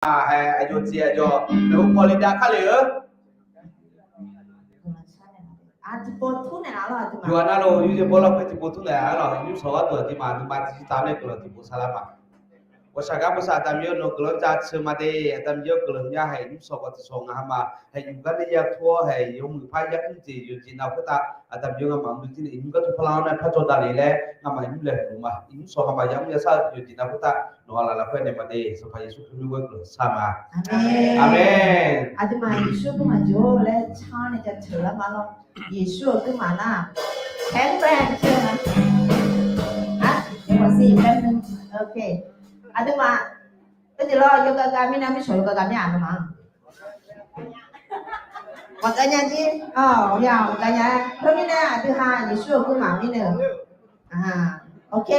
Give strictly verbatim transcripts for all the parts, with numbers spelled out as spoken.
Aqyawf jeq aqyawf maeqhu paw li dav kar le-eu. Yawqghaq navluf yurjeq bawrlawr khoer tiqpov tmr naeq-a lawq, nymr sawq gharduq aqduimaf nuima tiqjir tavler guiqlanq tiqpov saqlar ma. Ghawqshaq gar bosav Aqda Miqyaer-eu nawq guiqlanq jaceuq ma de. Aqda Miqyaer-eu guiqlanq mya haeq nymr sawq khawf tiqsawq ngaq ha ma. Haeq yuf gar nae ya tur-awr haeq yawmuiq par yar mr jeq yawqjeq nav khoertav Aqda Miqyaer ngamaf mr-eu tir nae iqnymr gar tov parlar-awr nae par jawr davle laer ngamaf iqnymr laeqhmq-eu ma. Iqnymr sawq ngamaf yamr yasar-eu yawqjeq nav khoertav nawq-a laf lafkhoer naeq ma de. Sanqpaq Yeqsur Kali mur-aer guiqlanq shar ma. Aqmeq. Aqduimaf Yeqsur-eu guirmaf jawr laer car nae jaceuq lar ma lawr. Yeqsur-euq guirmaf nar, แข็งแรง nar, aqduimaf, yawgav gav mirnae mirshawq yawgav gav mir-a nawmaf. Maqgav nya jir, ya maqgav nya-aer khoermirnae aqdui ha Yeqsur-euq guirmaf mirnae-euq. Ok.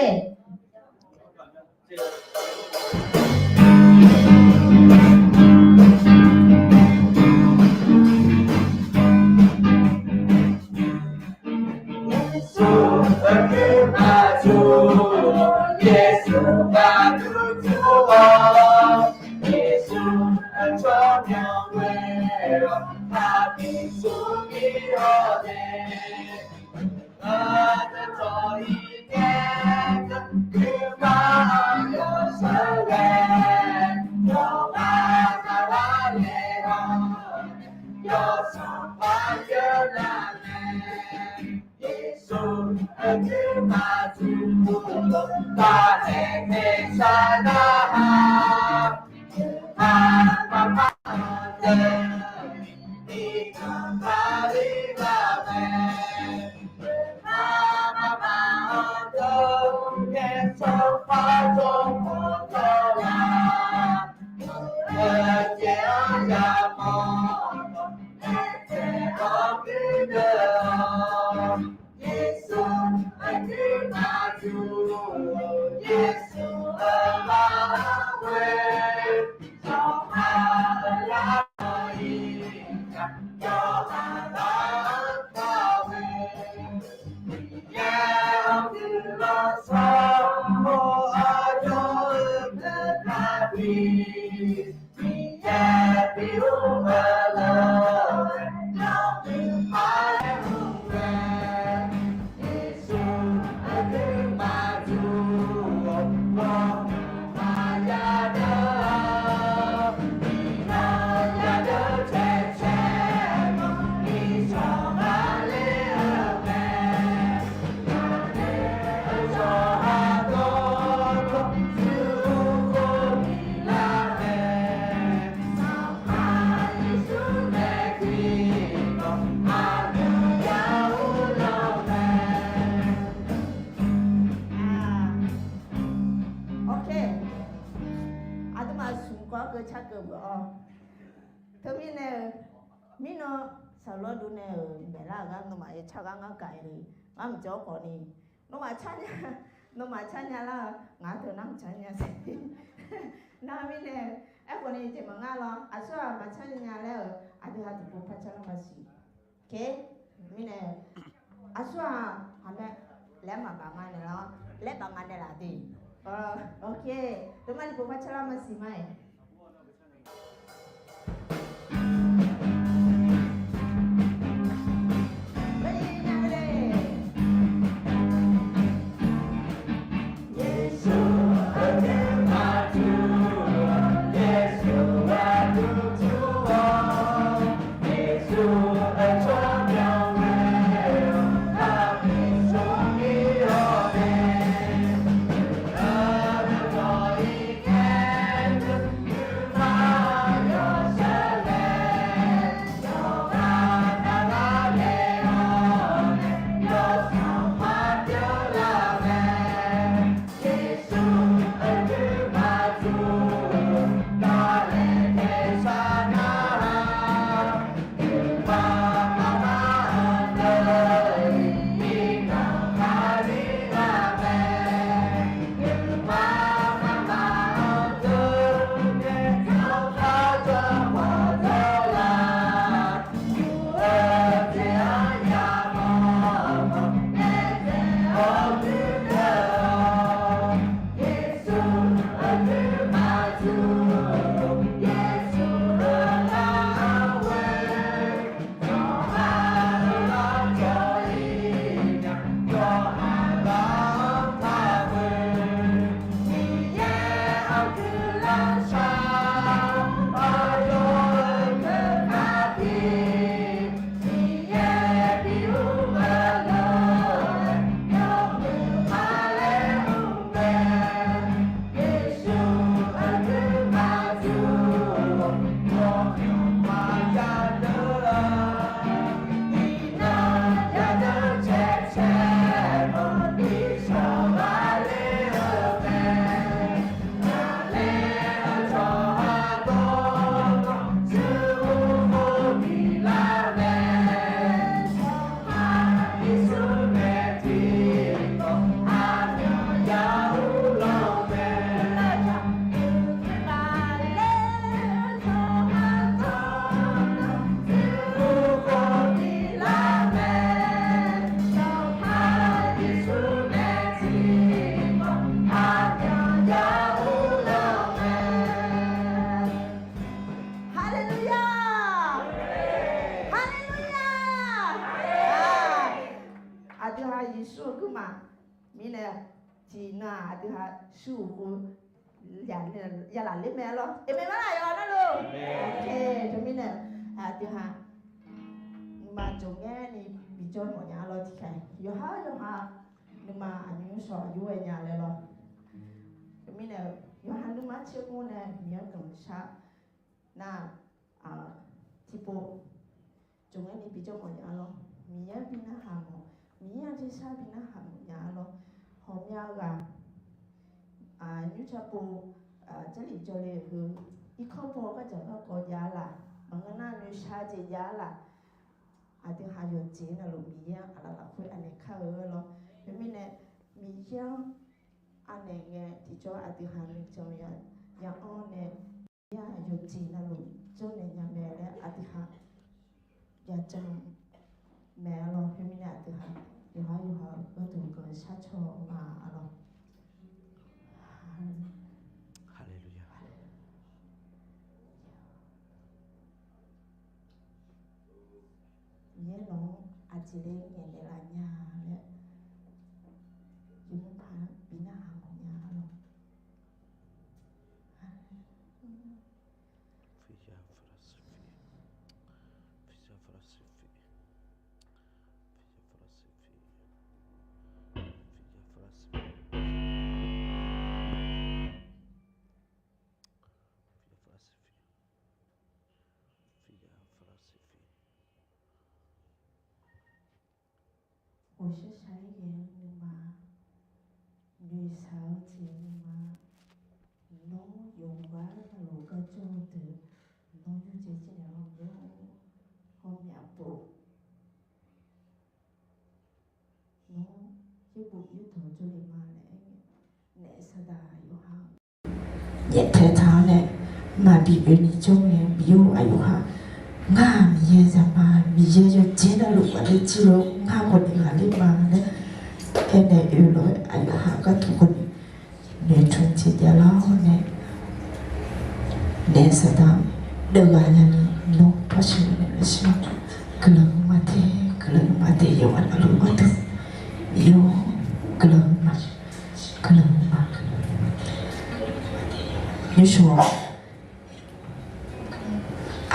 Ok. Aqduimaf smq kawv keuv car keuv-awq. Teumirnae-eu, mirnan saqlawr dov nae-euq maeqlar-euq gar nawmaf ya car gar ngar gaq-ir le. Ngar mqjawr khawfni, nawmaf car nya, nawmaf car nya lar-eu ngaq teu nar mqcar nya siq. Nar mirnae, aerkhawfni jeq maqngar lawr, aqsur-aq maqcar nya laer-euq aqdui ha tiqpov par car lar maqsiq. Mirnae, aqsur-aq, haqmae, laer maqbaf nga naeqlaf-awr, laer baf nga naeqlaf de. Ok, teumirnae tiqpov par car lar maqsiq ma-iq. Mirnae tiqnan aqdui ha shuruq khof ya laf ler mae lawr. Aqmeq ma laf yawqha navluf. Teumirnae aqdui ha nuima jawq ngaer ni bijawr mawf nya lawr tiqkhaeq yawqha yawqha nuima aqnymr shawq yur ghae nya laer lawr. Teumirnae yawqha nuima tser mawr nae Miqyaer-anr guiqlanq shar nar, tiqpov jawq ngaer ni bijawr mawf nya lawr. Miqyaer bi narhaq mawf, Miqyaer-anr jersar bi narhaq mawf nya lawr. Hawqmya ghaq nymrca pov, Jarlif jawrle-eu heu irkanr paw gardzaq garkawv jav-a laf, maqngeur nar noeqshaq jeq jav-a laf, aqdui ha yawqjeq navluf Miqyaer-anr aqlaf lafkhoer anaeq kar-eu lawr. Khoermirnae Miqyaer-anr anaeq ngae tiqjawr aqdui ha nuijan ya-anr nae Miqyaer-aq yawqjeq navluf janrnaeq nya mae laer aqdui ha ya jan mae lawr. Khoermirnae aqdui ha yawqha yawqha gharduq guiqlanq shar caw ma-a lawr. Haleluya. Miqyaer nawq-anr aqjeq laer ngaeqnaeq laf nya laer yawmuiq paq-anr bi narhaq mawf nya lawr. Ghawqshaq shaq-aer ghae-eu nuima, noeqshaq-eu jeq nuima, nawr yawqghaq navluf garjawr-eu deuq, nawr yurcaev jir naeq-awr mr-awr, hawmyaf pov, nawr yaerbof yaerdawq jawrle ma laer aer ngae, naef saqdaq yawqha-anr nyaeftaeq taq-awr nae maqbi oeni jawr ngae, Miqyaer-or aqyawf ha, ngar-aq Miqyaer zaqma, Miqyaer yawjeq navluf ghaqler jir lof ngar khawf ni ghaqler ma laer aernaeq oe lof-aer aqyawf ha gharduq khawf ni noeqtmq tiqjav lar-awr nae, naef saqdaq-anr deuvghaq nyani nawr parsheuq naeq lafshir-awr, guiqlanq nuima tae, guiqlanq nuima tae yawqghaq navluf gharduq, Miqyaer-or guiqlanq nuima, guiqlanq nuima, nymrshuq-awq.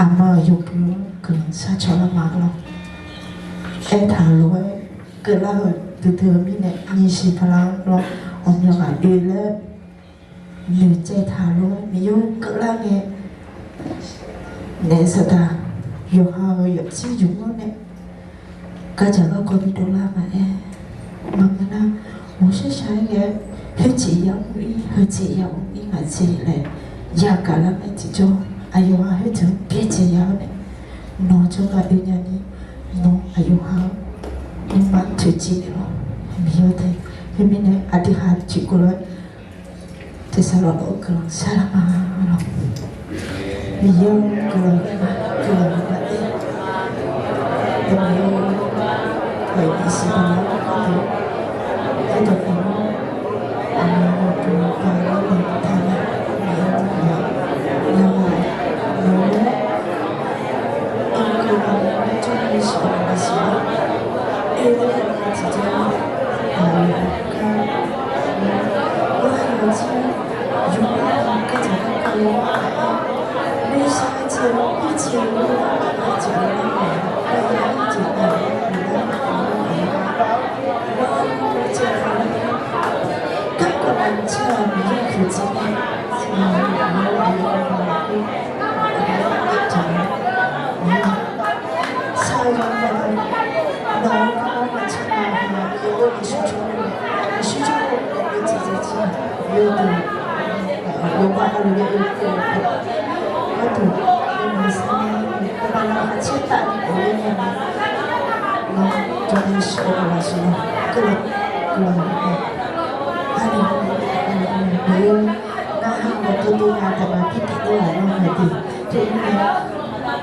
Aqma-euq yawbui-anr guiqlanq shar caw lar ma lawr. Aertaq lof-aer keuvlar-eu duidui-eu mirnae nyiq siq paqlar lawr, ghawqmya ghaq oe laer noeqtsaev taq lof-aer Miqyaer-or keuvlar ngae, naef saqdaq yawqha-euq yawfjir yuf-anr nae gardzaq garkawv bidov lar maqaer, maqngeur nar, ghawqshaq shaq-aer ghae-aer khoerjeq ya mr-ir, khoerjeq ya mr-ir ngaq jeq laer yagaq lar mae tiqjawr, aqyawf ha khoerdeuq-anr byaerdzae ya-awr nae, nawq jawrgar oe nyani, nawr aqyawf ha-anr nuima toeqciv naeq lawr, Miqyaer-or tae. Khoermirnae aqdui ha tiqkawv lof-aer tersar lawq lawq-eu guiqlanq shar lar ma lawr. Miqyaer-or guiqlanq, guiqlanq ma tae, dawqmaeq-eu aqyuif siqdawq-anr gharduq, aerdawq khawf-anr aqma-euq guiqlanq gaq-eu nar nae taqnar, Miqyaer-or guiqlanq, nawq-anr Aqgeu ghaq-anr jawrle siq-awq maqsiq-a. Oe-awr ghaq tiqjav-a. Aqyawf gar, ghaq yawqjir-a. Yawqha gardzaq garkawv-a, nuisar jeq-a ircif-eu, ircif-eu nar-aq, aqyawf ircif-eu nar-aq, garkawv nar-aq, Miqyaer-euq tiqjeq-a, Haleluya, haleluya. Ngar ha mawf dovdov nga daqma bibif dov-aq nar ma de. Teumirnae,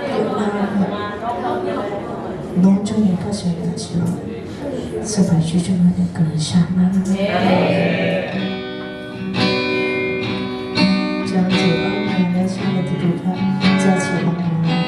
pyeufma-eu mae. Nawr jawrnaeq par sheuq-eu lafsawq, saqdaq shirjur ma nae guiqlanq shar ma. Jaceuq-anr nae laer shar-eu tiqdeuq par jaceuq-anr nae.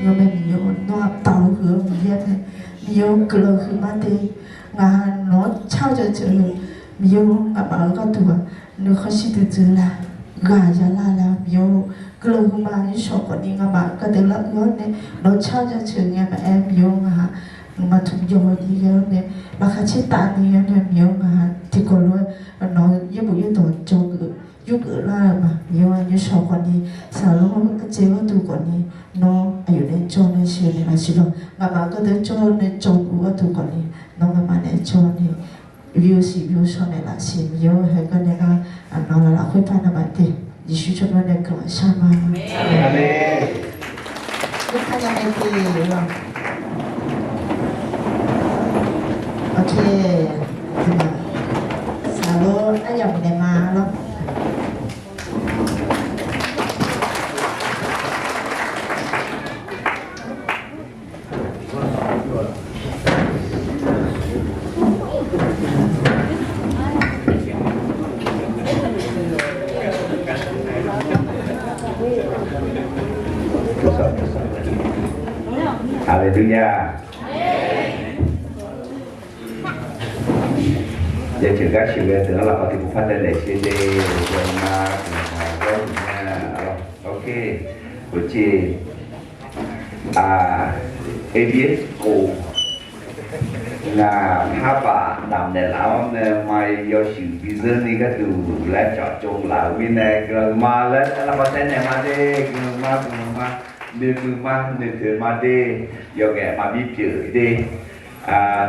Ngeur mae Miqyaer-or, nawr aqtaf-eu huiq-eu Miqyaer mae. Miqyaer-or, guiqlanq huiqma de. Ngaq nawq-anr car-eu jaceuq-eu Miqyaer-or, nga'maf-eu gharduq-aq nuikhanr shir duidui la, ghaq yalar la Miqyaer-or. Guiqlanq huiqma nymrshawq khawfni nga'maf gardeuv lar-eu-awr nae nawq-anr car-eu jaceuq ngae maqaer Miqyaer-or, ngaq-aq nuima tmq jawr-awr ni ghae-awr nae laqkhaq caer taf ni ghae-awr nae Miqyaer-or, ngaq-aq tiqkawv lof-aer nawq-eu yaerbof yaerdawq jawrgeuf yurgeuf lar-eu ma. Miqyaer-or, nymrshawq khawfni saqlor-eu arcaev gharduq khawfni nawr aqyawf nae jawr nae sheuq naeq laf siq lawq. Nga'maf gardeuv jawr nae jawrgeuf gharduq khawfni nawr nga'maf nae jawr nae bi-eu siq bi-eu shaw naeq laf siq. Miqyaer-or, haegar nae nar aqnawq laf laf khoertav navmaqtser Yeqsur tsawrmyanr nae guiqlanq shar ma. Aqmeq. Khoertav nya nae te lawq. Aqmeq. Saqlor aryamq naeq ma lawr. Haleluya. Yawceuq gar sheuqghae deuq-anr lafkhoer tiqpov par tae laeq shir de. Yawqha-euq nar, yawqha-euq nar, ok, uqcif. Aq, eqbir khof ngaq parbaq damq naeqlaf-awr nae ma yawshuif bi zeur ni gharduq laer cawqcawv laf-euq mirnae guiqlanq ma laer lavpar taev naeq ma de, guiqlanq ma, guiqlanq ma, noeqmuiq ma, noeqpoeq ma de, yawqngaef maqbi pyeuf de.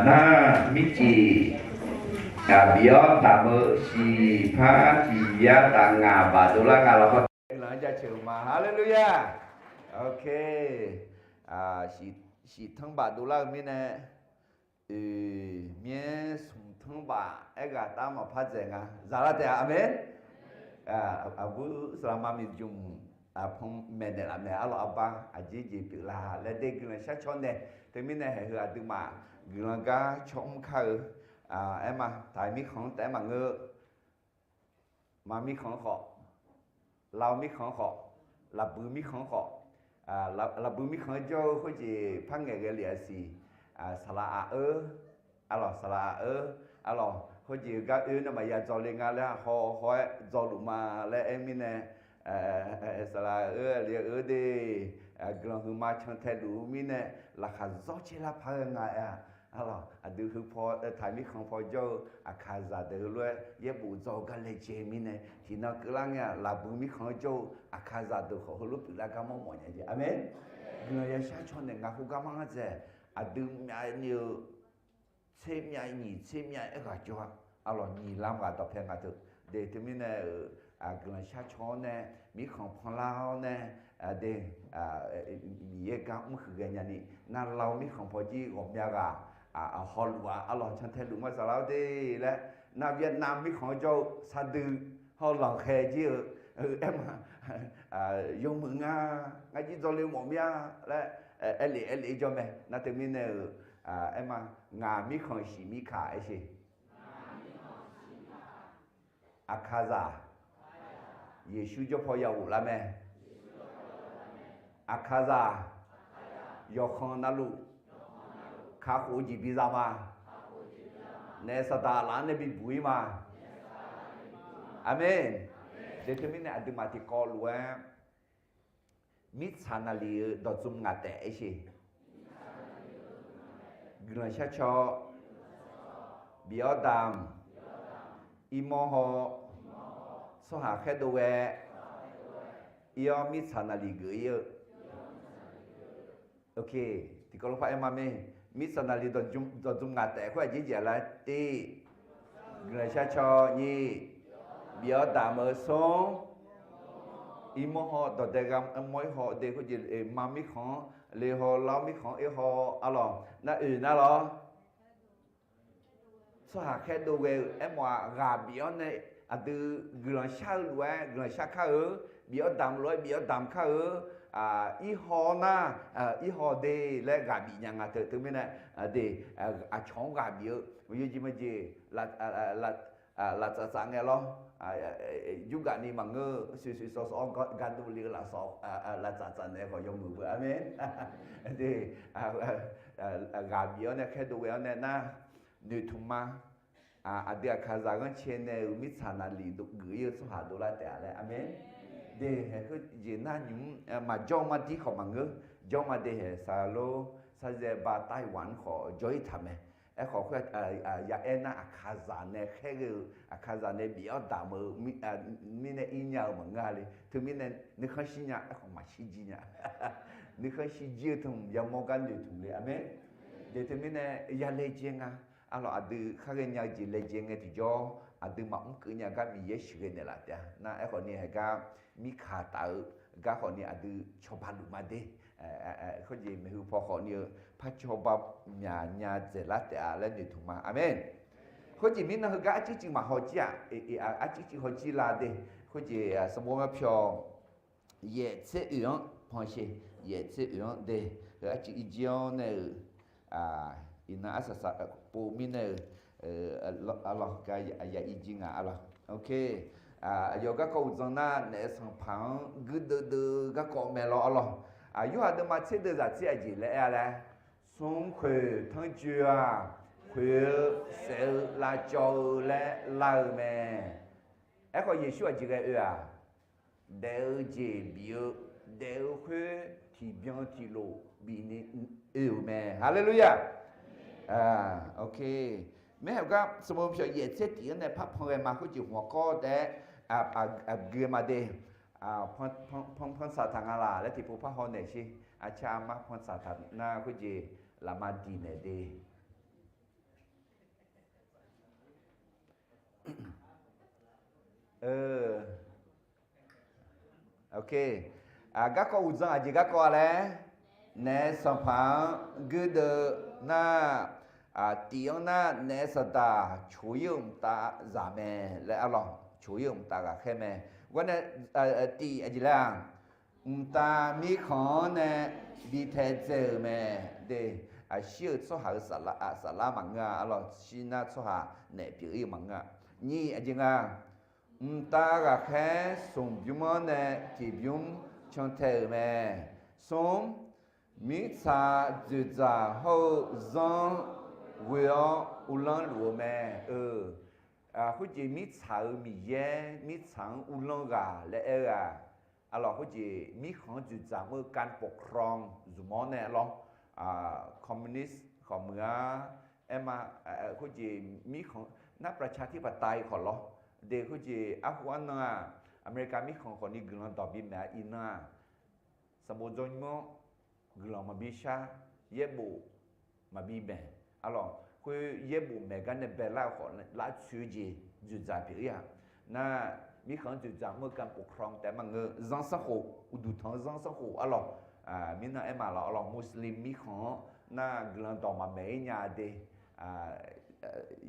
Nar mircif bif-awr damq-eu shiqpar tiq yar taf ngaq baf dovlar nga lafkhoer guiqlanq-anr jaceuq-eu ma. Haleluya. Ok. Shiqtanr baf dovlar-eu mirnae, oeq myaer smq tanr baf aerghaq tar maqpar dzaeq nga. Zaqlar taef-a. Aqmeq. Aqbur saqlaqma miqjmq aqpan maeqnaeq laf mae, arlawq arbar aqjeq jeq pyeuflar laer de guiqlanq shar caw nae. Teumirnae haeq heu aqduimaf guiqlanq gar caw mr kar-eu, aer ma, taq mirkhanq-anr taef-aer maqngeur. Ma mirkhanq-anr khawf, lao mirkhanq-anr khawf, lafbui mirkhanq-anr khawf, lafbui mirkhanq-anr jawr-eu khoerjeq par ngaeqghae lef-a siq. Saqlaq aq-eu, arlawq saqlaq aq-eu, arlawq khoerjeq-eu gar oe-eu nae maqya dzawle nga laer haw haw-aer dzawluf ma laer aer mirnae, saqlaq aq-eu aqli-eu de, guiqlanq huiqma cantae luf-eu mirnae, laqkhaq zawr caer lar paq-aer nga aer-a. Arlawq aqdui heu paw taq mirkhanq paw jawr-eu aqkaqzaq deuq heulof-aer yaerbof dzaw-eu gar laejae mirnae, tiqnan keuvlar ngae-aq lafbui mirkhanq-anr jawr-eu aqkaqzaq deuq khawf heulof pyeuflar gar mawrmawf nya jeq. Aqmeq. Guiqlanq yashar caw naeq ngaq khoergar mar ngar dzaeq. Aqdui myavni-eu tser myav nyiq tser myav aerghaq jawr-a. Arlawq nyiq lam ghaq dawqpae ngaq teu. De teumirnae-euq guiqlanq shar caw-awr nae, mirkhanq panlar-awr nae, de, Miqyaer gar mr huiq ghae nyani, nar lao mirkhanq paw jir ghawqmya ghaq hawluf-a. Arlawq cantae luf ma saqlaq-awr de laer, nar Vietnam mirkhanq-anr jawr-eu sardui hawr lanqkhae jir-eu, aer ma, yawmuiq nga, ngar jir dzawle mawf mir-a laer aerlef aerlef jawr mae. Nar teumirnae-euq, aer ma, ngaq mirkhanq shiq mirkaq aer sheq. Aqkaqzaq Yeqsur jawr paw ya ghoflar mae. Aqkaqzaq yawqkhanq navluf kakhof-eu jeq biza ma. Naef saqdaq laf-anr nae bibuq-ir ma. Aqmeq. De teumirnae aqduimaf tiqkawv lof-aer mirtsaq naqliq-eu dawqdzmq ngaq taef aer sheq. Guiqlanq shar caw, bif-awr damq, irmawr haw, tsawrhaq khaerdov ghae, ir-awr mirtsaq naqliq geuf-ir-eu. Ok, tiqkawv lof par aer ma mae. Mirtsaq naqliq dawqdzmq ngaq taef khoer aqjeq jeq lar te. Guiqlanq shar caw nyiq, bif-awr damq-eu smr, irmawr haw dawqdae gha mawr-ir haw de khoerjeq ma mirkhanq-anr le haw lar mirkhanq-anr oer haw arlawq nar oeq nar lawr. Tsawrhaq khaerdov ghae-eu aermawf-aq ghaq bif-awr nae aqdui guiqlanq shar-eu lof-aer guiqlanq shar kar-eu, bif-awr damq lof-aer bif-awr damq kar-eu, ir haw-awr nar, ir haw de laer ghaq bif nya nga teu teumirnae, de, aqcawq-anr ghaq bif-eu yawjeq majeq laftsaf tsaf ngae lawr. Jurgaf ni maqngeur-eu soeqsoeq sawv sawv-awr gardov le-eu lafsawq laftsaf tsaf naeq-aer khawf yawmuiq beu armaer. De, ghaq bif-awr nae khaerdov ghae-awr nae nar noeqtmq ma. Aqdui aqkaqzaq ghanrcae nae-euq mirtsaq naqliq geuf-ir-eu tsawrhaq dovlar taef-a laer armaer. De, haeq khoerjeq nar nymq-mr maqjawr ma dir khawf maqngeur. Jawr ma de haeq saqlor sarzae ba Taiwan-anr khawf jawr-ir taq mae. Aerkhawf khoer ya aer nar aqkaqzaq nae khaerghae-eu aqkaqzaq nae bif-awr damq-eu mirnae ir nya-eu maqngeur-a le. Teumirnae nuikhanr shir nya aerkhawf maqshir jir nya. Nuikhanr shir jir-eu tmq yamawr gar noeqtmq le armaer. De teumirnae ya laejae nga. Arlawq aqdui khar ghaenya-eu jeq laejae ngae tiqjawr aqdui maqmr keuv nya gar Miqyaer sheuqghae naeqlaf taef-a. Nar aerkhawf ni haeq gar mirkaq taf-eu gar khawf ni aqdui cawba luf ma de. Khoerjeq maeqhu paw khawf ni-eu par cawba myaq nya dzaeqlar taef-a laer noeqtmq ma armaer. Khoerjeq mirnan heugar arcuir cuiv maqhaw jir-aq, arcuir cuiv haw jir la de. Khoerjeq sanqbof maqpyawq yaeq tser oeq-anr pan sher, yaeq tser oeq-anr de. Heu arcuir irjir-anr nae-euq iqnan arsaq saq pov mirnae-euq arlawq gar ya irjir nga arlawq. Ok. Aqyawf garkawv uqdzan nar naef sanqpaq-anr guirdeuv deuv-eu garkawv mae lawr arlawq. Yorhaq deuvma tser deuv zaq tser aqjeq laer aer-a laer, smr khoeq tanrjoe-aq, khoeq-eu saef-eu lavcawv-eu laer lar-eu mae. Aerkhawf Yeqsur aqjeq ghae oe-aq, daef-eu jeq bif-eu, daef-eu khoer tiqbyan tiqlof bifni oe-euq mae. Haleluya. Maer haeq gar sanqbof pyawq yaeq tser tif-anr nae par pan ghae ma. Khoerjeq hmq-awr kawr taef-aer aqgeu ma de. Pan, pan saq taq nga laq laer tiqpov par haw naeq sher. Aqcar armar pan saq taq nar khoerjeq lafma diq naeq de. Garkawv uqdzan aqjeq garkawv-a laer, naef sanqpaq-anr guirdeuv nar, tif-anr nar naef saqdaq coq-ir-euq mqtav zaq mae laer arlawq, coq-ir-euq mqtav ghaqkhaer mae. Gawrnae tif aqjeq laer-aq, mqtav mirkhanq-anr nae bi taedzae-euq mae. De, aqshir-euq tsawrhaq-euq saflar maqngeur-a arlawq, shir nar tsawrhaq naef pyeuf-ir-eu maqngeur-a. Nyiq aqjeq nga, mqtav ghaqkhaer smq bymr-anr nae tiqbymr cantae-euq mae. Smr, mirtsaq dzoeqdzaq hawr-eu zanr ghoe-awr uvlanr luf-eu mae. Khoerjeq mirtsaq-euq Miqyaer mirtsaq-anr uvlanr ghaq laer aer-eu-aq, arlawq khoerjeq mirkhanq-anr dzoeqdzaq mr-eu การปกครอง zmq-awr nae arlawq, communist khawf muiq-a, aer ma, khoerjeq mirkhanq nar ประชาธิปไตย khawf lawr. De khoerjeq arhu arnan-aq, America mirkhanq khawfni guiqlanq dawq bimaeq-a iqnan-aq, sanqbof dzawrnymr-anr guiqlanq maqbi shar, yaerbof maqbi maeq. Arlawq khoer yaerbof maeq gar nae baelar-eu khawf lavtsoeq-eu jeq dzoeqdzaq pyeuf-ir-aq. Nar, mirkhanq-anr dzoeqdzaq mr-eu การปกครอง taef maqngeur, zanrsanrkhof, uqduq tanq-eu zanrsanrkhof arlawq. Mirnan aer ma lawq, arlawq Muslim mirkhanq-anr nar guiqlanq dawq maqmaeq-ir nya de.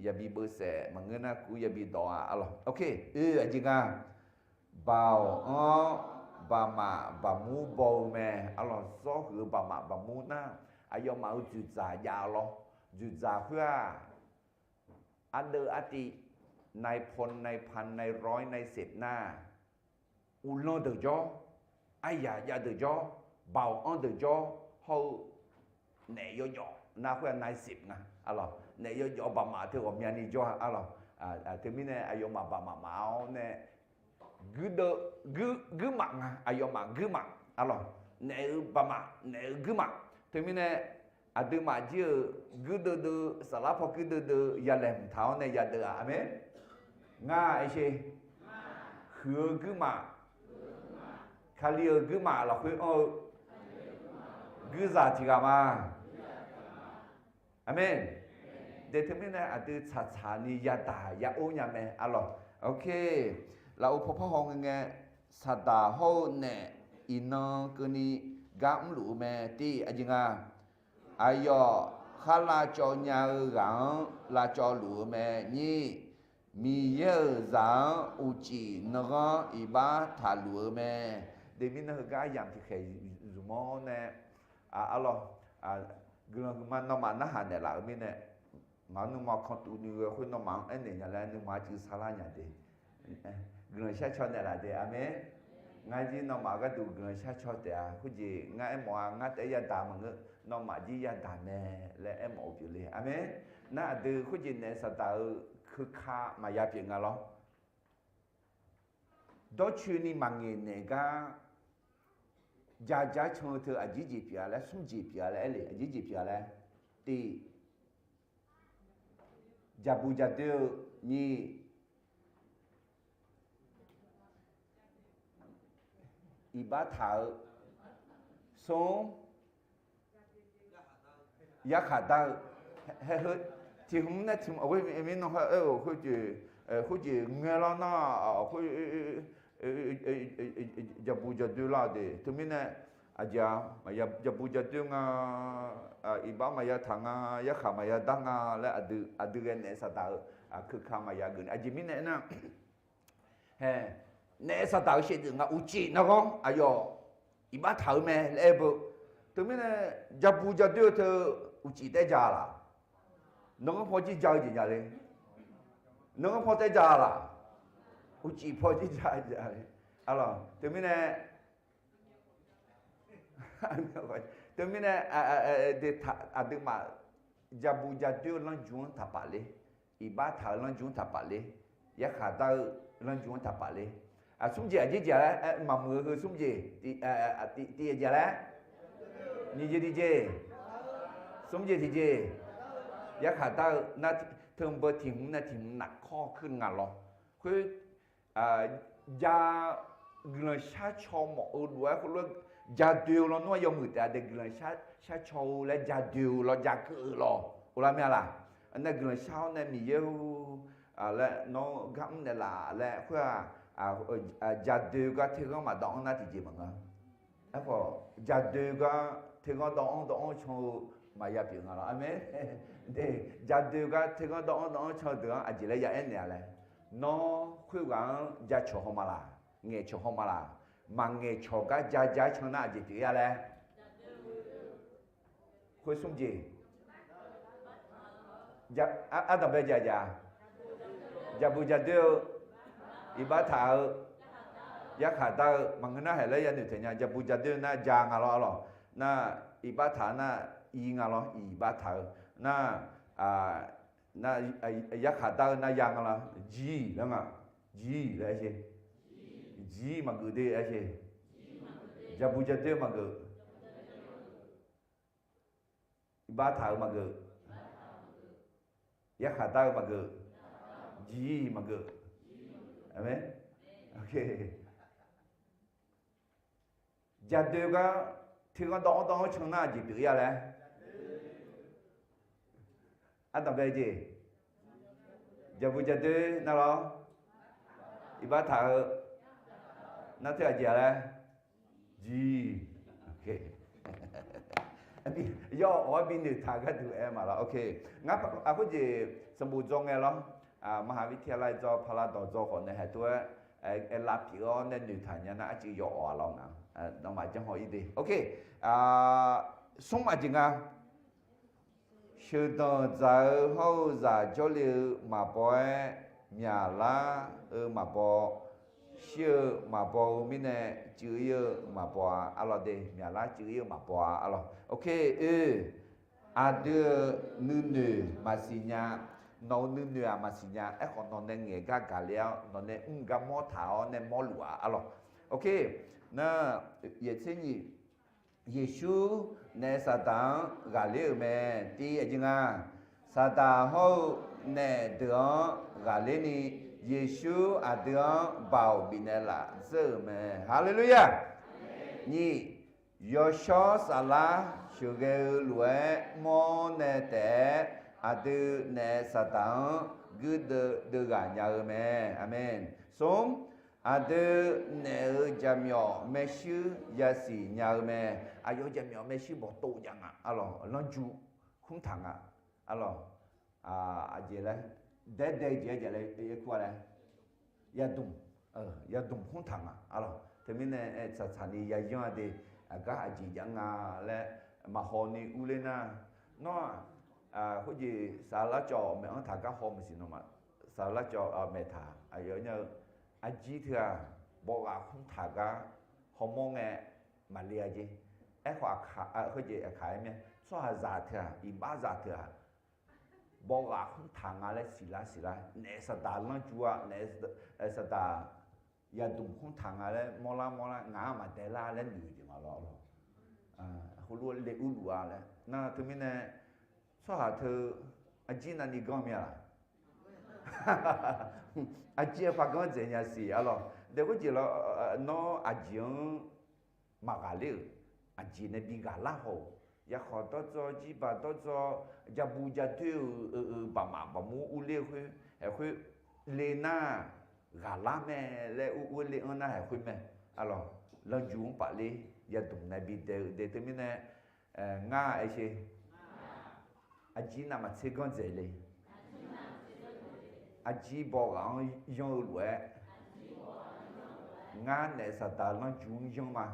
Yabi beusaef maqngeur nar kur yabi dawq-a arlawq. Oe, aqjeq nga, Baoq-anr baqmaf baqmur baw-eu mae. Arlawq zawr huiq-eu baqmaf baqmur nar, aqyawfmaf-euq dzoeqdzaq jav-eu lawr. Dzoeqdzaq khoer-aq, ardeuv artiv, นายพล นายพัน นายร้อย นายสิบ nar, uvlanr deuq jawr, aryaq jav deuq jawr, baoq-anr deuq jawr, hawr-eu naef yawjawf nar khoer-aq นายสิบ nga. Arlawq naef yawjawf baqmaf teu ghawqmyani jawr-a arlawq. Teumirnae aqyawfmaf baqmaf maf-awr nae guirdeuv, guirmaf nga, aqyawfmaf guirmaf arlawq. Naef-euq baqmaf, naef-euq guirmaf. Teumirnae aqduimaf jir-euq guirdeuv deuv, saflar paw guirdeuv deuv yalaeq hmq taq-awr nae yadeuv-aq, aqmeq. Ngar-aq, eq, huiq-eu guirmaf, Kali-euq guirmaf lafkhoer anr-eu guirzaq tiq ghaq ma. Aqmeq. De teumirnae aqdui tsaqtsaq ni yadaq ya or nya mae arlawq. Oke, lafov paw par haw ngae ngae, saqdaq hawr-eu naef iqnan keuvni gar mrluf-eu mae. Tiv, aqjeq nga, aqyawf khar lavcawv nya-eu ghaq-anr lavcawv luf-eu mae. Nyir, Miqyaer-euq zaq-anr uqcif nanrghanr iqbax taqluf-eu mae. De mirnan heugar aryamq tiqkhaeq zmq-awr nae, arlawq, guiqlanq huiqma nawmaf narhaq naeqlaf-euq mirnae, ngaq-anr nuima kantuv ni ghae khoer nawmaf-anr aernaeq nya laer nuima cuiv sarlar nya de. Guiqlanq sharcaw naeqlaf de, aqmeq. Ngar jir nawmaf gharduq guiqlanq sharcaw taef-a. Khoerjeq ngar aermawf-a, ngar taef-aer yadaq maqngeur, nawmaf jir yadaq mae laer aermawf-eu pyeufle, aqmeq. Nar aqdui khoerjeq naef saqdaq-euq keuka maqya pyeuf nga lawr. Dawrcoeni maqngaeq naeq gar, ja jar can-eu teu aqjeq jeq pyeuf-a laer, smr jeq pyeuf-a laer aer le, aqjeq jeq pyeuf-a laer. Tiv, jaqbuq jaqdoer-eu, nyir, iqbax taq-eu, smr, yarkhaq dar-eu, heu, tiq hmq nae tiq hmq, mirnan aer-eu khoerjeq, khoerjeq ngae lawr nar, jaqbuq jaqdoer lar de. Teumirnae aqjeq-a, jaqbuq jaqdoer nga, iqbax maqya taq nga, yarkhaq maqya dar nga laer aqdui ghae naef saqdaq-eu keuka maqya geuf ni. Aqjeq mirnae aernar, naef saqdaq-euq shaevdzeuf nga uqcif nanrghanr aqyawf iqbax taq-eu mae laer aer beu. Teumirnae jaqbuq jaqdoer-eu teu uqcif taef-aer ja laq? Nanrghanr paw jir ja-eu jeq nya le. Nanrghanr paw taef-aer ja laq? Uqcif paw jir ja-eu jeq le. Arlawq, teumirnae, teumirnae, aqduimaf jaqbuq jaqdoer-eu lanrju-anr taqpaf le. Iqbax taq-eu lanrju-anr taqpaf le. Yarkhaq dar-eu lanrju-anr taqpaf le. Aq, smr jeq aqjeq jeq laer, maqmuiq-eu heu smr jeq, tiv jeq laer, Nyiq jeq tiqjeq, smr jeq tiqjeq, yarkhaq dar-eu nar, teu beu tiq hmq nae tiq hmq nafkawr kuir nga lawr. Khoer, ja, guiqlanq shar caw mawf-eu lof-aer khoerlof-aer ja doe-eu lawnmr-aer yawmuiq taef-a de guiqlanq shar caw-eu laer ja doe-eu lawr ja keuv-eu lawr uvlar mir-a laq. Nar guiqlanq shar-awr nae Miqyaer-or laer nawr gar mr naeqlaf laer khoer-aq, ja doe gar terghanr maqdawv-anr nar tiqjeq maqngeur. Aerkhawf, ja doe gar terghanr dawv-anr dawv-anr can-eu maqya pyeuf nga lawr. Aqmeq. Ja doe gar terghanr dawv-anr dawv-anr can-eu deuq-anr aqjeq laer ya aer naeq-a laer, nawr khoerghaq-anr ja cawq haw ma laq, ngaeqcawq haw ma laq, maqngaeq cawq gar ja ja can nar aqjeq pyeuf-ir-a laer. Khoer smr jeq. Ardanqbae jaq jaq, jaqbuq jaqdoer-eu, iqbax taq-eu, yarkhaq dar-eu maqngeur nar haeq laer yanoeq taeq nya. Jaqbuq jaqdoer nar ja nga lawr arlawq. Nar iqbax taq nar ir nga lawr, iqbax taq-eu nar, nar yarkhaq dar-eu nar ya nga lawr, jir laer nga, jir laer aer sher, jir maqgeuf de aer sher, jaqbuq jaqdoer maqgeuf, iqbax taq-eu maqgeuf, yarkhaq dar-eu maqgeuf, jir maqgeuf. Aqmeq. Jaqdoe gar terghanr dawv-anr dawv-anr can nar aqjeq pyeuf-ir-a laer. Ardanqbae jeq. Jaqbuq jaqdoer nar lawr, iqbax taq-eu nar teu aqjeq-a laer. Jir. Yawawq-aer binoeq taq gharduq aer ma lawr. Ngar aqkhoer jeq sanqbof dzaw ngae lawr, maqhaq mr tiq aqlai dzaw paqlav dawq dzaw khawf nae haeq tov-aer, aerlav pyeuf-awr nae noeqtaq nya nar arcuiv yawawq-a lawr nga. Nawmaf janr haw-ir de. Smr aqjeq nga. Sheuqdanq dzaq-eu hawr-eu zaq jawrle-eu maqbaw-aer, myaqlar-eu maqbaw, shir-eu maqbaw-eu mirnae cuiv-ir-eu maqbaw-a arlawr de. Myaqlar cuiv-ir-eu maqbaw-a arlawr. Oe, aqdui-euq nuinoeq maqsiq nya. Nawq-euq nuinoeq-aq maqsiq nya. Aerkhawf nawq nae ngaeq gar gaqler-awr nawq nae mr gar mawr taq-awr nae mawrluf-a arlawr. Nar, yaeqtser nyiq, Yeqsur naef Saqdaq-anr ghaqler-euq mae. Tiv aqjeq nga, Saqdaq hawr-eu naef deuq-anr ghaqler ni, Yeqsur aqdui-anr baoq bifnaeq laf dzeur-euq mae. Haleluya! Nyiq, yawshawr saflar sheuqghae-eu lof-aer mawr nae taef-aer, aqdui naef Saqdaq-anr guirdeuv deuvghaq nya-eu mae. Aqmeq. Smr, aqdui naef-euq jaqmyawf maershuir yasiq nya-eu mae. Aqyawf-euq jaqmyawf maershuir bawqtov jav nga arlawq, lanrju khmr taq nga arlawq. Aqjeq laer, daer dae-eu jeq-aer jaq laer kur-a laer, yadmq, yadmq khmr taq nga arlawq. Teumirnae tsaqtsaq ni yayanr-a de, aqgar aqjeq jav nga laer maqhaw ni urler nar, nawr-aq, khoerjeq saflar cawv maeq-anr taq gar haw maqsiq nawmaf, saflar cawv maeq taq aqyawf nya-eu, arjir teu-aq, bawqghaq khmr taq gar hawmawr ngae maqle-a jeq. Aerkhawf aqkaq, khoerjeq aqkaq-aer mir-a, tsawrhaqzaq teu-aq, iqbaxzaq teu-aq, bawqghaq khmr taq nga laer siqlar siqlar, naef Saqdaq lanrju-a, naef Saqdaq yadmq khmr taq nga laer mawrlar mawrlar, ngaq-anr maqdae lar laer noeq-eu jeq nga lawr. Heulof-aer le urluf-a laer nar teumirnae, tsawrhaq teu arjir navni ganr mir-a laq? Arjir-aer par ganr dzaeq nya siq arlawq. Dae khoerjeq lawr, nawr aqjeq-anr maqghaqler-euq, aqjeq nae bi ghaqlar haw-euq, yarkhawf dawrdzaw, jirbaq dawrdzaw, jabu jadoer-euq, baqmaf baqmur urler-eu khoer, aerkhoer le nar, ghaqlar mae laer ur-eu le-anr nar aerkhoer mae. Arlawq, lanrju-anr pafler yadmq nae bi dae-eu de teumirnae, ngar aersher, arjir navmaqtser ganr dzaeq le. Arjir bawqghaq-anr yanr-eu lof-aer, ngar naef Saqdaq lanrju-anr yanr ma.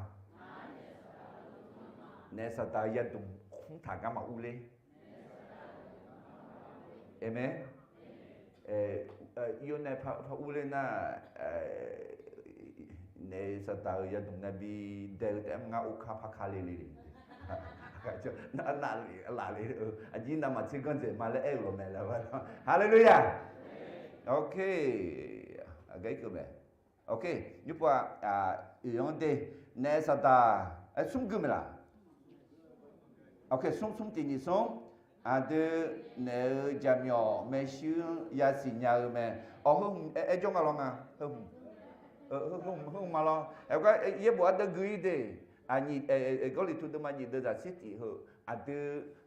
Naef Saqdaq yadmq khmr taq gar maqur ler. Aqmeq. Irnae par urler nar, naef Saqdaq-euq yadmq nae bi dae-eu taef-aer ngar urkar par ka le le. Nar laf le, aqjir navmaqtser ganr dzaeq ma laer aer-euq lawq mae laer. Haleluya. Aqgar irkeuv mae. Nymrpov-aq, oeq-anr de, naef Saqdaq, aer smr gui mae laq? smr smr tiq nyiq smr, aqdui naeq-eu jaqmyawf maershuir-anr yasiq nya-eu mae. Awq, heu hmq aer jawr nga lawr nga. Heu hmq ma lawr. Aergar yaerbof ardeuv gui-ir de. Gawrliqtu deuvma nyiq deuv zaqsir tiq heu, aqdui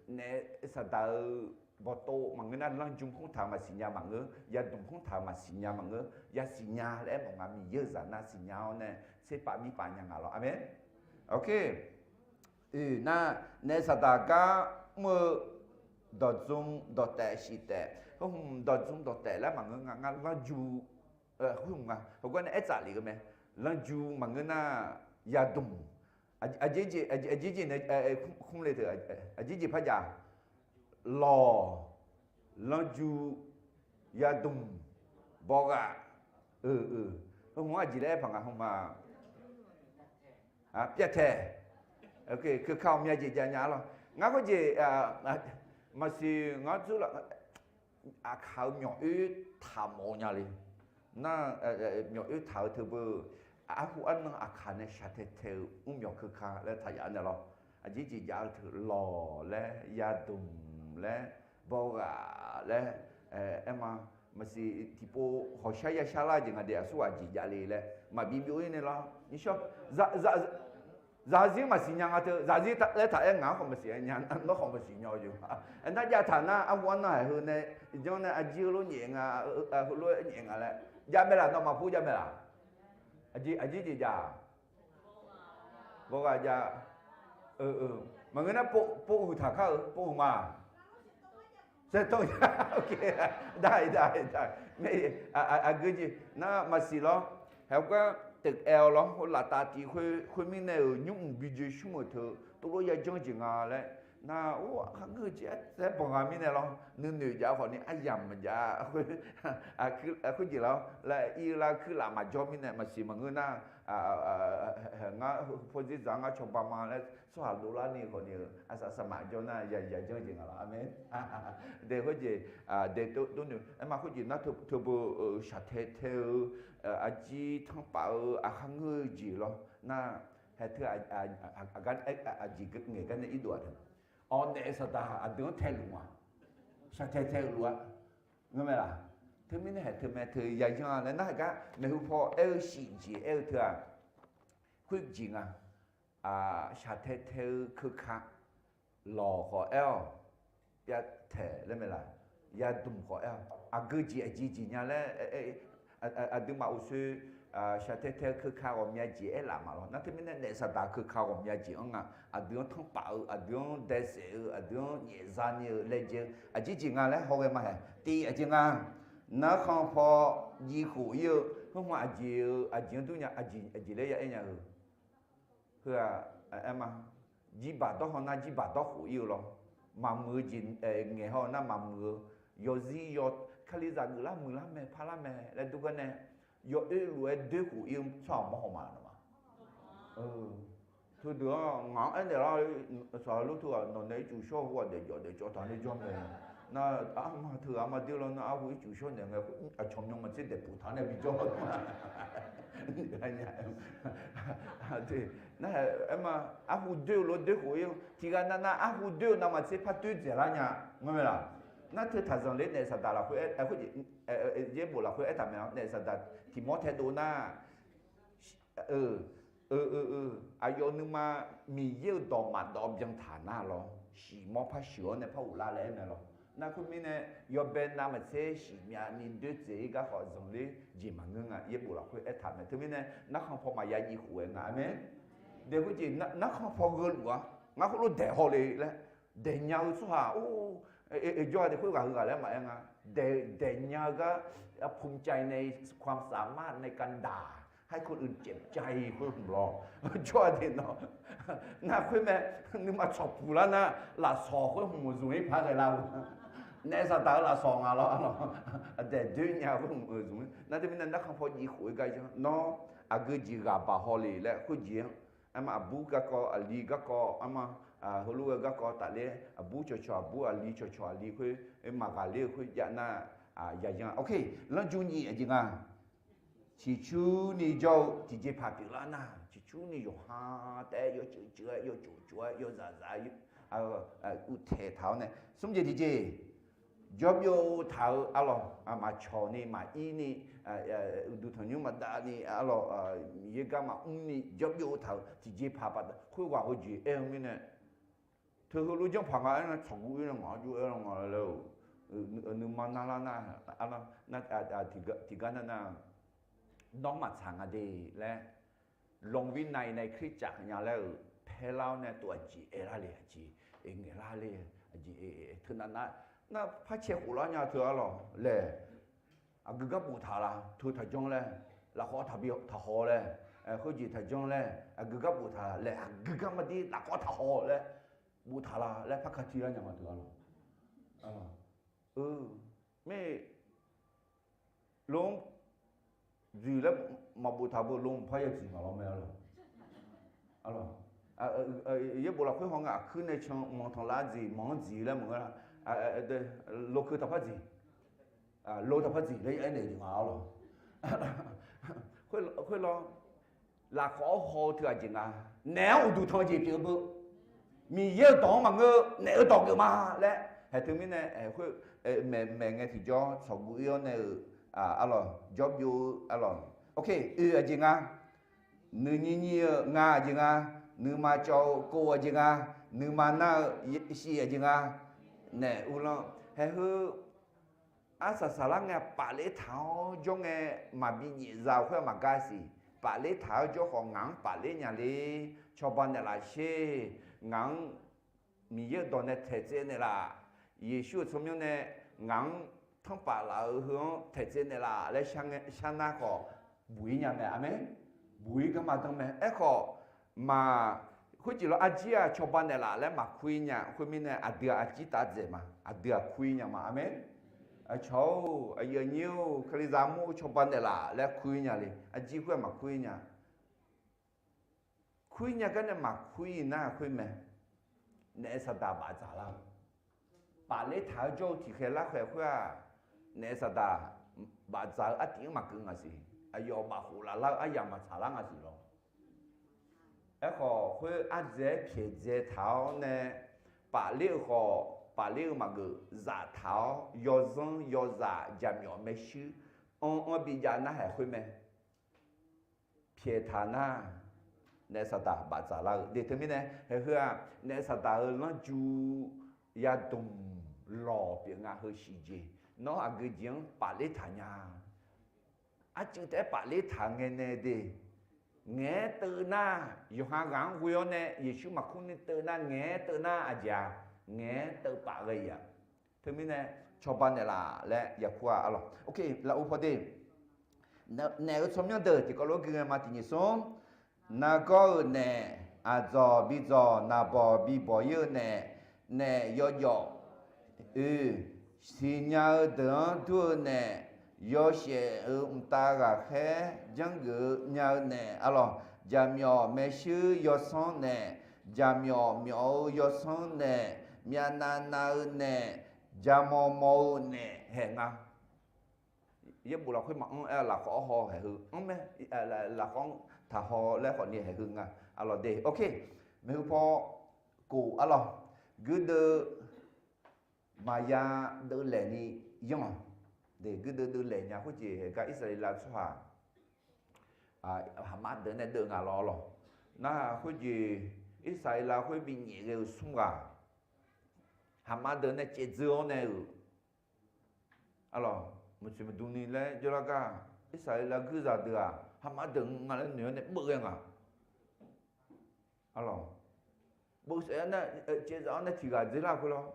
naeq-aer saqdaq-eu bawqtov maqngeur nar, lanrju khoertaq-eu maqsiq nya maqngeur, yadmq khoertaq-eu maqsiq nya maqngeur, yasiq nya laer aermawf nga. Miqyaer-euq zaq nar siqnya-awr nae tserpav birpav nya nga lawr. Aqmeq. Oq, nar naeq saqdaq gar mr-eu dawqdzm dawqtaef shiq taef, heu hmq dawqdzm dawqtaef laer maqngeur nga. Ngar lanrju, heu hmq nga. Heugar nae aertsaf lef-eu mae. Lanrju maqngeur nar, yadmq. Aqjeq jeq nae khmr le teu, aqjeq jeq par jav. Lawq, lanrju, yadmq, bawghaq. Heu hmq-anr aqjeq laer aer paq nga hmq ma. Pyavtaeq. Keuka ghawqmya jeq jav nya-a lawr. Ngar khoerjeq maqsiq ngar dzeur laf, aqkaq-eu myawq oer taq mawf nya le. Nar, myawq oer taq-eu teu beu, arhu arnan aqkaq nae shaqtae tae-eu mrmyawq keuka laer taq yaf-a nae lawr. Aqjeq jeq jav-eu teu lawq laer, yadmq laer, bawghaq laer, aer ma, maqsiq tiqpov hawqshar yashar lar jeq nga de, aqsurghaq jeq jav le laer maqbi byov-ir nae lawr. Nishawr, zaqzir maqsiq nya nga teu, zaqzir laer taq aer ngaq-anr khawf maqsiq nya, nawr khawf maqsiq nya-eu jeq. Aernar jav taq nar arhu arnan haiq heu nae janr nae arjir-eu lof nyaef nga, heulof-aer nyaef nga laer jav mae laf, nawmaf pur jav mae laf. Aqjeq jeq jav, bawghaq jav. Maqngeur nar pov huiq taq kar-eu, pov huiq ma. Saertov, aqgeu jeq nar maqsiq lawr. Haiq gar teuf aer-awr lawr, laftav tiv khoer khoermirnae-euq nymrmq bijoe shmr-euq teu tovlof yajanr jeq nga laer nar, or, aqkar ngeur-eu jeq-aer taef-aer banq nga mirnae lawr, nuinoeq jav khawfni aryamq maqjav khoer, khoerjeq lawr laer ir lar kuirlaf maqjawr mirnae maqsiq maqngeur nar, ngar pawdzer dzaq-anr ngar cawba ma laer tsawrhaq dovlar ni khawfni-eu aqsaq saqmaq jawr nar ya yajanr jeq nga lawr. Aqmeq. De khoerjeq, de tov noeq aer ma, khoerjeq nar teu beu shaqtae tae-eu, arjir tanrpaf-eu aqkar ngeur-eu jeq lawr nar, haeq teu aqjeq ngaeq gar nae irdov-aq teu, awq naef saqdaq aqdui-anr taeluf ma. Shaqtae tae-eu luf-a. Ngeur mae laf. Teumirnae haeq teu mae teu yayanr-a laer nar, haeq gar maeqhu paw aer-eu shif jeq aer-eu teu-aq, khoerjeq nga. Shaqtae tae-eu keuka, lawq khawf aer-awq, pyavtaeq laer mae laf, yadmq khawf aer-awq, aqgeu jeq aqjeq jeq nya laer, aqduimaf uqshoe shaqtae tae-eu keuka ghawqmya jeq aerlaf ma lawr. Nar teumirnae naef saqdaq keuka ghawqmya jeq-anr nga. Aqdui-anr tanrpaf-eu, aqdui-anr daesaef-eu, aqdui-anr nyaefza ni-eu laejae-eu aqjeq jeq nga laer hawghae ma haeq. Tiq aqjeq nga, narkhan paw jiv khof ir-eu, khoerma aqjeq-eu aqjeq-anr durnya, aqjeq laer ya aer nya-eu. Heu-aq, aer ma, jirbaq dawr haw nar jirbaq dawr khof ir-eu lawr. Maqmuiq-eu jeq ngaeq haw nar maqmuiq-eu, yawzir yaw, kalizaq geuflar muiqlar mae parlar mae laer dur gar nae, yawoer lof-aer doer khof ir-eu tsawrhaq mawr haw ma lawr ma. Teudeuq-anr ngaq-anr aernaeq lar, saqlaq lor teughaq nawq nae ircuf shawr-eu khoer-aq daefjawf daefcawv taq nae jawr mae. Nar arma teughaq arma doer lawr nar arhu ircuf shawr naeq ngae, aqcawq myanr maqtser daeqpuq taq nae bi jawr. Nar aer ma, arhu doer-eu lof-aer doer khof ir-eu tiqghaq navnav arhu doer-eu navmaqtser par doer dzaeqlar nya, ngeur mae laq. Nar teu taq zanqler naef saqdaq lafkhoer, yaerbof lafkhoer aertaq mae-a, naef saqdaq tiq mawr taedov nar, eu, eu, eu, aqyawf nuima Miqyaer-euq dawq maqdawv byan taq nar lawr, shiq mawr par sheuq-awr nae par ghoflar laer aer mae lawr. Nar khoermirnae, yawbae navmaqtser shif myav ni doer dzaeq-ir gar khawf zanqler jeq maqngeur nga, yaerbof lafkhoer aertaq mae. Teumirnae narkhan paw maqya jiv khof-aer nga, aqmeq. Daeq khoerjeq narkhan paw gheuluf-a, ngar khoerlof daeq haw le laer, daeq nya-eu tsawrhaq, or, jawr-a de khoerghaq heughaq laer maqaer nga. Daeq nya-eu gar, ภูมิใจในความสามารถในการด่า ให้คนอื่นเจ็บใจ khoer hmq lawr, jawr-a de nawr. Nar khoer mae, nuima tsawqpuq lar nar lafsawq khoer hmq-euq zmq-ir paq ghae lar-eu, naef saqdaq-eu lafsawq nga lawr, daeq doer nya khoer hmq-euq zmq-ir. Nar teumirnae narkhan paw jiv khof-aer gar yanr nawr, aqgeu jeq ghaq baq haw le laer khoerjeq-anr, arma aqbur garkawv aqli garkawv, arma heulof-aer garkawv tafler, aqbur cawqcawq aqbur aqli cawqcawq aqli khoer, maqghaqler-eu khoer jav nar, yayanr. Ok, lanrju nyiq aqjeq nga. Ciqcurni jawr-eu tiqjeqpaq pyeuflar nar, ciqcurni yawqha taef-aer yawceuq ceuq-aer yawceuq ceuq-aer yawzaq zaq-aer uqtaeq taq-awr nae smr jeq tiqjeq jawrbyov taq-eu arlawq, maqcawq ni maqir ni, uqduq tanqnymr maqdav ni arlawq, yaergar maqmr ni jawrbyov taq-euq tiqjeq paq baqda khoerghaq heujeq aer-eu mirnae, teu heulof janrpaq nga aer-eu tsawqguv ir nae ngaq-anr jov-aer nga laer-eu, nuima narlar nar, tiqgar nar nar, nawr maqtsaq nga de laer, โรงวินัยในคริสตจักร nya laer-euq paerlar-awr nae tov aqjeq aerlar le, aqjeq aerngaeq lar le, aqjeq teunav nar, nar par cae khof lar nya teu arlawq laer, aqgeu gar boftaq la teu taqjanr laer, lafkhawv taqbi taqhaw laer, khoerjeq taqjanr laer, aqgeu gar boftaq laer, aqgeu gar maqdir lafkhawv taqhaw laer, boftaq la laer par ka tiq lar nya ma teu arlawq. Arlawq, mae, lor dzoeq laer maqboftaq beu lor par ya dzoeq maqlawr mae arlawq. Arlawq, yaerbof lafkhoer haw nga aqkuir nae can manqtanqlar dzoeq manq-anr dzoeq laer maqngeur la, lokeu taqpar dzoeq, lo taqpar dzoeq laer ya aernaeq jeq nga arlawq. Khoerlawr, lafkhawv-awr haw-eu teu aqjeq nga, naeq-anr uqduq tan-eu jeq pyeuf-eu beu, Miqyaer-euq dawq-anr maqngeur, naeq-eu dawq geuf ma laer haeq teumirnae, aeq, khoer, maeq ngae tiqjawr tsawqguv ir-awr nae-euq, arlawq, jawrbyov-eu arlawq, oe aqjeq nga, nuinyir nyir-eu nga aqjeq nga, nuima cawv-eu kov aqjeq nga, nuima nar-eu shif aqjeq nga, naeq uvlanr haeq heu arsaq saqlar ngae pafler taq-awr jawr ngae maqbi nyaef za-euq khoer-aq maqgar siq. Pafler taq-awr jawr khawf ngaq-anr pafler nya le, cawba naeqlaf sher, ngaq-anr Miqyaer-euq dawq nae taeqtsaev naeqlaf, Yeqsur-euq tsawrmyanr nae ngaq-anr tanrpaf laf-eu heu-anr taeqtsaev naeqlaf laer sharnar khawf, buq-ir nya mae, aqmeq, buq-ir garma danr mae. Aerkhawf, maq, khoerjeq lawr arjir-aq cawba naeqlaf laer maqkur-ir nya, khoermirnae aqdui-aq arjir taf dzaeq ma, aqdui-aq kur-ir nya ma, aqmeq. Aqcawq-or, aqyuif aqnyir-or, Kalizaq mur-eu cawba naeqlaf laer kur-ir nya le, arjir khoer-aq maqkur-ir nya. Kur-ir nya gar nae maqkur-ir nar khoer mae, naef saqdaq bafdzaq lar-eu, pafler taq-awr jawr-eu tiqkhaeq larkhaeq khoer-aq, naef saqdaq bafdzaq-eu artiv-anr maqkeuv nga siq. Aqyawf bafkhof laflar-eu aryamq maqtsaq lar nga siq lawr. Aerkhawf khoer ardzaeq-aer pyaeqdzae taq-awr nae pafler-eu khawf pafler-eu maqgeuf, zaftaq-awr yawzanr yawzaq jaqmyawf maershuir anr-anr bijav narhaq khoer mae. Pyaeqtaq nar, naef saqdaq bafdzaq lar-eu de. Teumirnae haeq heu-aq naef saqdaq-euq lanrju yadmq lawq pyeuf nga heu shiqjeq. Nawr aqgeujeq-anr pafler taq nya. Arcuiv taef-aer pafler taq ngae nae de. Ngaeq-aer teuv nar, yawqha ghaq-anr ghoe-awr nae Yeqsur maqkur ni teuv nar, ngaeq-aer teuv nar aqjeq-aq, ngaeq-aer teuv paf ghae-iq-aq. Teumirnae cawba naeqlaf laer yakur-a arlawq. Oke, laf-eu paw de. Naef-euq tsawrmyanr deuq tiqkawv lof-aer gui ngae ma tiq nyiq smr. Nargawr-euq naef, aqdzawq bi dzawq naqbawq bi bawq-ir-eu naef, naef yawjawf oe, siqnya-eu deuq-anr dur-eu naef, yawshaef-euq mqtav ghaqkhaer janrgeuf-eu nya-eu naef arlawq, jaqmyawf maershuir yawsanr naef, jaqmyawf myawf-eu yawsanr naef, myavnav nav-eu naef, jaqmawf mawf-eu naef haeq nga. Yaerbof lafkhoer maqanr-aer lafkhawf-awr haw haeq heu anr mae, lafkhawf-anr taqhaw laer khawfni haeq heu nga. Arlawq de, oke, maeqhu paw kof arlawq, guirdeuv maqya deuvlaeq ni yanr-awq. Guirdeuv deuvlaeq nya khoerjeq haeq gar Irsaqleqlav tsawrhaq Haqmar deuq nae deuv nga lawr lawq. Nar khoerjeq Irsaqleqlav khoer bi nyaef ghae-eu smr ghaq, Haqmar deuq nae caevdzeur-awr nae-euq, arlawq, maqtsoeq maqdm ni laer jawrlar gar, Irsaqleqlav guirzaq deuq-aq Haqmar deuq nga laer noeq-awr nae beuv ghae nga. Arlawq, beuv saef-awr nae, caevzaf-awr nae tiq ghaq dzeurlar khoer lawr,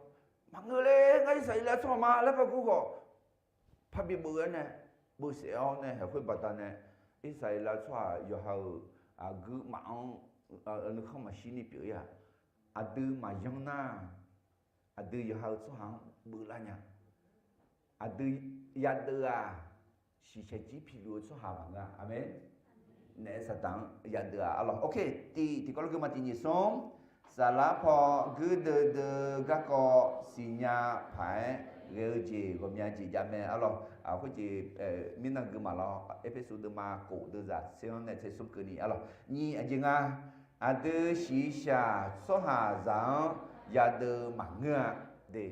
maqngeur le, ngar Irsaqleqlav tsawrhaq ma laer par gur khawf, parbi beuv-aer nae, beuv saef-awr nae haeq khoer baqdanae, Irsaqleqlav tsawrhaq yawqha-euq aqguir maf-anr nuikhanr maqshir ni pyeuf-ir-aq, aqdui maqyanr nar, aqdui yawqha-euq tsawrhaq-anr beuvlar nya. Aqdui yadeuv-aq, shiqshaq jir piluf-eu tsawrhaq maqngeur-a. Aqmeq. Naef saqdaq-anr yadeuv-aq arlawq. Oke, tiq tiqkawv lof gui ma tiq nyiq smr. Saflar paw guirdeuv deuv garkawv siqnya paq-aer ghae-eu jeq ghawqmya jeq jav mae arlawq. Khoerjeq mirnan gui ma lawr, Erpersu deuvma kof deuvzaq tser-anr nae tser smr keuvni arlawq. Nyiq aqjeq nga, aqdui shiqshaq tsawrhaqzaq-anr yadeuv-eu maqngeur-a de.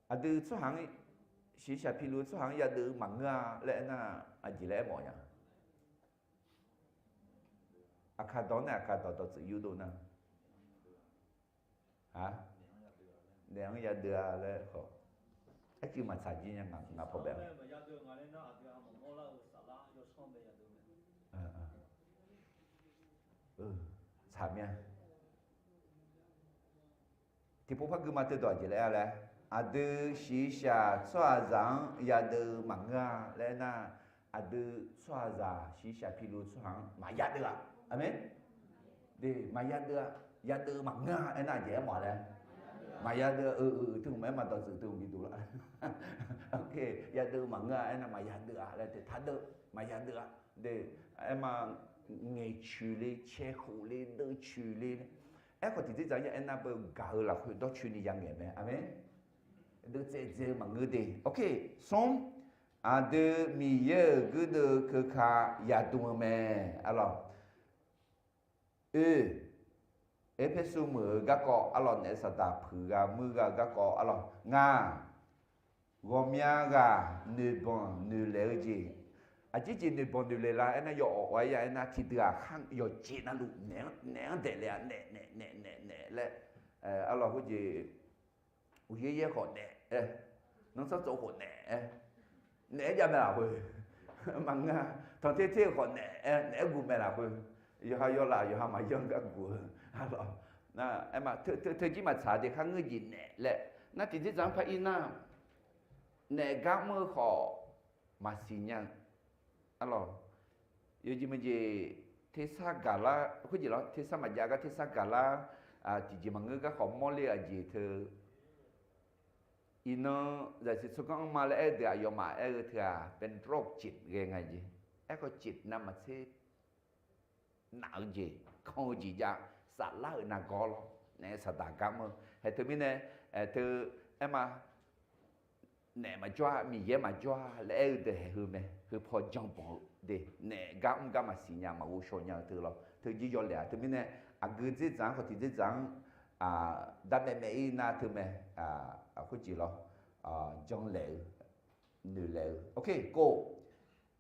Aqdui tsawrhaq-anr, shiqshaq piluf-eu tsawrhaq-anr yadeuv-eu maqngeur-a laer aernar, aqjeq laer aermawf nya. Aqkaq dawq nae aqkaq dawq dawqtsuif yurdov nar, naeq-anr yadeuv-a laer khawf, aercuiv maqtsaq jir nya ngaq paw baef-a. Tsaq mir-a. Tiqpov par gui ma teu dawq aqjeq laer-a laer, aqdui shiqshaq tsawrhaqzaq-anr yadeuv-eu maqngeur-a laer aernar, aqdui tsawrhaqzaq shiqshaq piluf-eu tsawrhaq-anr maqya deuv-a. Aqmeq. De, maqya deuv-a. Yadeuv-eu maqngeur-a aernar aqjeq aermawf-a laer, maqya deuv-a. Eu, eu, eu, teu maqaer ma dawqtsuif teu bidov lar. Yadeuv-eu maqngeur-a aernar maqya deuv-a laer te tardeuv maqya deuv-a. De, aerma ngaeqcoeq le, caerkhof le, deuvcoeq le. Aerkhawf tiqdzer dzaq-anr ya aernar beu gaq-eu lafkhoer dawrcoeni ya ngaeq mae. Aqmeq. Deuvtsaev dzae-eu maqngeur de. Ok, smr, aqdui Miqyaer-euq guirdeuv keuka yadm-eu mae. Arlawq, oe, Erpersu meuq-eu garkawv arlawq, naef saqdaq puiq gha muir gha-eu garkawv arlawq, ngaq ghawqmya ghaq noeqbanq noeqlaeq-eu jeq. Aqjeq jeq noeqbanq noeqlaeq la aernar, yawawq awq-aer ya aernar, tiqdeuq-aq khar yawqjeq navluf naeq-anr, naeq-anr daeqle-a, naeq, naeq, naeq, naeq, naeq laer, arlawq khoerjeq, uqyaer yaer khawf naeq-aer, nanrsanrtsov khawf naeq-aer, naeq-aer jav mae lafkhoer, maqngeur-a, tanqter ter-eu khawf naeq-aer, naeq-aer guv mae lafkhoer, yawqha yawlaf yawqha maqyanr gar guv-eu, arlawq, aerma, teu jir maqtsaq de khar ngeur jeq naeq laer, nar tiqdzer dzaq-anr par ir nar, naef gar mr-eu khawf maqsiq nya-eu, arlawq, yawjeq maqjeq, tersar gaqlar khoerjeq lawr, tersar maqjav gar tersar gaqlar, tiqjeq maqngeur gar khawf mawrler-eu aqjeq teu, iqnan zaqsiq tsawrganr anrma laer aer-eu deuq aqyawfmaf aer-eu teu-aq, เป็นโรคจิต ghae nga jeq. Aerkhawf จิต navmaqtser naf-eu jeq, kan-eu jeq jav, saflar-euq nargawr lawr, naef saqdaq gar mr-eu hae teumirnae, teu, aerma, naef maqjawr-a, Miqyaer maqjawr-a laer aer-eu deuq haeq heu mae, heu paw janbanq-eu de, naef gar mr gar maqsiq nya, maqghov shaw nya-eu teu lawr, teu jir yawlaeq-a. Teumirnae, aqgeu dzerdzaq-anr khawf tiqdzerdzaq-anr darmaev maev-ir nar teu mae, khoerjeq lawr, janlaeq-eu, noeqlaeq-eu. Ok, kov.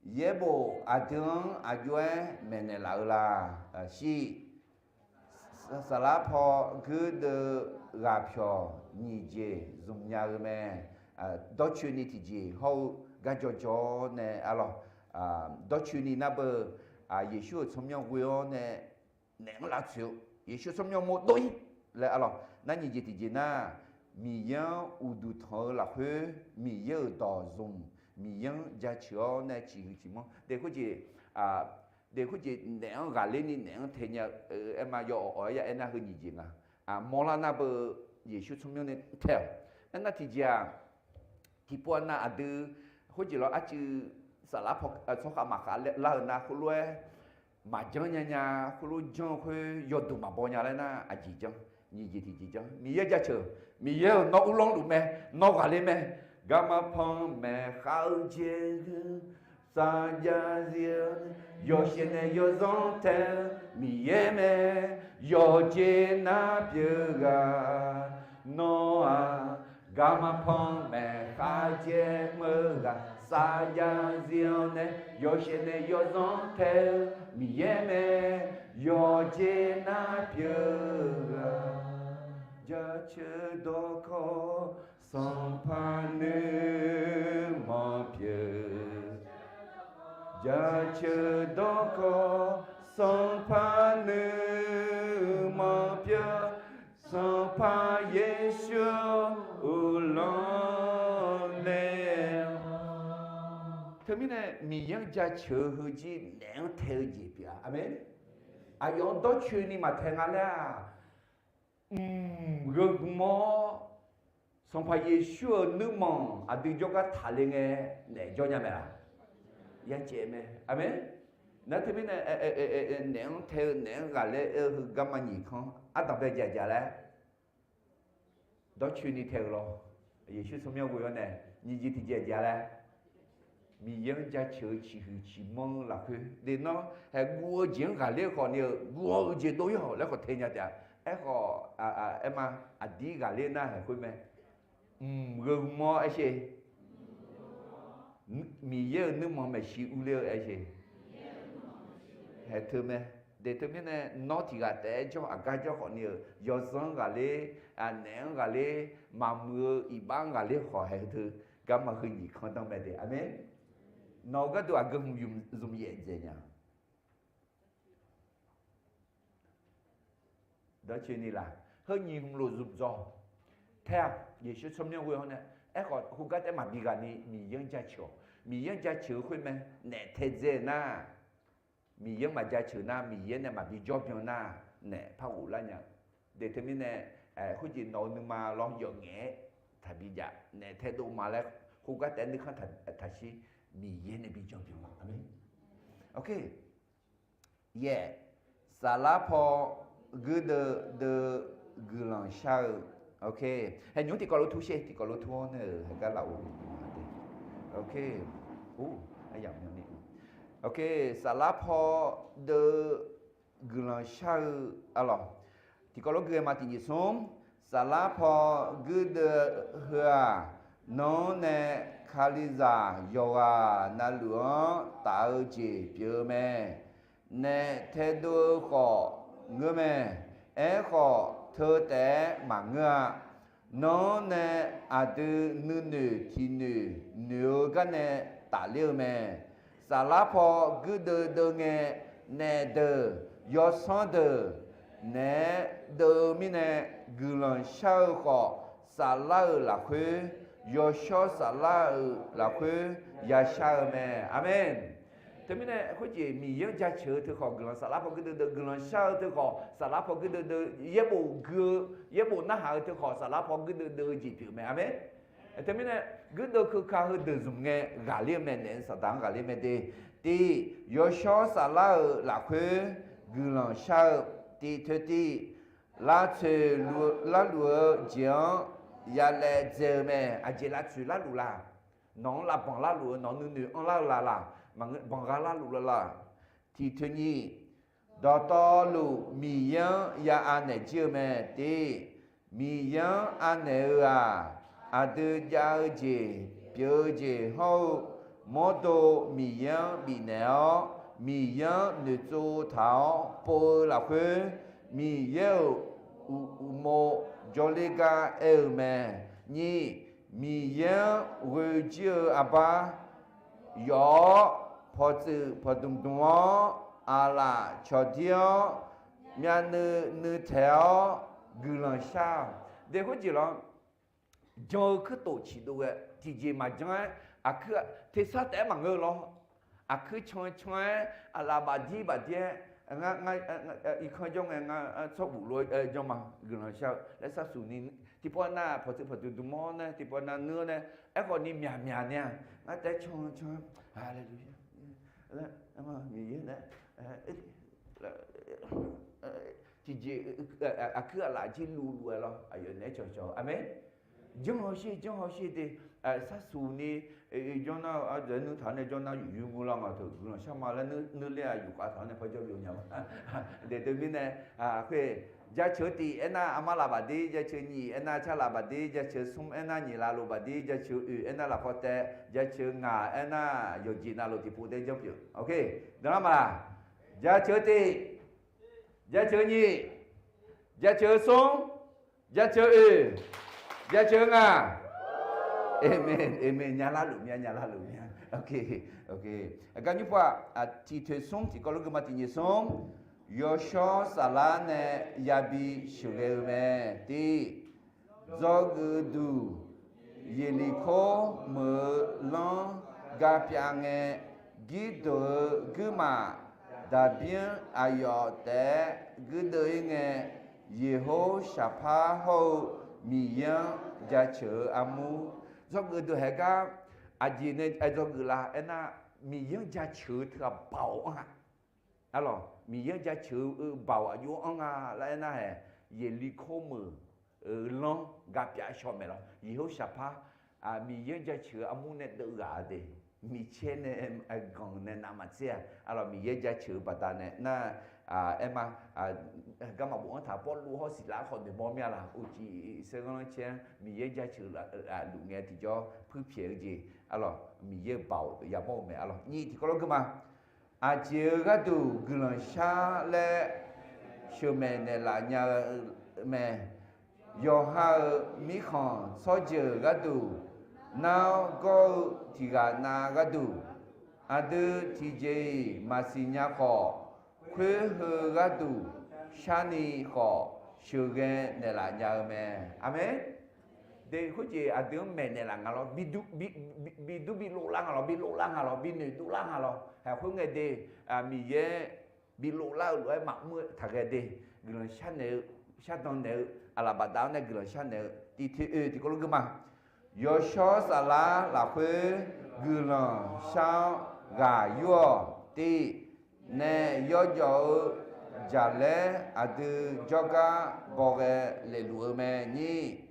Yaerbof aqdui-anr aqjox-aer maeqnaeq laf-eu la. Shiq, saflar paw guirdeuv ghaqpyawq nyiq jeq zmq nya-eu mae. Dawrcoeni tiqjeq hawr-eu gar jawrjawr nae arlawq, dawrcoeni nar beu, Yeqsur-euq tsawrmyanr ghoe-awr nae naef-anr lavtsoeq-eu, Yeqsur tsawrmyanr mawr dov-ir laer arlawq. Nar nyiq jeq tiqjeq nar, Miqyaer-anr uqduq tanq-eu lafkhoer Miqyaer-euq dawq zmq, Miqyaer-anr jaceuq-awr nae ciqhuiq ciqmanr de khoerjeq, de khoerjeq naef-anr ghaqler ni naef-anr tae nya-eu, aerma yawawq awq-aer ya aernar heu nyiq jeq nga. Mawrlar nar beu Yeqsur tsawrmyanr nae tae-awq. Aernar tiqjeq-aq, tiqpov-a nar aqdui khoerjeq lawr arcuiv saflar paw tsawrkhav maqkhav lar-euq nar khoerlof-aer maqjanr nyanya, khoerlof janr-eu khoer yawduq maqbaw nya laer nar aqjeq janr, nyiq jeq tiqjeq janr. Miqyaer jaceuq, Miqyaer-euq nawr uvlanr luf mae, nawr ghaqler mae, garma panmaeq khav-eu jeq-eu sarjax zir-eu, yawshaef nae yawzanr tae-eu Miqyaer mae, yawqjeq nar pyeuf ghaq. Nawr-aq, garma panmaeq khavjaev meuq ghaq sarjax zir-awr nae, yawshaef nae yawzanr tae-eu Miqyaer mae, yawqjeq nar pyeuf ghaq. Jaceuq dawqkawq sanqpaq nuima pyeuf. Jaceuq dawqkawq sanqpaq nuima pyeuf. Sanqpaq Yeqsur uvlanr nae. Teumirnae Miqyaer-anr jaceuq-eu heuzir naef-anr tae-eu jeq pyeuf-a. Aqmeq. Aqyawf-anr dawrcoeni maqtae nga laer-aq, mq gheu gmr-awr, Sanqpaq Yeqsur-euq nuirmanq aqdui jawrgar taqle ngae, naef jawr nya mae laq? Yacaev mae. Aqmeq. Nar teumirnae naef-anr tae-eu, naef-anr ghaqler-eu heu garma nyiq kanr ardanq bae jaeq jaeq laer dawrcoeni tae-eu lawr. Yeqsur tsawrmyanr ghoe-awr nae nyiq jeq tiqjeq jaeq laer Miqyaer-anr jaceuq-eu ciqhuiq ciqmanr-eu lafkhoer, de nawr haeqguv-eu jeq-anr ghaqler khawf ni-euq guv-awr-eu jeq dov-ir-awq laer khawf te nya taef-a. Aerkhawf, aer ma, aqdir ghaqler nar haeq khoer mae. Mq gheu mawr aer sher. Miqyaer-euq nuirmanq maeqshi urler-eu aer sher. Haeq teu mae. De teumirnae nawr tiq ghaq taef-aer jawr aqgar jawr khawf ni-euq yawzanr-anr ghaqler, naef-anr ghaqler, maqmuiq-eu iqbax-anr ghaqler khawf haeq heu teu garma heu nyiq kanr danr mae de. Aqmeq. Nawq-eu gharduq aqgeu hmq zmq yaef dzaeq nya. Dawrcoeni laq, heu nyiq hmq lof zmq dzaw. Tae-aq, Yeqsur tsawrmyanr ghoe-awr nae, aerkhawf heugar taef-aer maqbi ghaq ni Miqyaer-anr jaceuq-awq. Miqyaer-anr jaceuq-eu khoer mae, naef taedzae nar, Miqyaer-anr maqjaceuq nar, Miqyaer nae maqbi jawr byan nar, naef par ghoflar nya-eu. De teumirnae, khoerjeq nawq-eu nuima lawr yawf ngaef-aer taqbi jav, naef taedov ma laer heugar taef-aer nuikhanr taqshir, Miqyaer nae bi jawr byan-a. Aqmeq. Yaef, saflar paw guirdeuv deuv guiqlanq shar-eu. Haeq nymq-mr tiqkawv lof tur sher, tiqkawv lof tur-awr nae-euq haeq gar laf-eu. Saflar paw deuv guiqlanq shar-eu, alawq. Tiqkawv lof gui-eu ma tiq nyiq smr, saflar paw guirdeuv heu-aq, nawr nae Kalizaq yawqghaq navluf-anr taf-eu jeq pyeuf-eu mae. Naef taedov-eu khawf ngeur mae. Aerkhawf, teu taef-aer maqngeur-a. Nawr nae aqdui nuinoeq tiq noeq noeq-eu gar nae tafler-eu mae. Saflar paw guirdeuv deuv ngae, naef deuq yawsanr deuq naeq-aer deuv-eu mirnae, guiqlanq shar-eu khawf, saflar-euq lafkhoer, yawshawr saflar-euq lafkhoer yashar-eu mae. Aqmeq. Teumirnae khoerjeq Miqyaer-anr jaceuq-eu teu khawf guiqlanq, saflar paw guirdeuv deuv guiqlanq shar-eu teu khawf saflar paw guirdeuv deuv, yaerbof gui-eu, yaerbof narhaq-eu teu khawf saflar paw guirdeuv deuv-eu jeq pyeuf mae. Aqmeq. Teumirnae guirdeuv keuka heudeuq zmq ngae ghaqler-eu mae, naef-eu saqdaq-anr ghaqler mae de. Tiq, yawshawr saflar-euq lafkhoer guiqlanq shar-eu, tiq toeqtiv, lavtsoeq larluf-eu jeq-anr yalaev dzae-eu mae. Aqjeq lavtsoeq larluf la? Nawq-anr lavbanq larluf-eu, nawq-eu nuinoeq anrlar-eu la laq? Maqngeur, banqgha larluf la laq? Tiq toeqnyiq, dawqtawvluf Miqyaer-anr ya anaeq jir-eu mae. Tiq, Miqyaer-anr anaeq-eu-aq, aqdui jav-eu jeq, pyeuf-eu jeq hawr-eu, mawrdo Miqyaer-anr bifnaeq-awr, Miqyaer-anr noeqtsov taq-awr pov-eu lafkhoer, Miqyaer-euq uqmov jawrler gar aer-eu mae. Nyiq, Miqyaer-anr ghoe jir-eu arbar yawf-awr, pawqtsuif pawqdmq dmq-awr, aqlaf cawqdir-awr, myavnuiv nuitaeq-awr guiqlanq shar-awq. De khoerjeq lawr, jan-eu kuirtof ciqdov ghae tiqjeq maqjan-aer, aqkuir tersar taef-aer maqngeur lawr. Aqkuir can can-aer, aqlaf bafdir bafdir-aer, ngar irkanr jawr ngae ngar tsawrhaq lof-aer janr ma, guiqlanq shar-eu laer sharsuq ni, tiqpawf nar pawqtsuif pawqdmq dmq-awr nae, tiqpawf nar nuir-awr nae, aerkhawf ni myaqmyaq ni-aq, ngar taef-aer can can-aer, Haleluya, Miqyaer nae tiqjeq aqkuir aqlaf jir luvluv-aer lawr, aqyawf naeq-aer cawqcawq-eu. Aqmeq. Janr hawsher, janr hawsher de. Sharsuq ni janr nar-eu ardzaeq-aer nuir taq-awr nae janr nar yufyur ngur lar nga teu guiqlanq shar ma laer nuir ler-a, yufkhav taq-awr nae parjawr byov nya-a. Daef deuv mirnae, khoer, jaceuq tiq aernar armar laf bafdir, jaceuq nyiq aernar tsar laf bafdir, jaceuq smr aernar nyiq laf lof bafdir, jaceuq oeq aernar lafkawr taev, jaceuq ngaq aernar yawqjeq navluf tiqpov taef-aer janr pyeuf. Danlar ma laq? Jaceuq tiq, jaceuq nyiq, jaceuq smr, jaceuq oeq, jaceuq ngaq. Aqmeq, aqmeq, nyalar luf mya, nyalar luf mya. Aqgar nymr pov-aq, tiq toeq smr tiqkawv lof gui ma tiq nyiq smr, yawshawr saflar nae yabi sheuqghae-eu mae. Tiq, dzawgeuf duq Yeqliqkor meuq-eu lanr ga pyav ngae, Girdeuq-eu guirmaf Daqbir-anr aqyawf taef-aer guirdeuv-ir ngae, Yeqhor Shaqpar hawr-eu Miqyaer-anr jaceuq-eu armur. Dzawgeuf duq haeq gar aqjeq nae dzawgeuf la aernar, Miqyaer-anr jaceuq-eu teughaq baoq-anr-a. Arlawq, Miqyaer-anr jaceuq-eu baoq aqjox-anr nga laer aernar hae, Yeqliqkor meuq-eu lanr ga pyav shaw maeq lawr. Yeqhor Shaqpar, Miqyaer-anr jaceuq-eu armur nae deuvghaq-a de. Miqcaer nae, ganq nae navmaqtser-aq, arlawq, Miqyaer jaceuq-eu baqdanae nar, aer ma, garma bofanr taq Pawrluv hawr Siqlar khawf noeqmawr mir-a laq, uqcif saerghanr caer-anr Miqyaer jaceuq luf ngae tiqjawr puirpyaeq-eu jeq, arlawq, Miqyaer-euq baoq yamawr-eu mae, arlawq, nyiq tiqkawv lawr gui ma. Aqjeq-eu gharduq guiqlanq shar laer sheuqmaeq naeqlaf nya-eu mae. Yawqha-euq mirkhanq tsawrjeuq gharduq, nar-awr gawr-eu tiq ghaq nav gharduq, aqdui tiqjeq-iq maqsiq nya khawf, khoer heu gharduq sharni khawf sheuqghae naeqlaf nya-eu mae. Aqmeq. De khoerjeq aqdui-anr maeqnaeq laf nga lawr, bidur bidov lar nga lawr, bilof lar nga lawr, binoeq dov lar nga lawr. Haiq khoerngae de, Miqyaer bilof lar-eu lof-aer maqmr-eu taqghae de, guiqlanq sharnaeq-eu, shardan naeq-eu, aqlaf bafdav-awr nae guiqlanq sharnaeq-eu tiq te oe tiqkawv lawr gui ma. Yawshawr saflar lafkhoer guiqlanq shar-awr ghaq yur-awq. Tiv, naef yawjawf-eu jaqlaer aqdui jawrgar bawghae lef luf-eu mae. Nyir,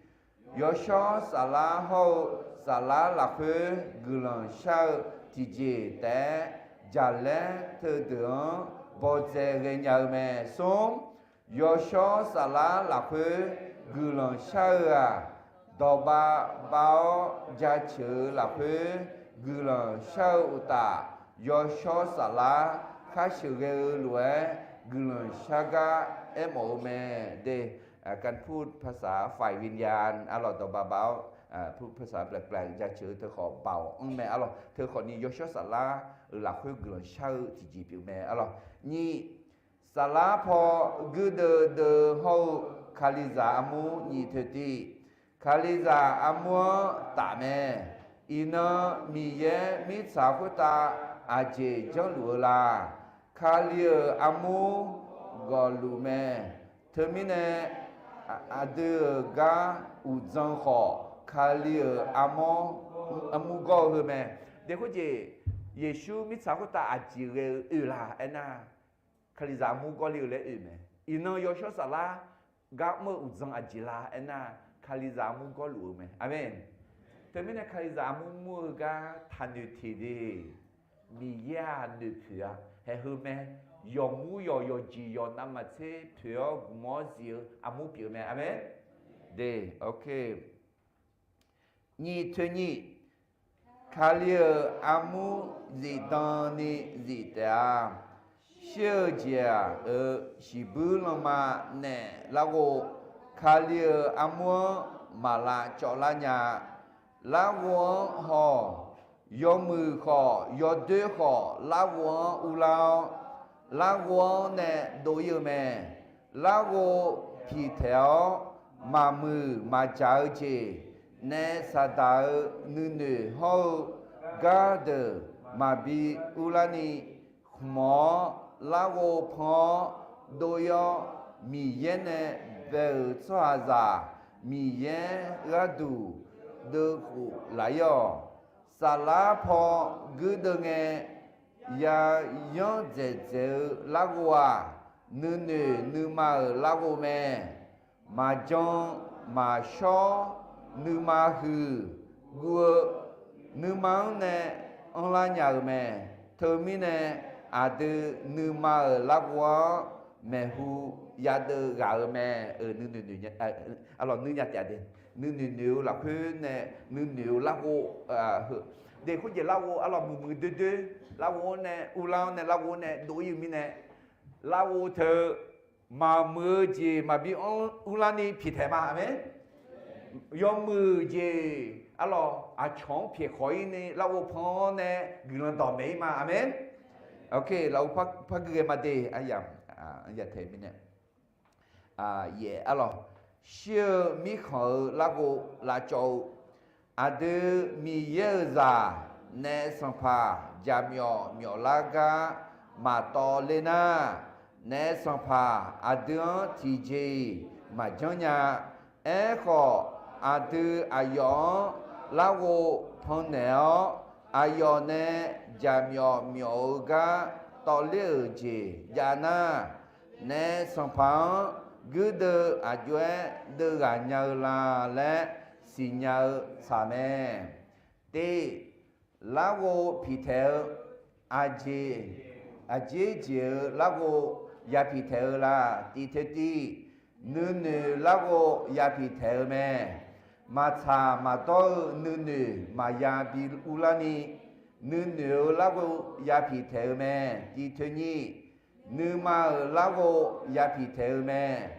yawshawr saflar hawr-eu saflar lafkhoer guiqlanq shar-eu tiqjeq taef-aer jaqlaer teudeuq-anr bawdzae ghaenya-eu mae. Smr, yawshawr saflar lafkhoer guiqlanq shar-eu-aq, dawqbav bav-awr jaceuq-eu lafkhoer guiqlanq shar-eu uqtaf, yawshawr saflar khar sheuqghae-eu lof-aer guiqlanq shar gar aermawf-eu mae. De, การพูดภาษาฝ่ายวิญญาณ arlawq, dawqbav bav-awr พูดภาษาแปลกๆ jaceuq-eu teu khawf baoq anr mae, arlawq, teu khawfni yawshawr saflar-euq lafkhoer guiqlanq shar-eu tiqjeq pyeuf mae, arlawq. Nyir, saflar paw guirdeuv deuv hawr-eu Kalizaq armur nyiq toeqtiv, Kalizaq armur-anr taf mae. Iqnan Miqyaer mirtsaq khoertav aqjeq janrluf-eu la? Kali-euq armur gawqluf mae. Teumirnae aqdui-euq gar uqdzan khawf Kali-euq armur gawr-eu heu mae. De khoerjeq, Yeqsur mirtsaq khoertav aqjeq ghae-eu oe la aernar, Kalizaq armur gawrle-eu laer oe mae. Iqnan yawshawr saflar gar mr-eu uqdzan aqjeq la aernar, Kalizaq armur gawrluf-eu mae. Aqmeq. Teumirnae Kalizaq armur mr-eu gar taqnoeq teq de. Miqyaer-aq noeqpoeq-a. Haeq heu mae. Yawqmur yawq yawqjeq yawq navmaqtser poeq-awr gmq-awr zif-eu armur pyeuf mae. Aqmeq. De, ok. Nyiq toeqnyiq, Kali-euq armur zifdan ni zif taef-a. Shir-eu jeq-aq, euq shiqbuir lanma naeq larghov, Kali-euq armur-anr maq lavcawv lar nya-a. Larghov-anr haw-awq. Yawmuiq khawf yawdoer khawf larghov-anr urlar-awr, larghov-anr nae dov ir-eu mae. Larghov piqtaeq-awr maqmuiq maqjaq-eu jeq, naef saqdaq-eu nuinoeq hawr-eu gardeuq maqbi urlarni, khmq-awr larghov pan-awr dov ir-awr, Miqyaer nae bae-euq tsawrhaqzaq Miqyaer gharduq deuvkhof laf ir-awq. Saflar paw guirdeuv ngae, yayanr dzaeqdzaeq-eu larghov-aq, nuinoeq nuima-euq larghov mae. Maqjan maqshawr nuima huiq guv-eu, nuima-anr nae anrlar nya-euq mae. Teumirnae aqdui nuima-euq larghov-anr maeqhu yadeuv ghaq-eu mae. Arlawq, nuinya taef-a de. Nuinoeq noeq-eu lafkhoer nae nuinoeq-eu larghov heu. De khoerjeq larghov arlawq muiqmuiq doerdoer larghov-anr nae urlar-awr nae larghov-anr nae dov ir-eu mirnae, larghov teu maqmuiq-eu jeq maqbi anr urlarni piqtaeq ma. Aqmeq. Yawmuiq jeq arlawq aqcawq-anr pyaeqkhawq ir ni larghov pan-awr nae guiqlanq dawqmaeq ir ma. Aqmeq. Ok, lafov par gui ghae ma de. Aryav taeq mirnae, yaef arlawq, shir-eu mirkhanq-euq larghov lavcawv-eu, aqdui Miqyaer-euq zaq naef sanqpaq jaqmyawf myawflar gar maqtawv ler nar, naef sanqpaq aqdui-anr tiqjeq-iq maqjanr nya. Aerkhawf, aqdui aqyawf-anr larghov pannaeq-awr, aqyawf nae jaqmyawf myawf-eu gar tawvler-euq jeq jav nar, naef sanqpaq-anr guirdeuv aqjox-aer deuv ghaq nya-eu la laer siqnya-eu tsaq mae. Tiv, larghov piqtaeq-eu, aqjeq, aqjeq jeq-eu larghov ya piqtaeq-eu la? Tiq toeqtiv, nuinoeq larghov ya piqtaeq-eu mae. Maqtsaq maqdawr-eu nuinoeq maqya bi urlarni, nuinoeq-eu larghov ya piqtaeq-eu mae. Tiq toeqnyir, nuima-euq larghov ya piqtaeq-eu mae.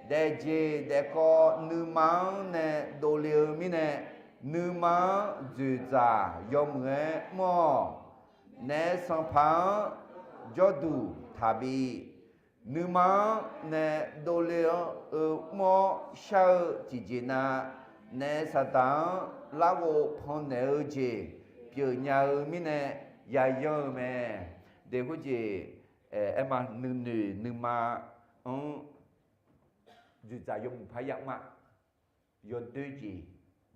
Daefjeq daefkawv nuima-anr nae dovle-eu mirnae, nuima-anr dzoeqdzaq yawmuiq-aer mr-awq. Naef sanqpaq-anr jawrduq taqbi. Nuima-anr nae dovle-eu mr-awr shar-eu tiqjeq nav, naef saqdaq-anr larghov pannaeq-eu jeq pyeufnya-eu mirnae yayanr-eu mae. Deq khoerjeq aer ma, nuinoeq nuima-anr dzoeqdzaq yawmuiq par yamr-a. Yawdoer jeq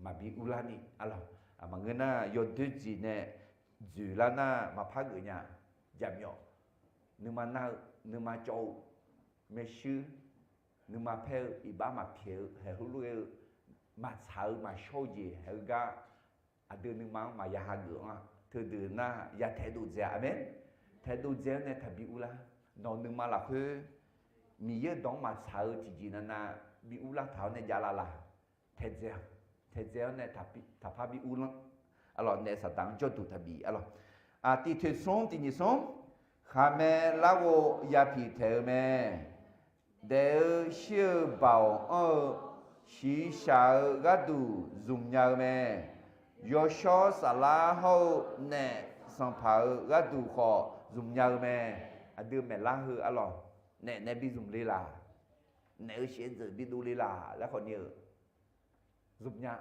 maqbi urlarni, arlawq, maqngeur nar yawdoer jeq nae dzoeqlar nar maqpar geuf nya. Jaqmyawf, nuima nar-eu, nuima cawv-eu, maershuir, nuima paer-eu, iqbax maqpyaeq-eu, haeq heulof-aer-eu, maqtsaq-eu maqshawr-eu jeq haeq-eu gar, aqdui nuima-anr maqya hageuf-anr-a. Teudeuq nar ya taedov dzae-a. Aqmeq. Taedov dzae-anr nae taqbi urlar. Nawq nuima lafkhoer Miqyaer-euq dawq-anr maqtsaq-eu tiqjeq navnav bi urlar taq-awr nae javlar laq? Taedzae-awq. Taedzae-awr nae taqpar bi urlanr. Arlawq, naef saqdaq-anr jawrduq taqbi, arlawq. Aqtiv toeqsmr tiqnyif smr, khaqmae larghov ya piqtaeq-eu mae. Daef-eu shir-eu baoq anr-eu shiqshaq-eu gharduq zmqnya-eu mae. Yawshawr saflar hawr-eu naef sanqpaq-euq gharduq khawf zmqnya-eu mae. Aqdui maeqlar heu, arlawq, naef nae bi zmq le laq? Naef-euq shaevdzeuf bi dovle laq laer khawf ni-eu zmqnya.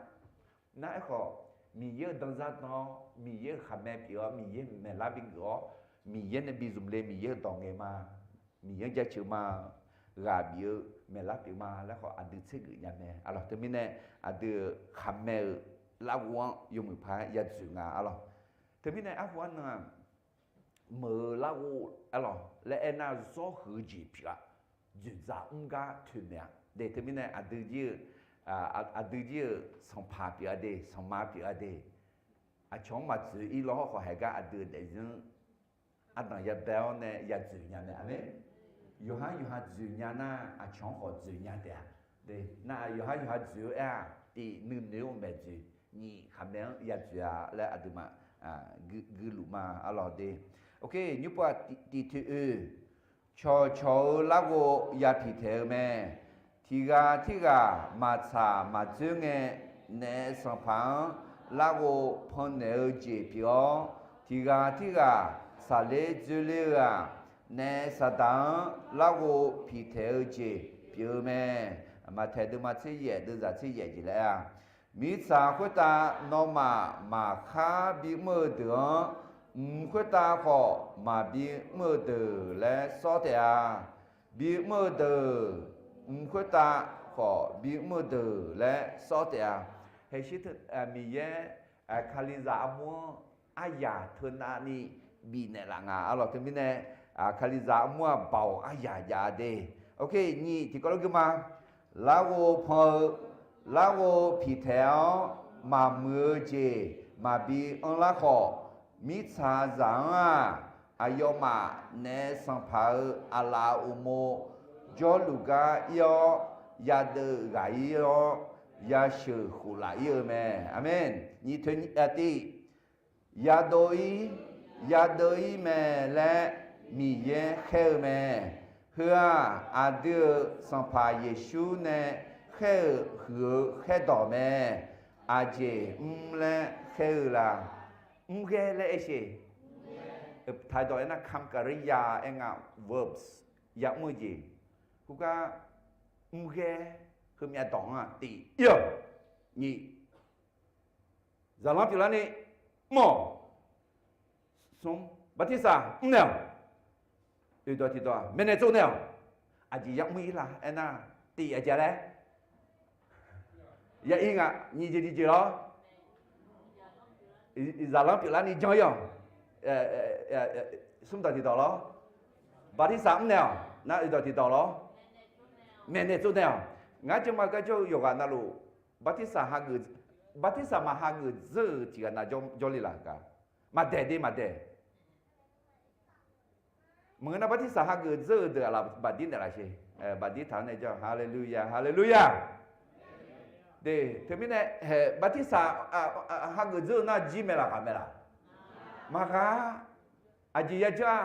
Nar aerkhawf, Miqyaer-euq danzar dan-awr, Miqyaer-euq khaqmae pyeuf-awr, Miqyaer maeqlar bigeuf-awr, Miqyaer nae bi zmq le, Miqyaer-euq dawq ngaeq ma, Miqyaer-anr jaceuq ma, ghaq bif-eu maeqlar pyeuf ma laer khawf aqdui tsergeuf nya mae, arlawq. Teumirnae aqdui-euq khaqmae-euq larghov-anr yawmuiq paq-aer yadzoeq nga, arlawq. Teumirnae arhu arnan-aq, meuq-eu larghov, arlawq, laer aernar zawr huiq-eu jeq pyeuf-a. Dzoeqdzaq mr gar toeqmaeq-a. De, teumirnae aqdui jir-eu, aqdui jir-euq sanqpaq pyeuf-a de, sanqma pyeuf-a de, aqcawq-anr maqdzoeq-ir lawr khawf haeq gar aqdui-euq daefzir-anr ardanq yabae-awr nae yadzoeq nya mae. Aqmeq. Yawqhar yawqha dzoeq nya nar, aqcawq-anr khawf dzoeq nya taef-a. De, nar yawqhar yawqha dzoeq-eu aer-aq, tiq nuinoeq-anr maeq dzoeq, nyiq khaqmae-anr yadzoeq-a laer aqduimaf guiluf ma, arlawq de. Ok, nymrpov-aq tiq toeq oe, cawqcawq-eu larghov ya piqtaeq-eu mae. Tiq ghaq tirghaq maqtsaq maqdzoer ngae, naef sanqpaq-anr larghov pannaeq-eu jeq pyeuf-awr, tiq ghaq tirghaq tsaqler dzoerler-eu-aq, naef saqdaq-anr larghov piqtaeq-eu jeq pyeuf-eu mae. Maqtaeq deuvma tser yaef deuvzaq tser yaef jeq laer-a. Mirtsaq khoertav nawmaf maqkhar bimr-eu deuq-anr, mq khoertav khawf maqbi mr-eu deuq laer sawr taef-a. Bimr-eu deuq, mq khoertav khawf bimr-eu deuq laer sawr taef-a. Haeqshir teu, Miqyaer, Kalizaq armur-anr aryaq teunavni bifnaeq laf nga, arlawq. Teumirnae Kalizaq armur-aq baoq aryaq jav de. Ok, nyiq tiqkawv lof gui ma. Larghov pan-eu, larghov piqtaeq-awr maqmuiq-eu jeq maqbi anrlar khawf, mirtsaqzaq-anr-aq, aqyawfmaf naef sanqpaq-euq aqlaf uqmov jawrluf gar ir-awr, yadeuv ghaq ir-awr, yasheuq khof laf ir-eu mae. Aqmeq. Nyiq toeq tiv, yadov ir, yadeuv ir mae laer Miqyaer khaer-eu mae. Heu-aq, aqdui-euq Sanqpaq Yeqsur nae khaer-euq huiq-eu khaerdawq mae. Aqjeq mr laer khaer-eu la? Mrghae laer aer sheq. Taqdawq aernar, กริยา aer nga, verbs, ya'mr-eu jeq. Khoergar, mrghae, heumyav dawq-anr-aq tiq ir-awq, nyiq, zaqlanr pyeuflarni mr-awq. Smr, bartirsaq mrnaeq-awq. Oeqdawq tiqdawq-aq maeqnaeq tsovnaeq-awq. Aqjeq ya'mr ir la aernar, tiq aqjeq laer, ya'ir nga. Nyiq jeq tiqjeq lawr, zaqlanr pyeuflarni janr ir-awq. Smr dawq tiqdawq lawr, bartirsaq mrnaeq-awq. Nar oeqdawq tiqdawq lawr, maeqnaeq tsovnaeq-awq. Ngar jawrma garjawr-eu yawqghaq navluf, bartirsaq hageuf, bartirsaq maqhageuf dzeur-euq tiqghaq nav jawrle laq gaq? Maqdaeq de maqdaeq. Maqngeur nar bartirsaq hageuf dzeur-eu deuq aqlaf baqdir naeqlaf sher. Baqdir taq-anr nae janr, haleluya, haleluya. De, teumirnae haeq bartirsaq hageuf dzeur-eu nar jir mae laf ghaq mae laf? Maqghaq. Aqjeq yajanr-a?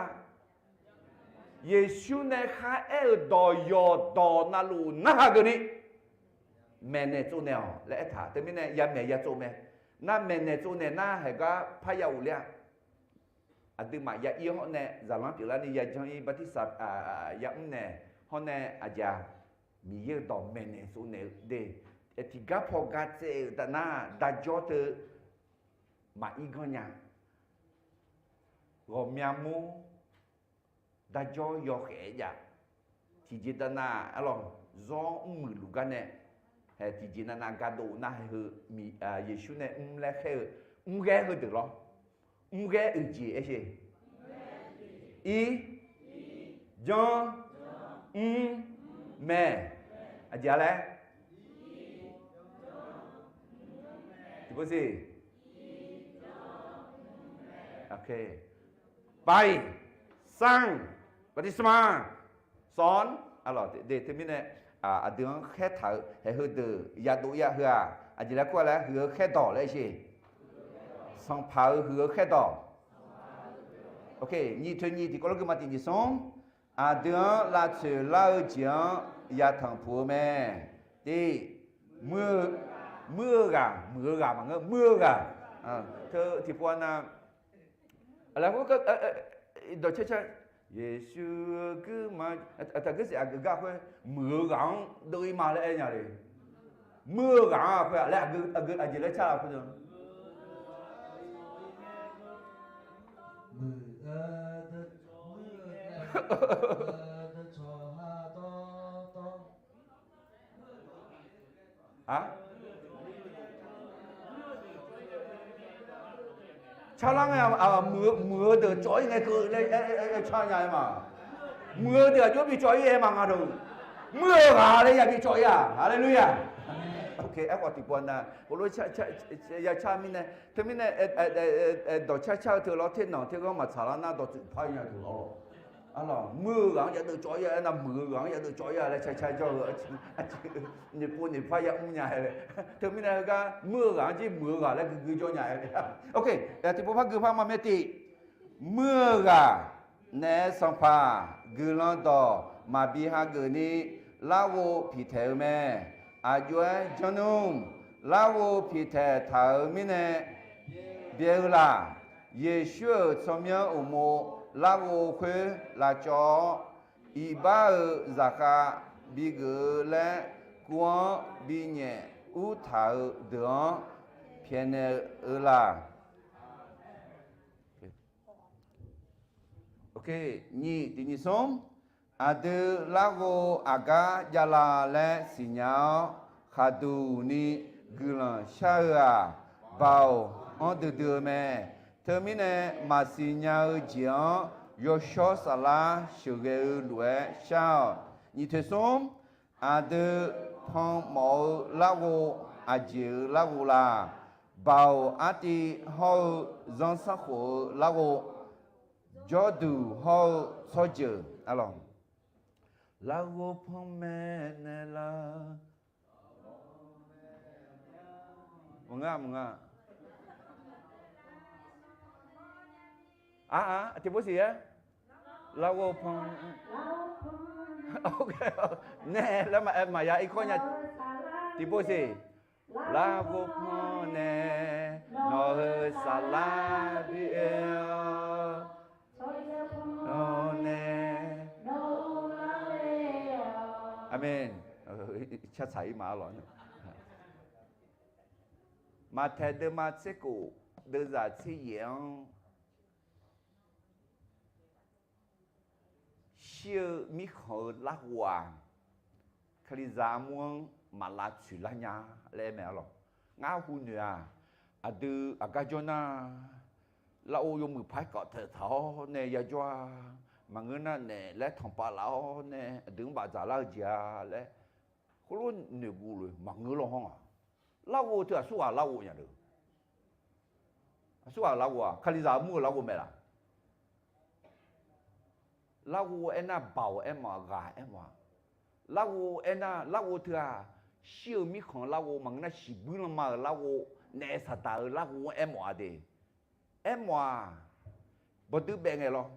Yeqsur nae kharaer-euq dawq yawqdawq navluf narhaq geufni maeqnaeq tsovnaeq-awq laer aertaq. Teumirnae yamaeq yatsov mae. Nar maeqnaeq tsovnaeq nar haeq gar parya ghofler-a. Aqduimaf ya ir hawr nae zaqlanr pyeuflarni yajanr ir bartirsaq yamr naeq hawr nae aqjeq-a, Miqyaer-euq dawq maeqnaeq tsovnaeq-eu de, tiqgar paw ga tsaev-euq taf nar darjawr teu maqir ganr nya. Ghawqmya mur darjawr yawkhaef-aer jav. Tiqjeq danav arlawq, zawr mrmuiq luf gar nae, haeq tiqjeq navnav ga dov nar haeq heu, Yeqsur nae mr laer khaer-eu mrghaer heudeuq lawr. Mrghaer uiqjeq aer sher. Ir, janr, mr, maeq. Aqjeq-a laer? Tiqpov siq. Pai, sanr, bartirsaq, sanr, arlawq de. Teumirnae aqdui-anr khaertaq-eu haeq heudeuq yadov ir-a heu-aq, aqjeq laer kur-a laer huiq-eu khaerdawq laer sher. Sanqpaq-euq huiq-eu khaerdawq. Nyiq toeq nyiq tiqkawv lof gui ma tiq nyiq smr. Aqdui-anr lavtsoeq lar-eu jeq-anr yatanq puq-eu mae. Tiq, muir-eu ghaq, muiq-eu ghaq maqngeur, muir-eu ghaq. Teu tiqpov-a nar, dawq caer car, Yeqsur-eu guirma, taqguir siq aqgeu gar khoer muiq-eu ghaq-anr dov ir ma laer aer nya le. Muir-eu ghaq-anr khoer-a laer aqgeu aqjeq laer car-a khoer-a. Carlar ngae, muiq-eu deuq cawv-ir ngae keuv laer car nya-aer ma. Muiq-eu deuq aqjox bi cawv-ir-aer ma nga deuq. Muir-eu ghaq laer ya bi cawv-ir-aq, haleluya. Aerkhawf tiqpov nav heulof ya car mirnae, teumirnae dawq car car-eu teu lawr ter nanq ter ghanr maqtsaq lar nar dawqtsuif par nya deuq lawr. Arlawq, muir-eu ghaq-anr yadeuv cawv-ir-a aernar, muiq-eu ghaq-anr yadeuv cawv-ir-a laer car car jawr-eu, noeqpov noeqpar yamr nya-aer laer. Teumirnae heugar muir-eu ghaq-anr jir muiq-eu ghaq laer guiqgui jawr nya-aer laer. Tiqpov par gui par ma mae tiq. Muir-eu ghaq naeq-aer Sanqpaq guiqlanq dawq maqbi hageuf ni larghov piqtaeq-eu mae. Aqjox-aer janr nmr. Larghov piqtaeq taq-euq mirnae byae-eu laq. Yeqsur-euq tsawrmyanr uqmov larghov khoer lavcawv-awr, iqbax-euq zaqkhav bigeuf-eu laer kuv-anr binyaef urtaq-eu deuq-anr pyaeqnaeq-eu laq. Nyiq tiq nyiq smr. Aqdui larghov aqgar javla laer siqnya-awr, khaqduq ni guiqlanq shar-eu-aq, Baoq anr duidui-eu mae. Teumirnae maqsiq nya-eu jeq-anr yawshawr saflar sheuqghae-eu lof-aer shar-awq. Nyiq toeq smr. Aqdui panmawf-eu larghov aqjeq-euq larghov la? Baoq artiv hawr-eu zanrsanrkhof-eu larghov, jawrduq hawr-eu tsawrjeuq, larghov panmaeq naeqlaf. Maqngeur, maqngeur. Aq, tiqpov siq-aer, larghov pan nae laer maqya irkawr nya. Tiqpov siq. Larghov pan nae nawq-euq saflar bi oe-awr, nawq nae. Aqmeq. Cartsaq-ir ma lawq. Maqtaeq deuvma tser kof deuvzaq tser yaef-anr, shir-eu mirkhanq-eu larghov-aq, Kalizaq armur-anr maq lavtsoeq lar nya laer aer mae arlawq. Ngar hu noeq-aq, aqdui aqgar jawr nar, larghov yawmuiq paq-aer kawf taeq taq-awr nae yajawr-a. Maqngeur nar naef laer tanqpav laf-awr nae aqdui-anr bafdzaq lar-eu jeq-a laer, heulof noeqguv lof-eu maqngeur lawr haw-aq. Larghov teu aqsurghaq larghov nya deuq. Aqsurghaq larghov-aq, Kalizaq mur-eu larghov mae laq? Larghov aernar, baoq aermawf-a, ghaq aermawf-a. Larghov aernar, larghov teu-aq, shir-eu mirkhanq larghov maqngeur nar, shiqbuir lanma-euq larghov, naef saqdaq-euq larghov aermawf-a de. Aermawf-aq, bawqdui baef ngaeq lawr.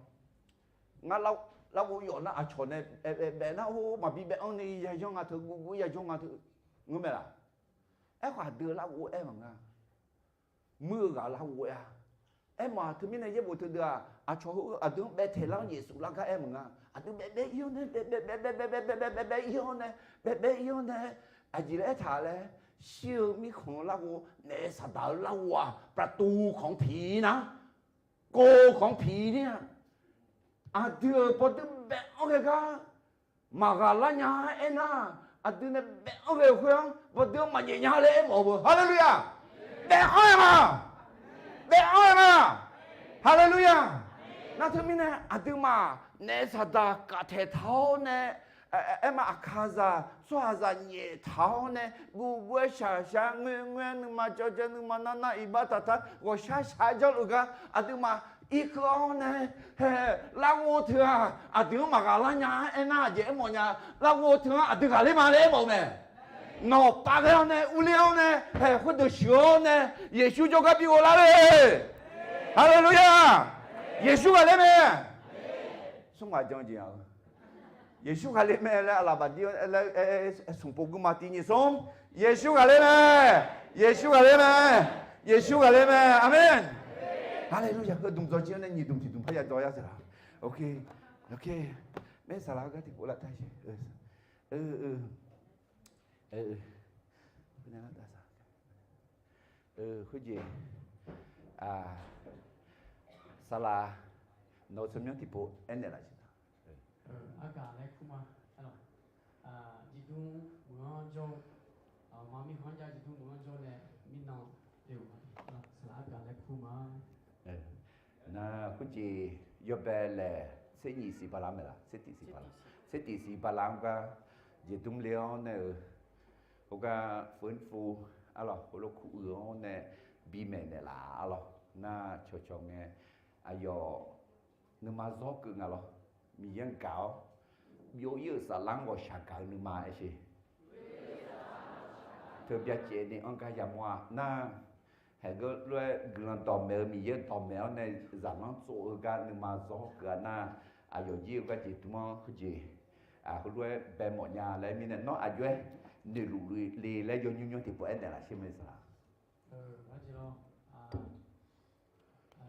Ngar larghov yawf nar aqcawq nae baef nar, or maqbi baef anr ni yayanr nga teu, guvguv yayanr nga teu, ngeur mae laq? Aerkhawf aqdui larghov aer maqnga. Muir-eu ghaq larghov aer-a. Aermawf-aq, teumirnae yaerbof teudeuq-aq, aqcawq heu aqdui-anr baef taeq lar-anr yaef suf lar gar aer maqnga. Aqdui baef baef ir-awr nae, baef baef baef baef baef baef baef baef baef ir-awr nae, baef baef ir-awr nae, aqjeq laer aertaq laer, shir-eu mirkhanq larghov, naef saqdaq-eu larghov-aq, ประตู khanq-anr piq nar, kov khanq-anr piq nar-aq, aqdui-euq bawqdui baef-anr ghae gar maqghaq lar nya-a. Aernar, aqdui nae baef-anr ghae-euq khoer-anr bawqdui-anr maqnyaef nya laer aermawf-eu beu. Haleluya! Baef-anr-aer ma, baef-anr-aer ma. Haleluya! Nar teumirnae aqduimaf naef saqdaq kaftaeq taq-awr nae, aerma aqkazaq tsawrhaqzaq nyaef taq-awr nae, guvguv-aer shaqshaq ngoerngoer-aer nuima cawvjawv nuima narnar iqbax taqtar ghawqshaq shaq-aer jawrluf gar aqduimaf irkeuv-awr nae, hae, larghov teu-aq aqdui-anr maqghaq lar nya-a. Aernar aqjeq aermawf nya, larghov teu-anr aqdui ghaqler ma laer aermawf-eu mae. Nawq pav ghae-awr nae, urler-awr nae, hae, khoerdeuq shuif-awr nae, Yeqsur jawrgar bi ghoflar le. Haleluya! Yeqsur ghaqler mae. Smr ghaq jan-eu jeq-a-eu. Yeqsur ghaqler mae laer aqlaf bafdir-awr laer, smq pov guirma tiq nyiq smr. Yeqsur ghaqler mae. Yeqsur ghaqler mae. Yeqsur ghaqler mae. Aqmeq. Haleluya! Heudmq dzaw jir-awr nae nyiq dmq tiq dmq parya dzaw yar saqlaq. Ok. Ok. Maer saqlaq-eu gar tiqpov lavtav-ir. Khoerjeq, saqlaq, nawq-eu tsawrmyanr tiqpov aernaeq laf siq. Argaq laer kur ma. Jeqdmr meuq-anr jawr-eu, ma mirkhanq-anr jav jeqdmr meuq-anr jawr nae mirnan oe-euq ma. Saqlaq argaq laer kur ma. Nar khoerjeq yawbae laeq tser nyiq siq bala maeqlaf, tser tiq siq bala, tser tiq siq bala-anr gar jeqdmr le-awr nae-euq, heugar ฟื้นฟู arlawq, heulof kur uiq-awr nae bimaeq naeqlaf arlawq. Nar cawqcawq ngae, aqyawf nuima zawr keuv nga lawr. Miqyaer-anr gaq-awr byov ir-euq saflar-anr ghawqshaq gaq-eu nuima aer sher. Teu byacaevni anr gar yamawr-a nar, haeq geur lof-aer guiqlanq dawqmaeq-eu Miqyaer dawqmaeq-awr nae zaqlanr tsov-eu gar nuima zawr keuv-a nar, aqyawf jir-eu gar jeqdmr-anr heujeq heulof-aer bae mawf nya laer mirnae, nawr aqjox-aer noeqluf le laer yawnymr nymr tiqpov aernaeq laf sher mae saqlaq. Arjeq lawr,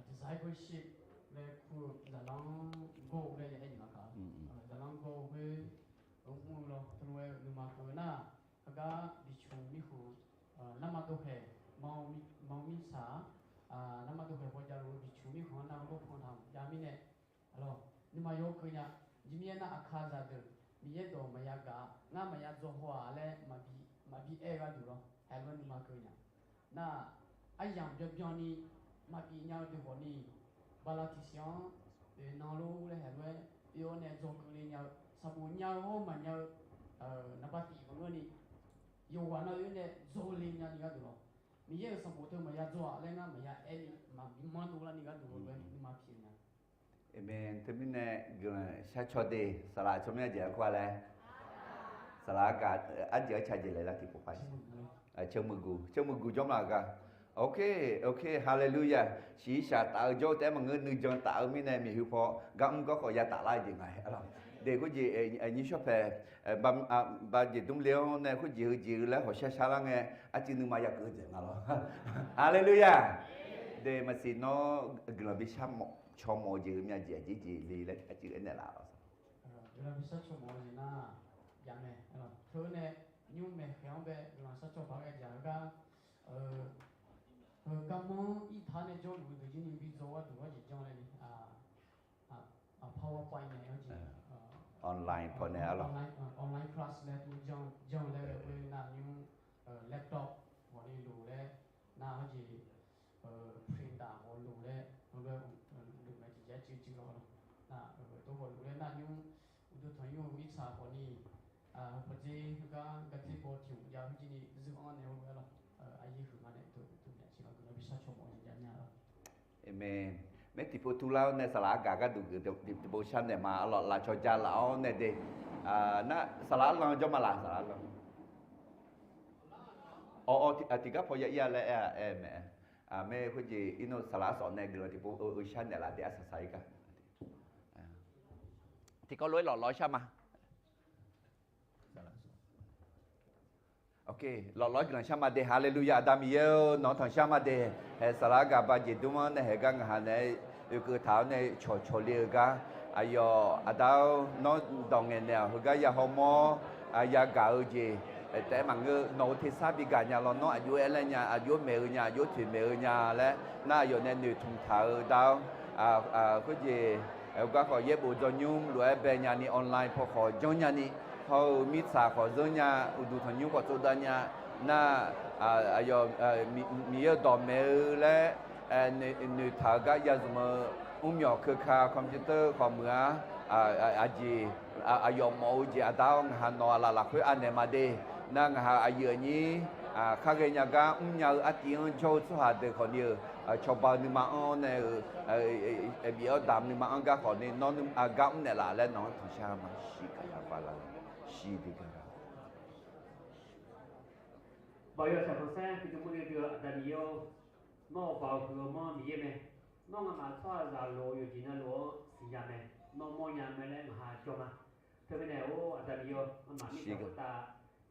discipleship laer kur-eu zaqlanr gawr-eu laer ya aer-eu laqkhaq, zaqlanr gawr-eu khoer, mr-eu lawr teulof-aer nuima keuv nar, heugar biqcmq mirkhanq, narma dawqkhaeq, ma-eu mirtsaq-a, narma dawqkhaeq paw javluf-eu biqcmq mirkhanq-anr nar heulof pan taq jav mirnae, arlawq, nuima yawr keuv nya. Jir mir-aer nar aqkazaq deuq Miqyaer dawq maqya gaq-a, ngar maqya dzaw haw-aq laer maqbi aer-eu gharduq lawr, haiq lof-aer nuima keuv nya. Nar, aryamq byanbyan ni maqbif nya-eu deuq khawf ni, bala tiqsiq-anr oeq nan lor laer haiq lof-aer oe-awr nae dzaw keuvle nya-eu, sanqbof nya-eu hawr maqnya-eu, naqba tif maqngeur ni, yawqghaq na oe-awr nae dzaw le nya ni gharduq lawr, Miqyaer-euq sanqbof teu maqya dzaw-aq laer ngar maqya aer ni maqbi manr dovlar ni gharduq lof-aer nuima pyeuf nya. Aqmeq. Teumirnae guiqlanq shar caw de, saqlaq tsawrmyanr jeq-anr kur-a laer. Saqlaq argaq arjeq-anr ca jeq laeq lar tiqpov paq. Ceuv muiqguq, ceuv muiqguq jawrmaf-euq gar. Ok, ok, haleluya. Shiqshaq taf-eu jawr-eu taef-aer maqngeur, nuijan taf-eu mirnae miqhoe paw gar mr gar khawf ya taflar-eu jeq nga. De khoerjeq nyir shawr pae, ba jeqdmr le-awr nae khoerjeq heu jeq-eu laer hawqshar sharlar ngae, arcuiv nuima yakeuv-eu jeq nga lawr. Haleluya. De maqsiq nawr guiqlanq bi shar caw mawf-eu jeq-eu myav jeq aqjeq jeq le laer arcuiv aernaeq laf-a. Guiqlanq bi shar caw mawf-eu jeq nar, yamq mae. Teu nae nymr maeqkhaeq-anr bae guiqlanq shar caw paq ghae jaq-eu gar, garmanr irtaq nae jawrluf-eu deuq jir ni bi dzaw gharduq gharjeq jan laer ni, PowerPoint nae-anr jeq, online paw nae arlawq, online class nae tov jan laer ghae khoer nar nymr, laptop ghawqni loq laer nar-anr jeq, printer ghawq loq laer, loq mae tiqjeq-aer cuiv cuiv lawr lawr. Nar tov ghawq loq laer nar nymr uqduq tanqnymr-eu mirtsaq khawfni, pawdzer heugar gardzer baw tiq hmq jav-eu jir ni zeur-anr nae heulof-aer lawr, aqyuif huiq nga nae tov myaf ciq lawr guiqlanq bi shar caw mawf-eu jeq jav nya lawr. Aqmeq. Maer tiqpov turlar-awr nae saqlaq argaq gharduq geuf tiqpov sharnaeq ma. Arlawq lafcawq ja laf-awr nae de. Nar saqlaq arlan jawr ma laq, saqlaq arlan. Awq, tiqgar paw ya ir-a laer aer-a, aer mae. Maer khoerjeq irnov saqlaq arsawf nae guiqlanq tiqpov-eu sharnaeq laf de arsaq saq ir gar. Tiqkawv lof-aer lawqlawr shar ma. Lawqlawr guiqlanq shar ma de. Haleluya. Aqda Miqyaer-or, nawq-anr tanqshar ma de. Haeq saqlaq argaq ba jeqdmr-anr nae haeq gar ngaq ha naeq-aer oekeuv taq-awr nae cawqcawq le-eu gar, aqyawf aqda-or, nawr dawq ngaeqnaeq-awq. Heugar ya hawmawr-awr yagaq-eu jeq taef-aer maqngeur. Nawq-euq tersar bi gaq nya lawnmr, aqjox-aer laer nya, aqjox maeq-eu nya, aqjox toeqmaeq-eu nya laer nar, aqyawf nae noeqtmq taq-eu dar-awr, khoerjeq gar khawf yaerbof dzawrnymr lof-aer bae nyani, online paw khawf janr nyani, hawr-eu mirtsaq khawf zanr nya, uqduq tanqnymr khawf tsovdav nya nar, aqyawf Miqyaer-eu dawqmaeq-eu laer noeqtaq-eu gar ya zmq-eu mrmyawq keuka computer khawf muiq-a. Aqjeq aqyawf mawf-eu jeq aqda-awr, ngaq ha nawq aqlaf lafkhoer anaeq ma de. Nar ngaq ha aqyuif aqnyir kharghae nya gar mrnya-eu artiv-anr jawr-eu tsawrhaq deuq khawfni-euq cawba-eu nuima anr-awr nae-euq bif-awr damq nuima anr gar khawfni nawr gar mrnaeq laf laer nawq-anr tanqshar ma. Shiqgaq yaqbala, shiqdui gaq-a. Baqyawf saqkhanqsaer tiqdui mawrni dui-eu Aqda Miqyaer-or, nawr-euq baoq huiq-eu manr Miqyaer mae. Nawr nga'maf tsawrhaqzaq loq-eu yawqjeq navluf-anr siqnya mae. Nawr mawrnya mae laer ngaq ha jawr ma. Teumirnae-or, Aqda Miqyaer-or, nga'maf mirtsaq khoertav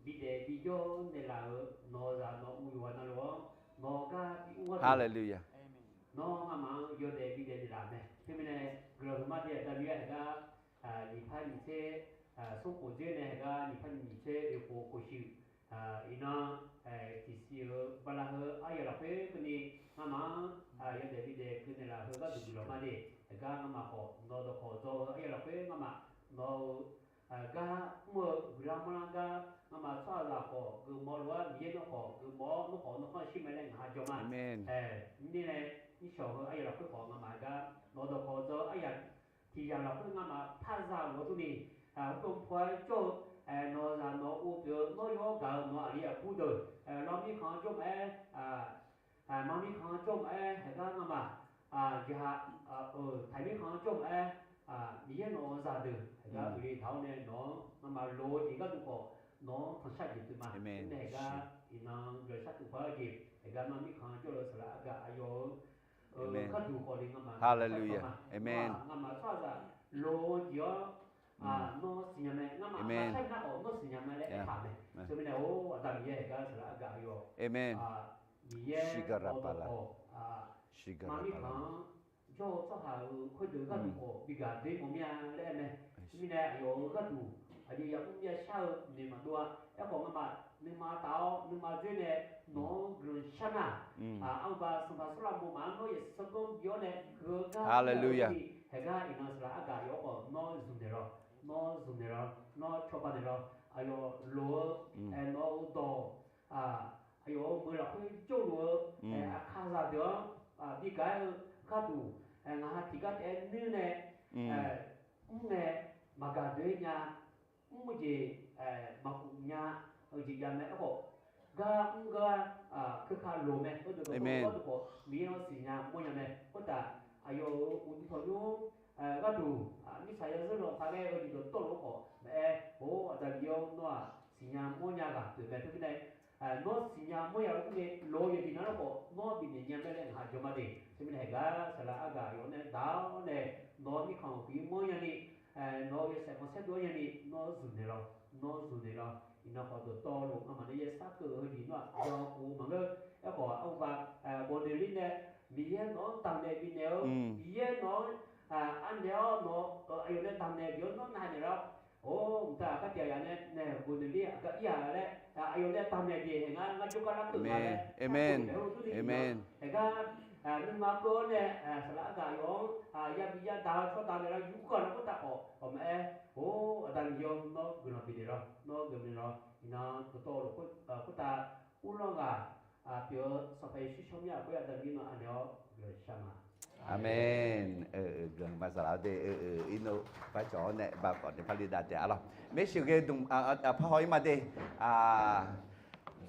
bidaef bijawr naeqlaf-euq nawq-eu zaq nawq-eu uqyawq navluf-anr nawq-eu gar bi ur gharduq, nawr nga'maf-anr yawdaef bidaef naeqlaf mae. Teumirnae guiqlanq huiqma de Aqda Miqyaer haeq gar nyiq par nyiq tser smr khof dzoer nae haeq gar nyiq par nyiq tser oeq khof khof shuif iqnan tiqsiq-euq bala heu aryaq lafkhoer keuvni nga'maf-anr yawdaef bidaef keuv naeqlaf-eu gharduq guiqlanq ma de. Haeq gar nga'maf khawf nawq-eu dawqkawq dzaw-eu aryaq lafkhoer nga'maf nawq-eu gar mr-eu guiqlanq manrlar gar nga'maf tsawrhaqzaq khawf geufmawf lof-aer Miqyaer nawr khawf geufmawf-awr nawr khawf nawr khanr shir mae laer ngaq ha jawr ma. Mirnae mirshawq heu aryaq lafkhoer khawf nga'maf gar nawq-eu dawqkawq dzaw-eu aryaq tiq yaq lafkhoer nga'maf par za lof-aer durni, heugar paw-aer jawr-eu nawq-eu zaq nawq-eu ur pyeuf-eu nawr yawr gaq-eu nawq-eu aqli aqbur deuq, lawr mirkhanq-anr jawr maqaer, mar mirkhanq-anr jawr maqaer, haeq gar nga'maf, jeqha, taiq mirkhanq-anr jawr maqaer, Miqyaer nawq-eu zaqdeuq haeq gar uiqle taq-awr nae nawq-anr nga'maf loq-eu jeq gharduq khawf nawq-anr tanqshar jeq pyeuf ma. Mirnae haeq gar iqnan guiqlanq shar tuf par-eu jeq haeq gar mar mirkhanq-anr jawrle-eu saqlaq argaq aqyawf-eu gharduq khawfni nga'maf, nga'maf tsawrhaqzaq loq-eu jeq-awr nawr siqnya mae, nga'maf maqshar nar khawf nawr siqnya mae laer aertaq mae. Teumirnae-or, Aqda Miqyaer haeq gar saqlaq argaq aqyawf Miqyaer-awr dawqkawq mar mirkhanq-anr jawr-eu tsawrhaq-euq khoerdeuq gharduq khawf bi gaq doer mawf mir-a laer aer mae. Teumirnae aqyawf-euq gharduq aqjox yamr yashar-eu noeq maqdov-a. Aerkhawf nga'maf nuima taf-awr nuima dzoer nae nawq-anr guiqlanq shar nar, arba Sanqpaq Sawrlaqmawr maf-anr nawr yasiq sanrganr bi-awr nae huiq-eu gar mr-eu ni, haeq gar iqnan saqlaq argaq yawf-awr khawf nawr zmq naeq lawr, nawr zmq naeq lawr, nawr cawba naeq lawr. Aqyawf loq-eu nawq-eu dawq, aqyawf-euq meuq lafkhoer jawrluf-eu aqkaqzaq deuq-anr bi gaq-aer-eu gharduq, ngaq ha tiqgar taef-aer nuir nae mr nae maqgaq doer nya, mr-eu jeq maqkhof nya-eu jeq jav mae. Aerkhawf gar mr gar keuka loq mae. Heudeuq dawqtawvluf gharduq khawf Miqyaer-anr siqnya mawrnya mae. Khoertav aqyawf-euq uqduq tanqnymr gharduq mirtsaq yarzeur lanq paq ghae-eu jeq dawqtawvluf-anr khawf maqaer, or Aqda Miqyaer-or, nawr-aq siqnya mawrnya ghaq pyeuf mae. Teumirnae nawr siqnya mawrnya-eu khoer ngae loq-eu yawqjeq navluf khawf nawr bifnaeq nya mae laer ngaq ha jawr ma de. Teumirnae haeq gar saqlaq argaq yawf-awr nae daq-awr nae nawq-eu mirkhanq-anr huiq manrnya ni, nawq-eu yawshaef khanqsaer dov-awr nyani nawr zmq naeq lawr, nawr zmq naeq lawr. Iqnan khawf dawqtawvluf nga'maf nae yaer sarkeuv-eu heu jeq nawr-aq yawkhof maqngeur. Aerkhawf arba ghawqnoeq lir nae Miqyaer nawq-anr damqnaeq bifnaeq-eu, Miqyaer nawq-anr arnaeq-awr nawq-eu aqyawf nae damqnaeq bif-awr nawr navnaeq lawr. Or mqtav aqgar tiq ghaq yaf nae naeq ghofnoeq ler aqgar ir-aq laer aqyawf nae damqnaeq jeq haeq ngar ngar jawrgar larkeuv nga laer, aqgar nuima keuv-awr nae saqlaq argaq yawf-anr yabi yadaq-eu tsawrda naeq lar yur keuv-a lar khoertav khawf awq maqaer, or Aqda Miqyaer-or, nawr guiqlanq bifnaeq lawr, nawr guiqlanq bifnaeq lawr. Iqnan dawqtawvluf khoertav uvlanr ghaq pyeuf-eu Sanqpaq Yeqsur tsawrmyanr lafkhoer Aqda Miqyaer nawr anaeq-awr guiqlanq shar ma. Aqmeq. Guiqlanq ma saqlaq-awr de, irnov barcawq-awr nae baqkawv nae parli dav taef-a lawr. Maeqshi ghae dmq parhaw-ir ma de.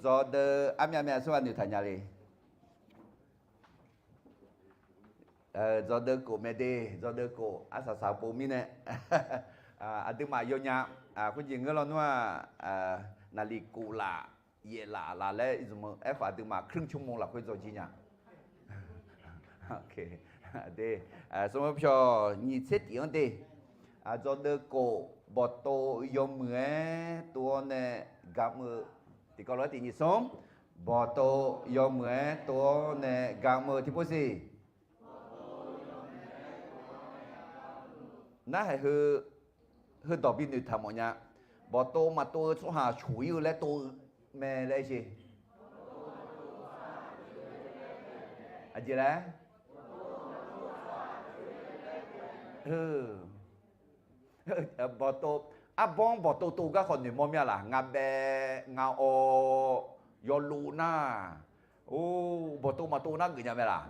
Zawqdeuq armyav myav smr ghaq noeqtaq nya le. Dzawdeuv kof mae de, dzawdeuv kof arsaq saq-eu pov mirnae, aqduimaf yawnya, khoerjeq ngeur lawnmr-aq, naqliq kof laf, yaef laf laf laer zmq-eu aerkhawf, aqduimaf ครึ่งชั่วโมง lafkhoer dzaw jir nya. Smrmr pyawq nyiq tser tif-anr de, dzawdeuv kof bawqtov yawmuiq-aer tov-awr nae ga mr-eu, tiqkawv lof-aer tiq nyiq smr, bawqtov yawmuiq-aer tov-awr nae ga mr-eu tiqpov siq. Narhaq heu, heudawq bi noeqtaq mawf nya. Bawqtov maqtov-eu tsawrhaq coq-ir-eu laer tov-eu mae laer aer sher. Aqjeq laer, bawqtov, arbawr-anr bawqtov tov gar khawf noeqmawr mir-a laq? Ngaq baef ngaq awq yawlov nar, or, bawqtov maqtov nar geufnya mae laq?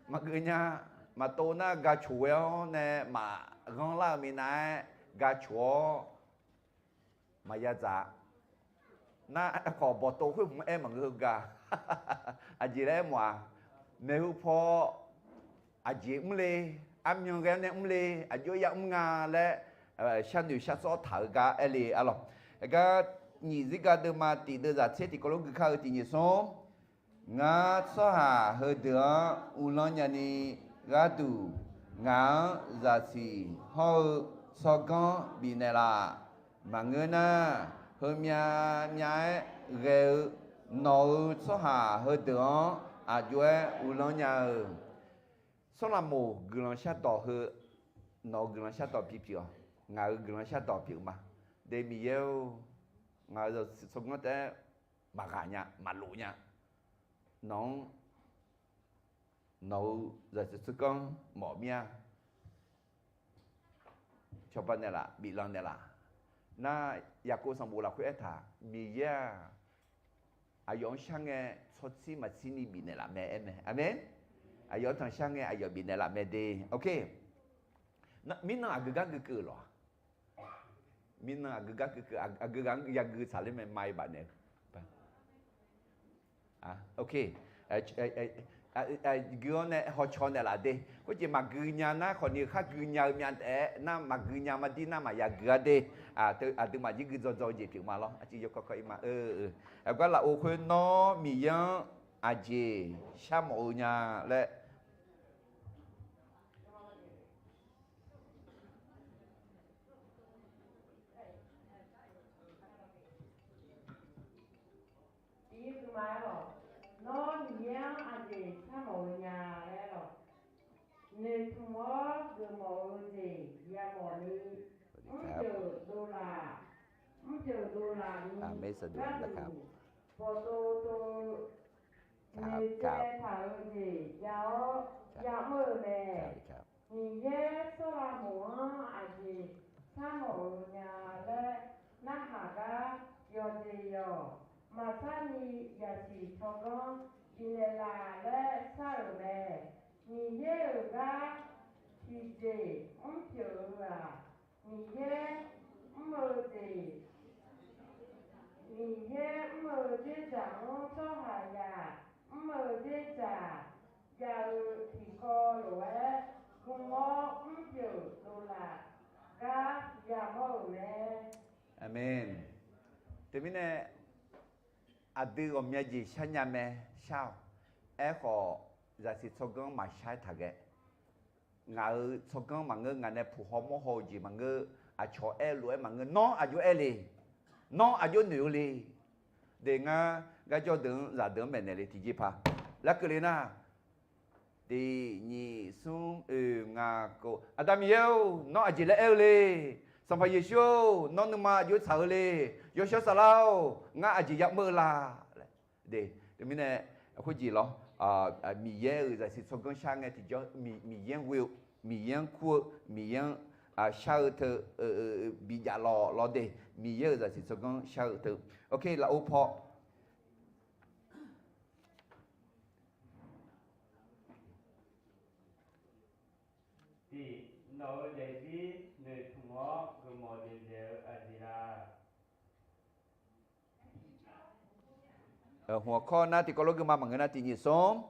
Maqgeuf nya. Maqtov nar ga coq ghae-awr nae maqghanr lar-eu minav-aer ga coq-awr maqya dzaq. Nar aerkhawf bawqtov khoer hmq-aer maqngeur-eu ga. Aqjeq laer aermawf-aq, maeqhu paw aqjeq mr le, armyan ghae-awr nae mr le, aqjox ya mr nga laer, sharnoeq sharsawr taq-eu gar aer le arlawq. Aergar nyiq zirga deuvma tiq deuv zaq tser tiqkawv lof gui kar-eu tiq nyiq smr, ngar tsawrhaq heudeuq-anr uvlanr nyani gharduq, ngaq-anr zaqsiq hawr-eu tsawrganr bifnaeq laf. Maqngeur nar, heumyav myav-aer ghae-eu nawq-euq tsawrhaq heudeuq-anr aqjox-aer uvlanr nya-eu, Sanqlaqmoq guiqlanq shardawq heu, nawq-euq guiqlanq shardawq bipyeuf-awq. Ngaq-euq guiqlanq shardawq pyeuf ma. De Miqyaer-or, ngaq-euq zaqsiq tsawrganr taef-aer maqghaq nya, maqlof nya. Nawq-anr, nawq-euq zaqsiq tsawrganr mawf mir-a. Cawba naeqlaf, biflanq naeqlaf. Nar, Yaqkov sanqbof lafkhoer aertaq, Miqyaer-aq, aqyawf-anr shar ngae tsawrtsir maqtsir ni bifnaeq laf mae aer mae. Aqmeq. Aqyawf-anr tanqshar ngae aqyawf bifnaeq laf mae de. Mirnan aqgeu gar gui keuv-eu lawq-a? Mirnan aqgeu gar gui keuv, aqgeu ghaq-anr yagui tsaqler mae, maqbaf naeq-eu. Gui-awr nae hawcaw naeqlaf de. Khoerjeq maqgui nya nar khawfni-eu khar gui nya-eu myav taef-aer nar, maqgui nya maqdir nar maqya gui-a de. Aqduimaf jir gui dzaw dzaw-eu jeq pyeuf ma lawr. Aqciv yawkawv kawv-ir ma. Aqgar lafov khoer nawr Miqyaer-anr aqjeq sharmawf-eu nya laer Tiqyir guima aer-awq, nawr Miqyaer-anr aqjeq sharmawf-eu nya laer aer-awq. Noeqtmq-awr geufmawf-eu jeq yamawf ni, mrjeuq dovlaf, mrjeuq dovlaf ni, gharduq bawqtov tov-eu, noeqtsaev taq-eu jeq jav-awr yamr-eu mae. Miqyaer tsawrhaqmof-anr aqjeq sharmawf-eu nya laer narhaq gar yawqjeq yawq maqsar ni zaqsiq tsawrganr bifnaeq laf laer shar-euq mae. Miqyaer-euq gar tiqjeq mrpyeuf-eu-aq, Miqyaer mr-eu jeq, Miqyaer mr-eu dzerdzaq-anr tsawrhaqzaq mr-eu dzerdzaq jav-eu tiqkawv lof-aer, gm-awr mrpyeuf dovlaf gar yamawr-euq mae. Aqmeq. Teumirnae aqdui ghawqmya jeq sharnya mae, shar-awq. Aerkhawf, zaqsiq tsawrganr maqshar-aer taq ghae. Ngaq-euq tsawrganr maqngeur, ngaq nae puq haw mawr haw-eu jeq maqngeur, aqcawq aer-eu lof-aer maqngeur, nawr aqjox aer le, nawr aqjox noeq-eu le. De ngar garjawr deuq-anr zaqdeuq-anr maeqnaeq le tiqjeqpaq larkeuv le nar, tiq nyiq smr oeq ngaq kov, Aqda Miqyaer-or, nawr aqjeq laer aer-eu le. Sanqpaq Yeqsur-or, nawr nuima aqjox tsaq-eu le. Yawshawr Saflar-or, ngar aqjeq yamr-eu la. De, teumirnae khoerjeq lawr, Miqyaer-euq zaqsiq tsawrganr shar ngae tiqjawr, Miqyaer-anr ghoe-eu, Miqyaer-anr kur-eu, Miqyaer-anr shar-eu teu bijav lawq lawr de. Miqyaer-euq zaqsiq tsawrganr shar-eu teu. Ok, lafov paw Tiq, nawq-euq daefzir noeqtmq-awr geufmawf daefdzaeq-eu aqjeq la? Hmq-awq kawr nar tiqkawv lof geufma maqngeur nar tiq nyiq smr,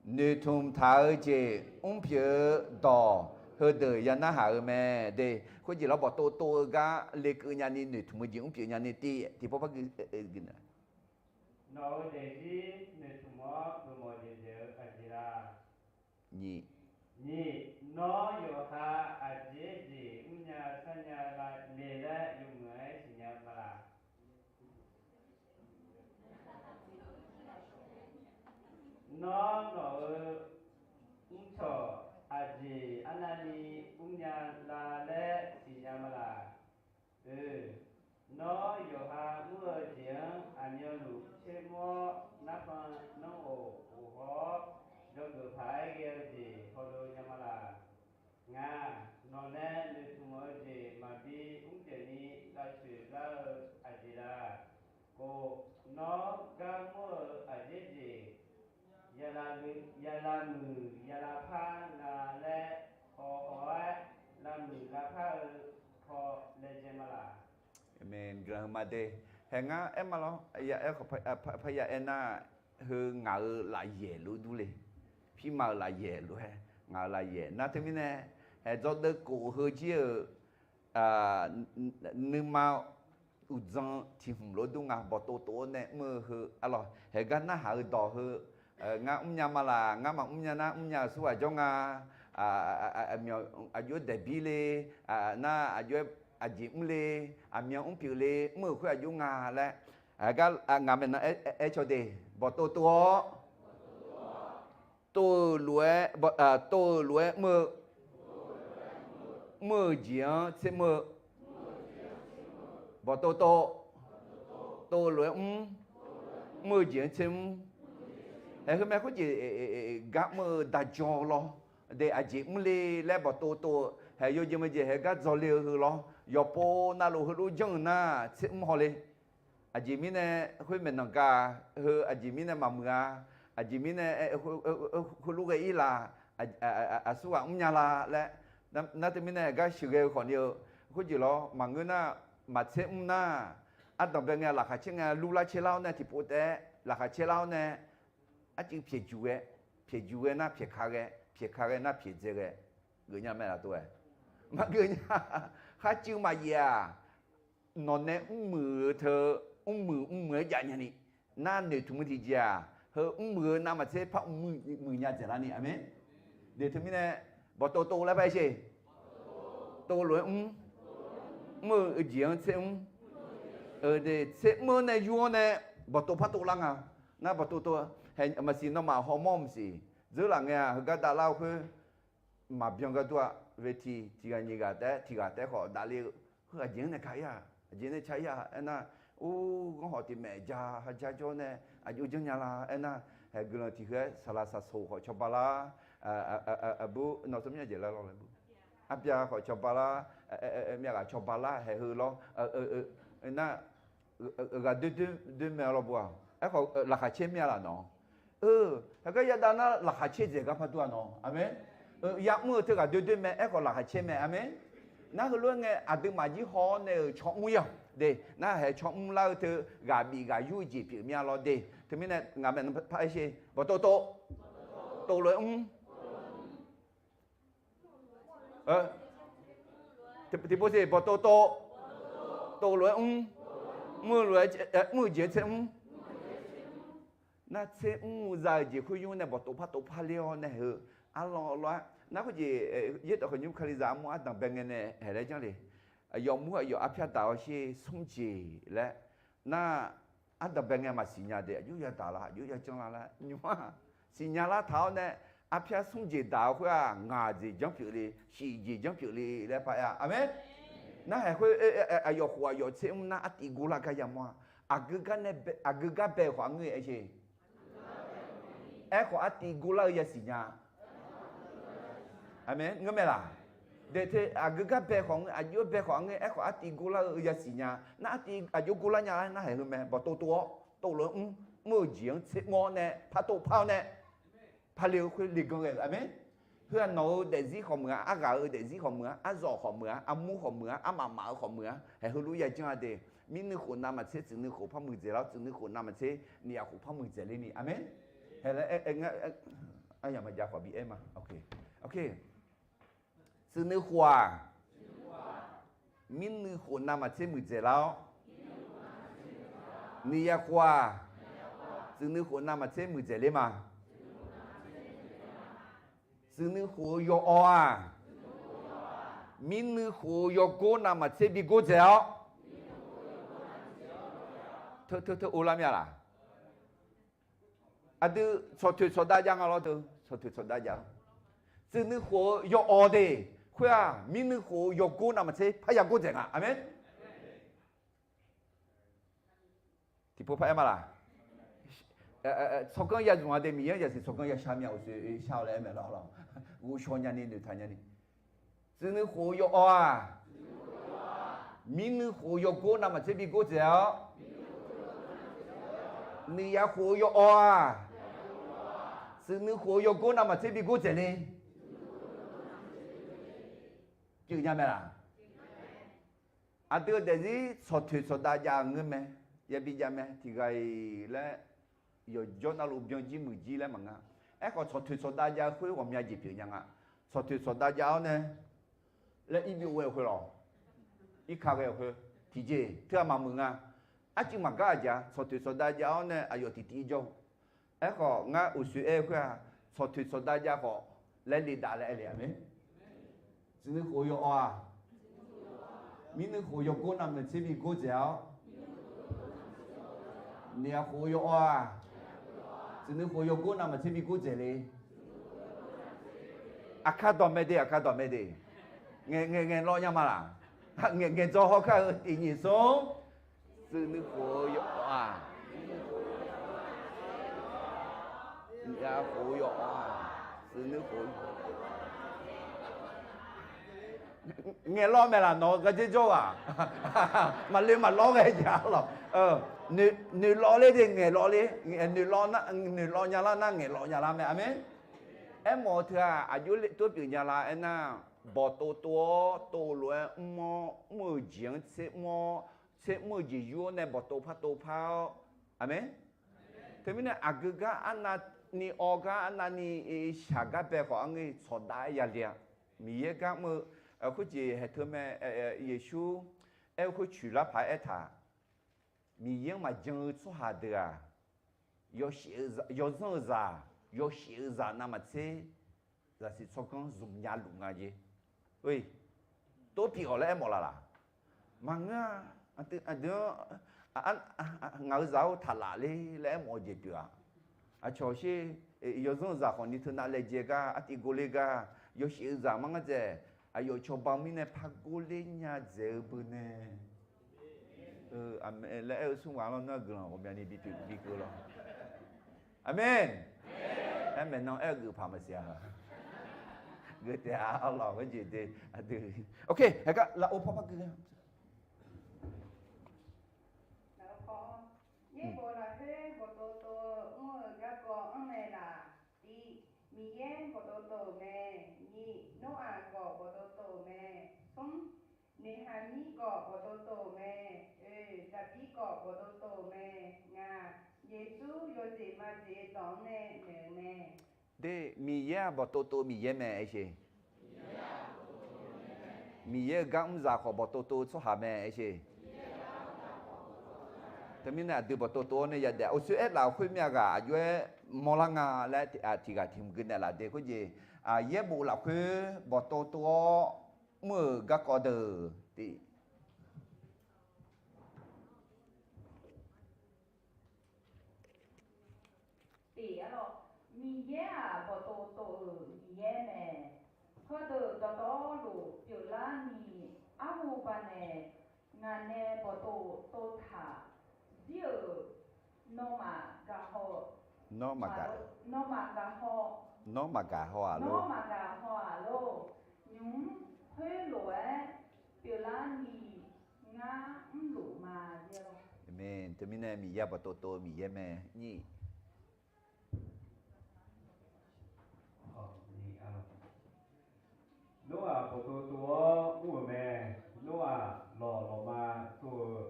Noeqtmq taq-eu jeq mrpyeuf-eu dawq heudeuq ya narhaq-eu mae. De, khoerjeq lawr bawqtov tov-eu gar lekeuv nyani noeqtmq-eu jeq mrpyeuf nyani tiv, tiqpov par gui. Nawq-euq daefzir noeqtmq-awr geufmawf jeq dzaeq-eu aqjeq la? Nyiq, nawr yawqha aqjeq jeq mrnya sharnya la le laer yawmuiq-aer siqnya ma laq? Nawr nawq-euq mrcawq aqjeq arnavni mrnya la laer siqnya ma laq? Oe, nawr yawqha mr-eu jeq-anr aqmyanluf tsermr-awr narkhan nanr-oq ghof haw-awr, jawrgeuf paq-aer ghae-eu jeq hawlo nya ma laq? Ngaq, nawqnae noeqtmq-eu jeq maqbi mrpyeuf ni lavcoeq lar-eu aqjeq la? Kof, nawr gar mr-eu aqjeq jeq ya lavmuiq ya lavpar nga laer haw haw-aer, lavmuiq lavpar-eu paw laejae ma laq? Aqmeq. Guiqlanq huiqma de. Hae ngar aer ma lawr, ya aer khawf, par ya aer nar, heu ngaq-euq lafyaeq lof dur le. Pirma-euq lafyaeq lof-aer, ngaq-euq lafyaeq nar teumirnae, hae dzawrdeuv kof heu jir-euq nuima uqdzan tiq hmq lof dur nga. Bawqtov tov-awr nae mr-eu heu arlawq, hae gar narhaq-eu dawq heu, ngar mrnya ma laq, ngar maqmr nya nar mrnya-euq surghaq jawr nga, aqmyan aqjox-aer daeqbir le, nar aqjox-aer aqjeq mr le, aqmyan mrpyeuf le, mr-euq khoer aqjox nga laer, hae gar ngaq maeqnan aer caw de. Bawqtov tov-awr, tov-eu lof-aer, tov-eu lof-aer mr-eu, mr-eu jeq-anr tser mr-eu, bawqtov tov, tov-eu lof-aer mr, mr-eu jeq-anr tser mr. Hae heu mae khoerjeq gar mr-eu daqjawr lawr. De, aqjeq mr le laer bawqtov tov-eu hae yawjeq maqjeq hae gar dzawle-eu heu lawr. Yawqpov navluf heulof janr-euq nar tser mr haw le. Aqjeq mirnae khoer maeqnan ga, heu aqjeq mirnae maqmuiq-a, aqjeq mirnae heulof ghae-ir la, aqsurghaq mrnya la laer, nar teumirnae gar sheuqghae-eu khawfni-eu khoerjeq lawr maqngeur nar, maqtser mr nar, ardanqbae ngae laqkhaq caer ngae lurlar caerlar-awr nae tiqpov taef-aer laqkhaq caerlar-awr nae, arcuiv pyaeqjuq ghae, pyaeqjuq ghae nar pyaeqka ghae, pyaeqka ghae nar pyaeqdzae ghae, geufnya mae laf tov-aer? Maqgeuf nya. Kharcuiv maqyaef-aq, nawqnae mrmuiq-eu teu, mrmuiq mrmuiq-aer jav nyani, nar noeqtmq-eu tiqjeq-aq, heu mrmuiq-eu navmaqtser par mrmuiq nya dzaeqlar ni. Aqmeq. De, teumirnae bawqtov tov laer par aer sher. Tov lof-aer mr, mr-eu jeq-anr tser mr. De, tser mr-anr nae yur-anr nae bawqtov par tov lar nga. Nar bawqtov tov, hae maqsiq nawmaf hawmawr maqsiq. Dzeur laf ngae-aq heugar davlar-eu khoer maqbyan gar dur-a. Ve tiq, tiq ghaq nyiq ghaq taef-aer tiq ghaq taef-aer khawf davle-eu, heu aqjeq-anr nae ka-ir-a, aqjeq nae ca-ir-a aernar, or, ghanr hawq tiq maeq ja ha ja jawr nae aqjox janrnya la aernar, hae guiqlanq tiq heu-aer saqlaq saqsoq khawf cawba lar, aqbur nawr tsawrmyanr jeq lar lawr laer bur, arbyav khawf cawba lar, myavghaq cawba lar hae heu lawr. Nar, ghaq doer doer mae lawr bur-aq, aerkhawf laqkhaq caer mir-a laf nawq. Heugar yadav nar laqkhaq caer dzaeq gar par dur-a nawq. Aqmeq. Yamr-eu teu ghaq doer doer mae, aerkhawf laqkhaq caer mae. Aqmeq. Nar heulof-aer ngae aqduimaf jir haw-awr nae-euq cawmr yar. De, nar hae cawmr lar-eu teu ghaq bif ghaq yur-eu jeq pyeuf mir-a lawr de. Teumirnae ngaq maeqnan par aer sher. Bawqtov tov, tov lof-aer mr. Tiqpov siq, bawqtov tov, tov lof-aer mr, mr-eu lof-aer, mr-eu jeq-aer tser mr. Nar tser mr-eu za-eu jeq khoer yur nae bawqtov par tov par ler-awr nae heu, arlawr lawr-aer nar khoerjeq, yaerdawq khawf nymr kalizaq armur ardanqbae ngae nae haeq laer janr le. Aqyawf mur aqyawf arpyar daq-awr sher smr jeq laer. Nar ardanqbae ngae maqsiq nya de, aqjox yadaq lar, aqjox yajanr lar laer nymr-aq, siqnya lar taq-awr nae, arpyar smr jeq daq-eu khoer-aq, ngaq jeq janr pyeuf le, shif jeq janr pyeuf le laer par aer-a. Aqmeq. Nar haeq khoer, aqyawf khof aqyawf tser mr nar artiv gor lar gar yamawr-a. Aqgeu gar bae-eu khawf aqngeur-aer sher. Aerkhawf artiv gor lar-eu yasiq nya. Aqmeq. Ngeur mae laq? Daefte aqgeu gar bae khawf ngeur, aqjox bae khawf aqngeur, aerkhawf artiv gor lar-eu yasiq nya. Nar artiv aqjox gor lar nya lar nar haeq heu mae. Bawqtov tov-awr, tov lof-aer mr, mr-eu jeq-anr tser mr-awr nae par tov par-awr nae, par le-eu khoer le gan ghae-euq. Aqmeq. Heu-aq nawq-euq daefzir khawf meuq-a, arghaq-euq daefzir khawf meuq-a, arzawq khawf meuq-a, armur khawf meuq-a, armaf maf-eu khawf meuq-a, haeq heulof-aer yajanr-a de. Mirnuiv khof navmaqtser tsuifnuiv khof par muiqdzaeq lar, tsuifnuiv khof navmaqtser nuiq yaf khof par muiqdzaeq ler ni. Aqmeq. Haeq laer aer, aer, Aryamq maqjav khawf bi aer ma. Tsuif nuikhof-aq, mirnuikhof navmaqtser muiqdzaeq lar-awr, nuiyaf khof-aq, tsuif nuikhof navmaqtser muiqdzaeq ler ma. Tsuif nuikhof-eu yaw'aw-aq, mirnuikhof-eu yawgor navmaqtser bi gordzaeq-awr, teu teu teu or lar mir-a laq? Aqdui tsawqtoeq tsawqdav jav nga lawr teu, tsawqtoeq tsawqdav jav-awr, tsuif nuikhof-eu yaw'aw de, khoer-aq mirnuikhof-eu yawgor navmaqtser parya gordzaeq nga. Aqmeq. Tiqpov par aer ma laq? Tsawrganr ya zmq-a de, Miqyaer-anr yasiq tsawrganr ya shar mya uqshoe shar-awq laer aer mae lawr. Ghovshaw nyani noeqtaq nyani, tsuif nuikhof-eu yaw'aw-aq, mirnuikhof-eu yawgor navmaqtser bi gordzaeq-awr, nuiyaf khof-eu yaw'aw-aq, tsuif nuikhof-eu yawgor navmaqtser bi gordzaeq le. Pyeuf nya mae laq? Aqdui-eu daefzir tsawqtoeq tsawqdav jav-eu ngeur mae, yabi jav mae tiqghaq-iq laer, yawqjawr navluf byanjir muiqjir laer maqnga. Aerkhawf tsawqtoeq tsawqdav jav-eu khoer ghawqmya jeq pyeuf nya nga. Tsawqtoeq tsawqdav jav-awr nae laer irbyov ghae-eu khoer lawq, irka ghae-eu khoer, tiqjeq teu-aq maqmuiq nga. Arcuiv maqgar aqjeq-a, tsawqtoeq tsawqdav jav-awr nae aqyawf tiqtiv jawr-eu. Aerkhawf ngar uqshoe aer-eu khoer-aq, tsawqtoeq tsawqdav jav khawf laer le dav laer aer le-a mae. Tsuif nuikhof-eu yaw'aw-aq, mirnuikhof-eu yawgor navmaqtser bi gordzaeq-awr, nuiyaf khof-eu yaw'aw-aq, tsuif nuikhof-eu yawgor navmaqtser bi gordzaeq le. Aqkar dawq mae de, aqkar dawq mae de. Ngaeq ngaeq ngaeq lawv nya ma laq? Ngaeq ngaeq dzaw hawkar-eu tiqnyiq smr, tsuif nuikhof-eu yaw'aw-aq, nuiyaf khof-eu yaw'aw-aq, tsuif nuikhof-eu ngaeq lawr mae laq? Nawq-eu gardzer jawr-aq, maqle maqlawr ghae ja lawq. Noeqlawv ler de, ngaeq lawv ler, noeqlawv nya lar nar ngaeq lawv nya lar mae. Aqmeq. Aermawf-eu teu-aq aqjox le tov pyeuf nya lar aernar, bawqtov tov-awr tov lof-aer mr-awr, mr-euq jeq-anr tser mr-awr, tser mr-eu jeq yur-awr nae bawqtov par tov par-awr. Aqmeq. Teumirnae aqgeu gar arnavni awv gar arnavni shaq gar bae khawf arnge tsawqdav-aer ya le-a. Miqyaer gar mr-eu khoerjeq haeq teu mae. Yeqsur aer-eu khoer coeq lar paq-aer aertaq, Miqyaer-anr maqjan-eu tsawrhaq deuq-aq, yawzanr-eu zaq, yawshaef-eu zaq navmaqtser zaqsiq tsawrganr zmq nya luf nga jeq. Tov pyeuf-awq laer aermawf laf laq? Maqngeur-a. Aqdui-anr ngaq-euq zaq-or taqlaf ler laer aermawf-eu jeq pyeuf-a. Aqcawq sher, yawzanr-eu zaq khawfni teunav laejae gar artiv gor ler gar, yawshaef-eu zaq mar ngar dzaeq, aqyawf cawba mirnae par gor ler nya dzaeq-eu beu nae laer aer-eu smr ghaq lawr nar guiqlanq ghawqmyani bi pyeuf bi keuv lawr. Aqmeq. Aer maeqnan aer-eu geuf paq maqsiq-a. Geuf taef-a lawq, gharjeq de. Aqdui, ok, haeq gar lafov par par keuv-a. Yaerbof lafkhoer bawqtov tov-eu mr-eu garkawv anr nae laf. Tiq, Miqyaer bawqtov tov-euq mae. Nyiq, Noraq gawq bawqtov tov-euq mae. Smr, Noeqhaqnyir gawq bawqtov tov-euq mae. Oeq, Zaqbir gawq bawqtov tov-euq mae. Ngaq, Yeqsur yawjeq majeq dawq-anr nae noeq-eu mae. De, Miqyaer-aq bawqtov tov-eu Miqyaer mae aer sher. Miqyaer-euq gar mr zaq khawf bawqtov tov-eu tsawrhaq mae aer sher. Teumirnae aqdui bawqtov tov-awr nae yadaef-a. Uqshoe aerlaf-euq khoermyav ghaq aqjox-aer mawrlar nga laer tiq ghaq tiq mq gui naeqlaf de khoerjeq. Yaerbof lafkhoer bawqtov tov-awr mr-euq garkawv deuq tiq Tif-a lawq. Miqyaer-aq bawqtov tov-euq Miqyaer mae. Heudeuq dawqtawvluf pyeuflarni, arhu baqnaeq ngaq nae bawqtov tov taq zir-euq nawmaf gaqhaw, nawmaf gaqhaw, nawmaf gaqhaw-aq lor, nawmaf gaqhaw-aq lor. Nymq-mr khoerlof-aer pyeuflarni ngar mrluf ma. Aqmeq. Teumirnae Miqyaer bawqtov tov-eu Miqyaer mae. Nyiq, Noraq bawqtov tov-awr mr-euq mae. Noraq lawq lawqma tov-eu,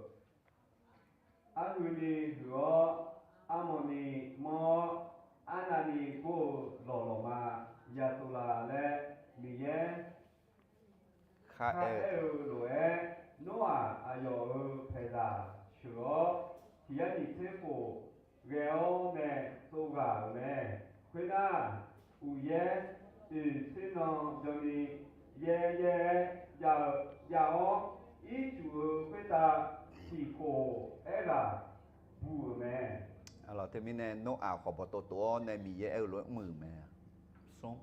arhuini huiq-awr, armawni manr-awr, arnavni bor-eu lawq lawqma. Kar-aer-eu lof-aer, Noraq aqyawf-euq paeqzaq sheuq-awr, tiq yar nyiq tser khof ghae-awr nae tsovghaq-euq mae. Khoernar, uqyaer oeq tser nan janni yaer yaer-aer jav-eu jav-awr, ircuf-eu khoertav tiq khof aerghaq bu-euq mae. Teumirnae Noraq khawf bawqtov tov-awr nae Miqyaer aer-eu lof-aer mr-euq mae. Smr.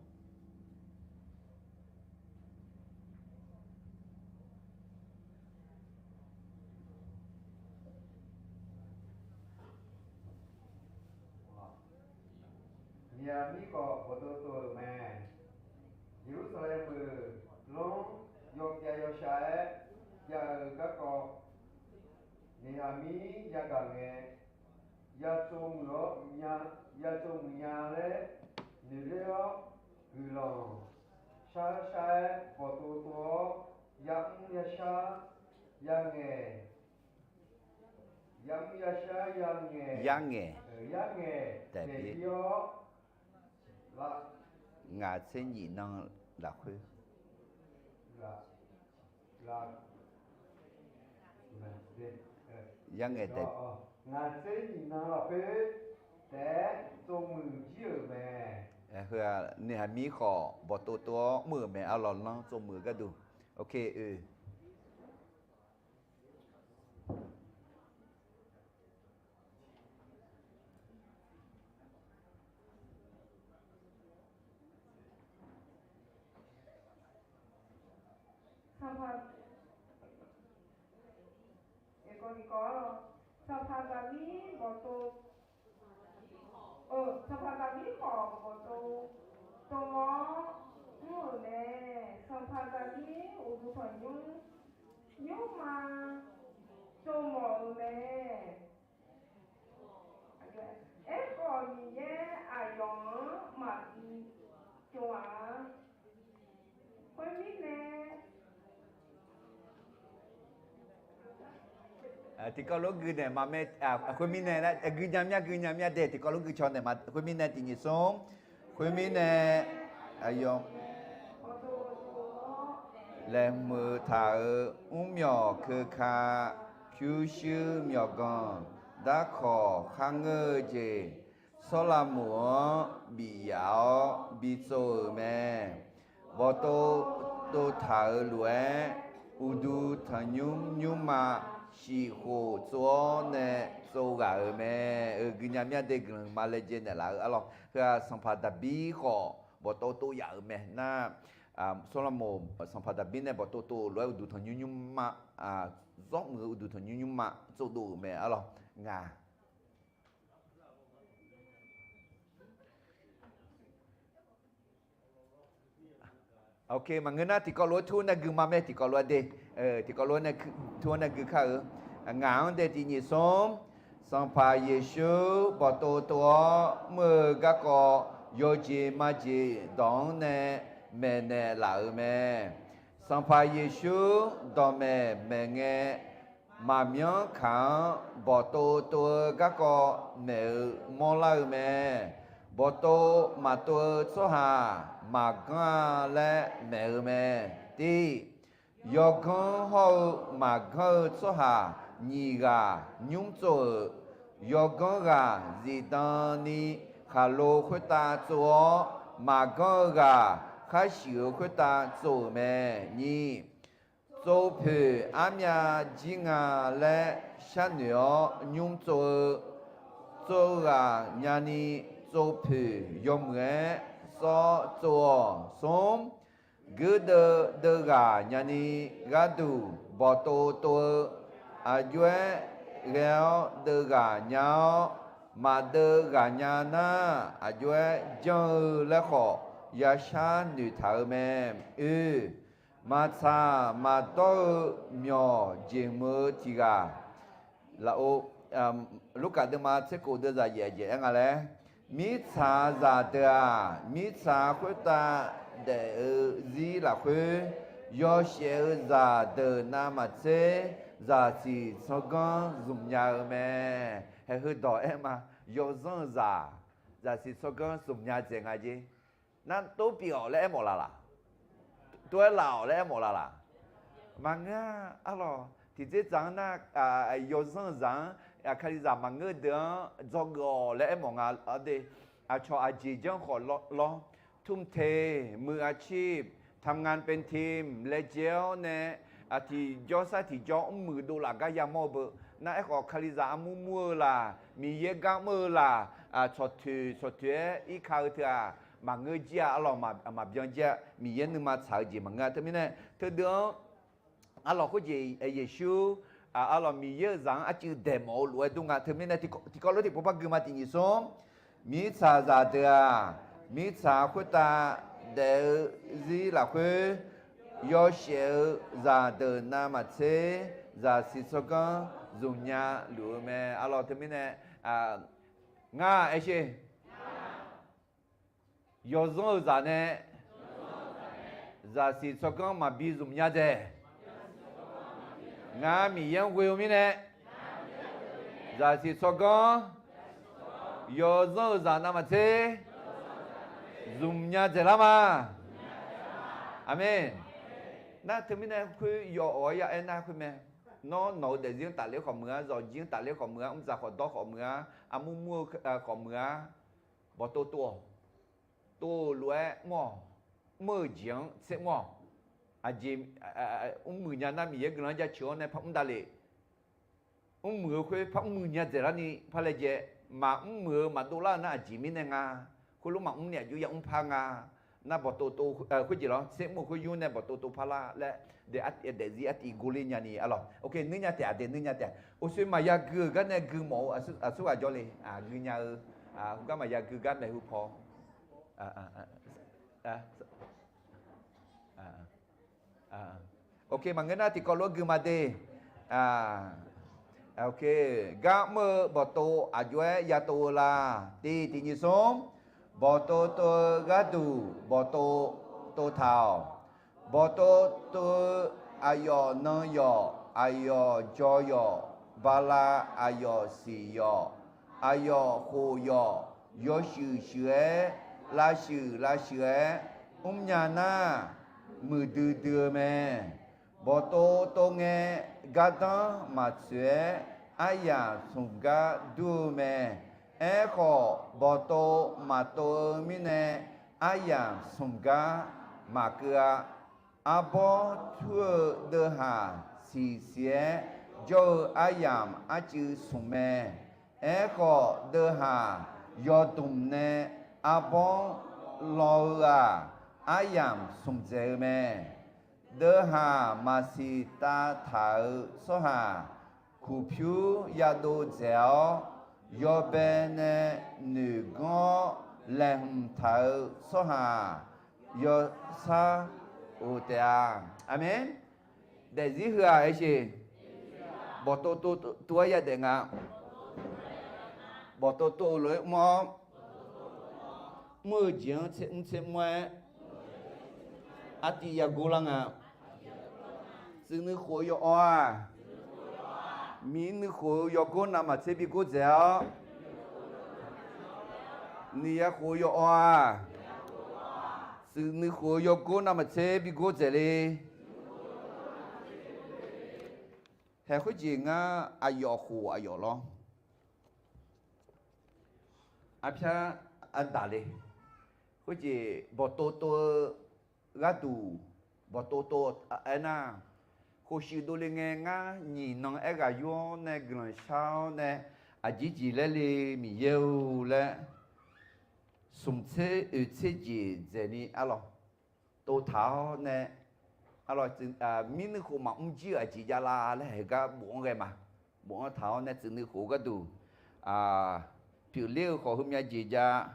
Miqyaer mirkhanq bawqtov tov-euq mae. Yeqlursaqlaeq meuq lanr yawpyav yawshar-aer jav-eu garkawv, Miqyaer yagaq ngae, ya tsov muiq-awr, ya tsov muiq nya laer noeqler-awr, guiqlanq shar shar-aer bawqtov tov-awr, yamr yashar, yangaeq, yamr yashar, yangaeq, yangaeq, daeqbir-awr, ngaq tser nyif nan lafkhoer, yangaeq daeq, ngaq tser nyif nan lafkhoer taef-aer tsov muiq jir-euq mae. Heu-aq, Neqhaqmir khawf bawqtov tov-awr mr-euq mae, arlawq lanr tsov muiq-eu gharduq. Ok, oe. Sanqpaq, Sanqpaq Daqbir bawqtov, Sanqpaq Daqbir khawf bawqtov tov-awr mr-euq mae. Sanqpaq Daqbir uqduq tanqnymr nymrma tsovmawf-euq mae. Aerkhawf, Miqyaer aqyawf-anr maqbi tsov-a. Khoermirnae, tiqkawv lof-aer gui naeq ma mae. Khoermirnae laer gui nya mya, gui nya mya de, tiqkawv lof-aer gui caw naeq ma. Khoermirnae tiq nyiq smr. Khoermirnae, aqyawf laeqhmq taq-euq mrmyawq keuka, pyurshuir myawqganq, darkawq kharngeur-eu jeq, Sawrlaqmoq-anr bif yaf-awr bitsov-euq mae. Bawqtov tov taq-euq lof-aer, uqduq tanqnymr nymrma shif khof tsov-awr nae tsov ghaq-euq mae. Gui nya mya de, guiqlanq ma laejae naeqlaf-eu arlawq. Heu-aq, sanqpaq Daqbir khawf bawqtov tov yaf-euq mae. Nar, Sawrlaqmoq sanqpaq Daqbir nae bawqtov tov-euq lof-aer uqduq tanqnymr nymrma, zawr muiq-eu uqduq tanqnymr nymrma tsovdov-euq mae arlawq. Ngaq Ok, maqngeur nar tiqkawv lof-aer tur nae gui ma mae, tiqkawv lof-aer de. Tiqkawv lof-aer nae tur-awr nae gui kar-eu. Ngaq-anr de tiq nyiq smr. Sanqpaq Yeqsur bawqtov tov-awr mr-eu garkawv yawjeq majeq dawq-anr nae maeqnaeq laf-euq mae. Sanqpaq Yeqsur dawqmaeq maeq ngae, maqmyanr kaq-anr bawqtov tov-eu garkawv maeq-eu mawrlar-eu mae. Bawqtov maqtov-eu tsawrhaq maqganr-a laer maeq-eu mae. Tiv, yawganr hawr-eu maqganr-eu tsawrhaq nyiq ghaq nymr tsov-euq. Yawganr ghaq zifdan ni khaqlo khoertav tsov-awr, maqganr-eu ghaq khar shiq-eu khoertav tsov-euq mae. Nyiq, tsov poeq armyav jir nga laer sharnoeq-awr nymr tsov-eu, tsov ghaq nyani tsov poeq yawmuiq-aer sawr tsov-awq. Smr, guirdeuv deuv ghaq nyani gharduq bawqtov tov-eu, aqjox-aer ghae-awr deuv ghaq nya-awr, maqdeuv ghaq nya nar, aqjox-aer janr-eu laer khawf yashar noeqtaq-eu mae. Oe, maqtsaq maqdawr-eu myawq jeq meuq-eu tiq ghaq, lafov, Lurkaf deuvma tser khof deuv zaq yaef jeq aer nga laer, mirtsaq zaqdeuq-aq, mirtsaq khoertav daef-eu zir lafkhoer, yawshaef-eu zaqdeuq navmaqtser zaqsiq tsawrganr zmq nya-eu mae. Haeq heudawq aer ma, yawzanr-eu zaq, zaqsiq tsawrganr zmq nya dzaeq nga jer. Nar tov pyeuf-awq laer aermawf laf laq? Tov-aer laf-awq laer aermawf laf laq? Maqngeur-a arlawq. Tiqdzerdzaq-anr nar, yawzanr-eu zaq-anr, Kalizaq maqngeur deuq-anr dzawgeuf-awq laer aermawf nga. Aqdui, aqcawq aqjeq janr khawf lawr, ทุ่มเท มืออาชีพ ทำงานเป็นทีม laejae-awr nae, tiqjawr sar tiqjawr mrmuiq dovlaf gar yamawr-eu beu. Nar aerkhawf Kalizaq armur mur-eu laq, Miqyaer gar mr-eu laq, tsawqtoeq tsawqtoeq-aer irka-eu teu-aq, maqngeur jir-a arlawq, maqbyan jir-a. Miqyaer nuima tsaq-eu jeq maqngeur-a. Teumirnae teudeuq-anr arlawq khoerjeq Yeqsur, arlawq Miqyaer-euq zaq-anr arcuiv daeq mawf-eu lof-aer dur nga. Teumirnae tiqkawv lof tiqpov par gui ma. Tiq nyiq smr, mirtsaq zaqdeuq-aq, mirtsaq khoertav daef-eu zir lafkhoer, yawshaef-eu zaqdeuq navmaqtser zaqsiq tsawrganr zmqnya luf-eu mae. Arlawq teumirnae, ngar aersher yawzanr-eu zaq nae zaqsiq tsawrganr maqbi zmqnya dzaeq. Ngar Miqyaer-anr ghoe-eu mirnae, zaqsiq tsawrganr yawzanr-eu zaq navmaqtser zmqnya dzaeqlar ma. Aqmeq. Nar teumirnae khoer yaw-awq-aer ya aernar khoer mae. Nawr nawq-eu daefzir-anr tafler khawf muiq-a, zawqjir-anr tafler khawf muiq-a, mrdzaq khawf dawr khawf muiq-a, armur mur-eu khawf muiq-a, bawqtov tov-awq. Tov-eu lof-aer mr-awq. Mr-euq jeq-anr tser mr-awq. Aqjeq mrmuiq nya nar Miqyaer guiqlanq-anr jaceuq-awr nae par mr davlef. Mrmuiq-eu khoer par mrmuiq nya dzaeqlarni par laejae. Maqmr muiq-eu maqdov lar-eu nar aqjeq mirnae nga. Khoerlof maqmr ni aqjox yamr par nga. Nar bawqtov tov khoerjeq lawr, tser mr-eu khoer yur nae bawqtov tov par lar laer, daefzir artiv gorler nyani arlawq. Ok, nuir nya taef-a, daef nuir nya taef-a. Uqshoe maqya gui-euq gar nae gui mawf-eu aqsurghaq jawrle. Gui nya-eu, heugar maqya gui gar maeqhu paw. Ok, maqngeur nar tiqkawv lof-aer gui ma de. Ok, gar mr-eu bawqtov aqjox-aer ya tov-eu la. Tiq, tiq nyiq smr, bawqtov tov-eu gharduq bawqtov tov taq-awq. Bawqtov tov-eu aqyawf nan yawf, aqyawf jaw yawf, bala aqyawf siq yawf, aqyawf khof yawf, yawshuif shuif-aer, lavshuif lavshuif-aer mrnya nar, muiqdui dui-eu mae. Bawqtov tov ngae, gardanr maqtsoeq-aer aryamq smq gar dur-eu mae. Aerkhawf, bawqtov maqtov-eu mirnae, aryamq smq gar maqkeuv-a. Arbawr tur-eu deuvhaq siqsiq-aer jawr-eu aryamq arcuiv smq mae. Aerkhawf, deuvhaq yawdmq nae arbawr law-eu-aq, aryamq smq dzaeq-eu mae. Deuvhaq maqsiq tav taq-euq tsawrhaq kuqpyur yadov dzaeq-awr, yawbae nae noeq ganr-awr laeqhmq taq-euq tsawrhaq-aq, yawsar of taef-a. Aqmeq. Daefzir heu-aq aersheq, bawqtov tov-aer yadaef nga. Bawqtov tov-eu lof-aer mr-awr, mr-eu jeq-anr tser mr tser mr-aer, artiv yagor lar nga. Tsuif nuikhof-eu yawawr-aq, miq nuikhof-eu yawgor navmaqtser bi gor dzaeq-awr, nuiya khof-eu yawawr-aq, tsuif nuikhof-eu yawgor navmaqtser bi gor dzaeq le. Haeq khoerjeq ngar aqyawf khof aqyawf lawr. Arpyar ardaq le. Khoerjeq bawqtov tov-eu gharduq, bawqtov tov aernar, khofshuif dovle ngae ngar nyiq nan aerghaq yur-awr nae guiqlanq shar-awr nae, aqjeq jeq laer le Miqyaer-eu laer, smq tser oeq tser jeq dzaeqni arlawq, tov taq-awr nae, arlawq, mir nuikhof maqmr jir-euq aqjeq javlar laer haeq gar bof-anr ghae ma. Bof-anr taq-awr nae tsuif nuikhof gharduq pyeufler-eu khawf heumyav jeq jav,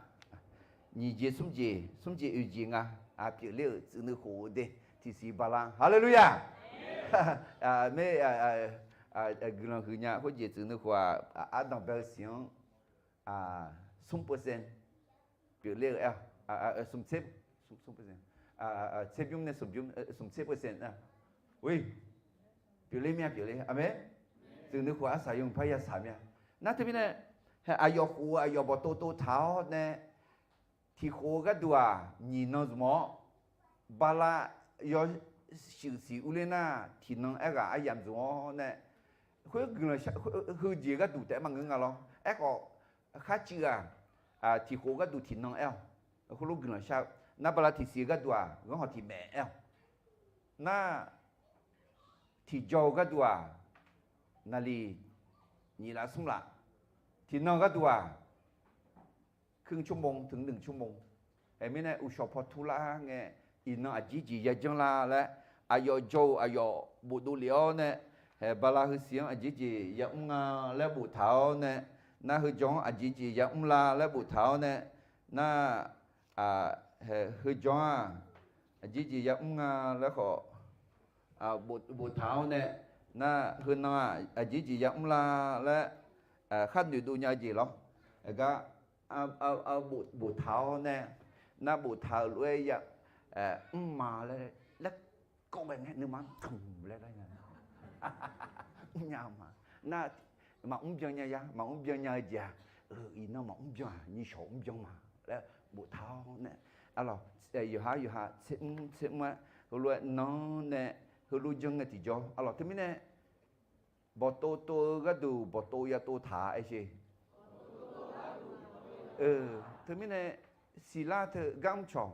nyiq jeq smr jeq, smr jeq oeq jeq nga, pyeufler-euq tsuif nuikhof-eu de, tiqsiq bala. Haleluya! Guiqlanq huiqnya khoerjeq tsuif nuikhof-aq, ardanq bae-eu siq-anr smr percent pyeufler-eu aer, smq tser, tserbymr nae smq bymr, smq tser percent, pyeufler mir-a pyeufler. Aqmeq. Tsuif nuikhof arsaq yawmuiq par ya saq mir-a. Nar teumirnae, aqyawf khof-eu aqyawf bawqtov tov taq-awr nae, tiq khof-eu gharduq-aq nyiq nan zmq-awr, bala yaw shuif siq urler nar, tiqnan aerghaq aryamq zmq-awr nae, khoer guiqlanq shar, heujeq gharduq taef-aer maqngeur nga lawr. Aerkhawf, kharcuiv-aq, tiqkhof gharduq tiqnan aer-awq. Khoerlof guiqlanq shar-eu nar, bala tiqsiq gharduq-aq, ghanrhawq tiqmaef aer-awq. Nar, tiqjawr-eu gharduq-aq, naqliq nyiq laf smr laf, tiqnan gharduq-aq, ครึ่งชั่วโมง ถึง หนึ่งชั่วโมง. Aermirnae, uqshawq paw turlar ngae, iqnan aqjeq jeq yajanr lar laer, aqyawf jawr-eu aqyawf bofdov lef-awr nae, haeq bala heusiq-anr aqjeq jeq yamr nga laer boftaq-awr nae, nar heujawr-anr aqjeq jeq yamr la laer boftaq-awr nae, nar, heujawr-aq, aqjeq jeq yamr nga laer khawf boftaq-awr nae, nar heunan-aq aqjeq jeq yamr la laer, khar noeqdov nya-eu jeq lawr. Aqgar boftaq-awr nae, nar boftaq-euq lof-aer ya mrma laer, laer kawv ghae ngae nuima-anr tanq laer lar nya. Mrnya ma. Nar, maqmr byan nya ya, maqmr byan nya-eu jeq-aq, iqnan maqmr byan-aq, nyiq shawq mr byan ma laer boftaq-awr nae, arlawq, yawqha yawqha tser mr tser mr-aer heulof-aer nan nae, heulof janr ngae tiqjawr arlawq. Teumirnae, bawqtov tov-eu gharduq bawqtov ya tov taq-a aer sher. Teumirnae, siqlar teu gar mrcawq,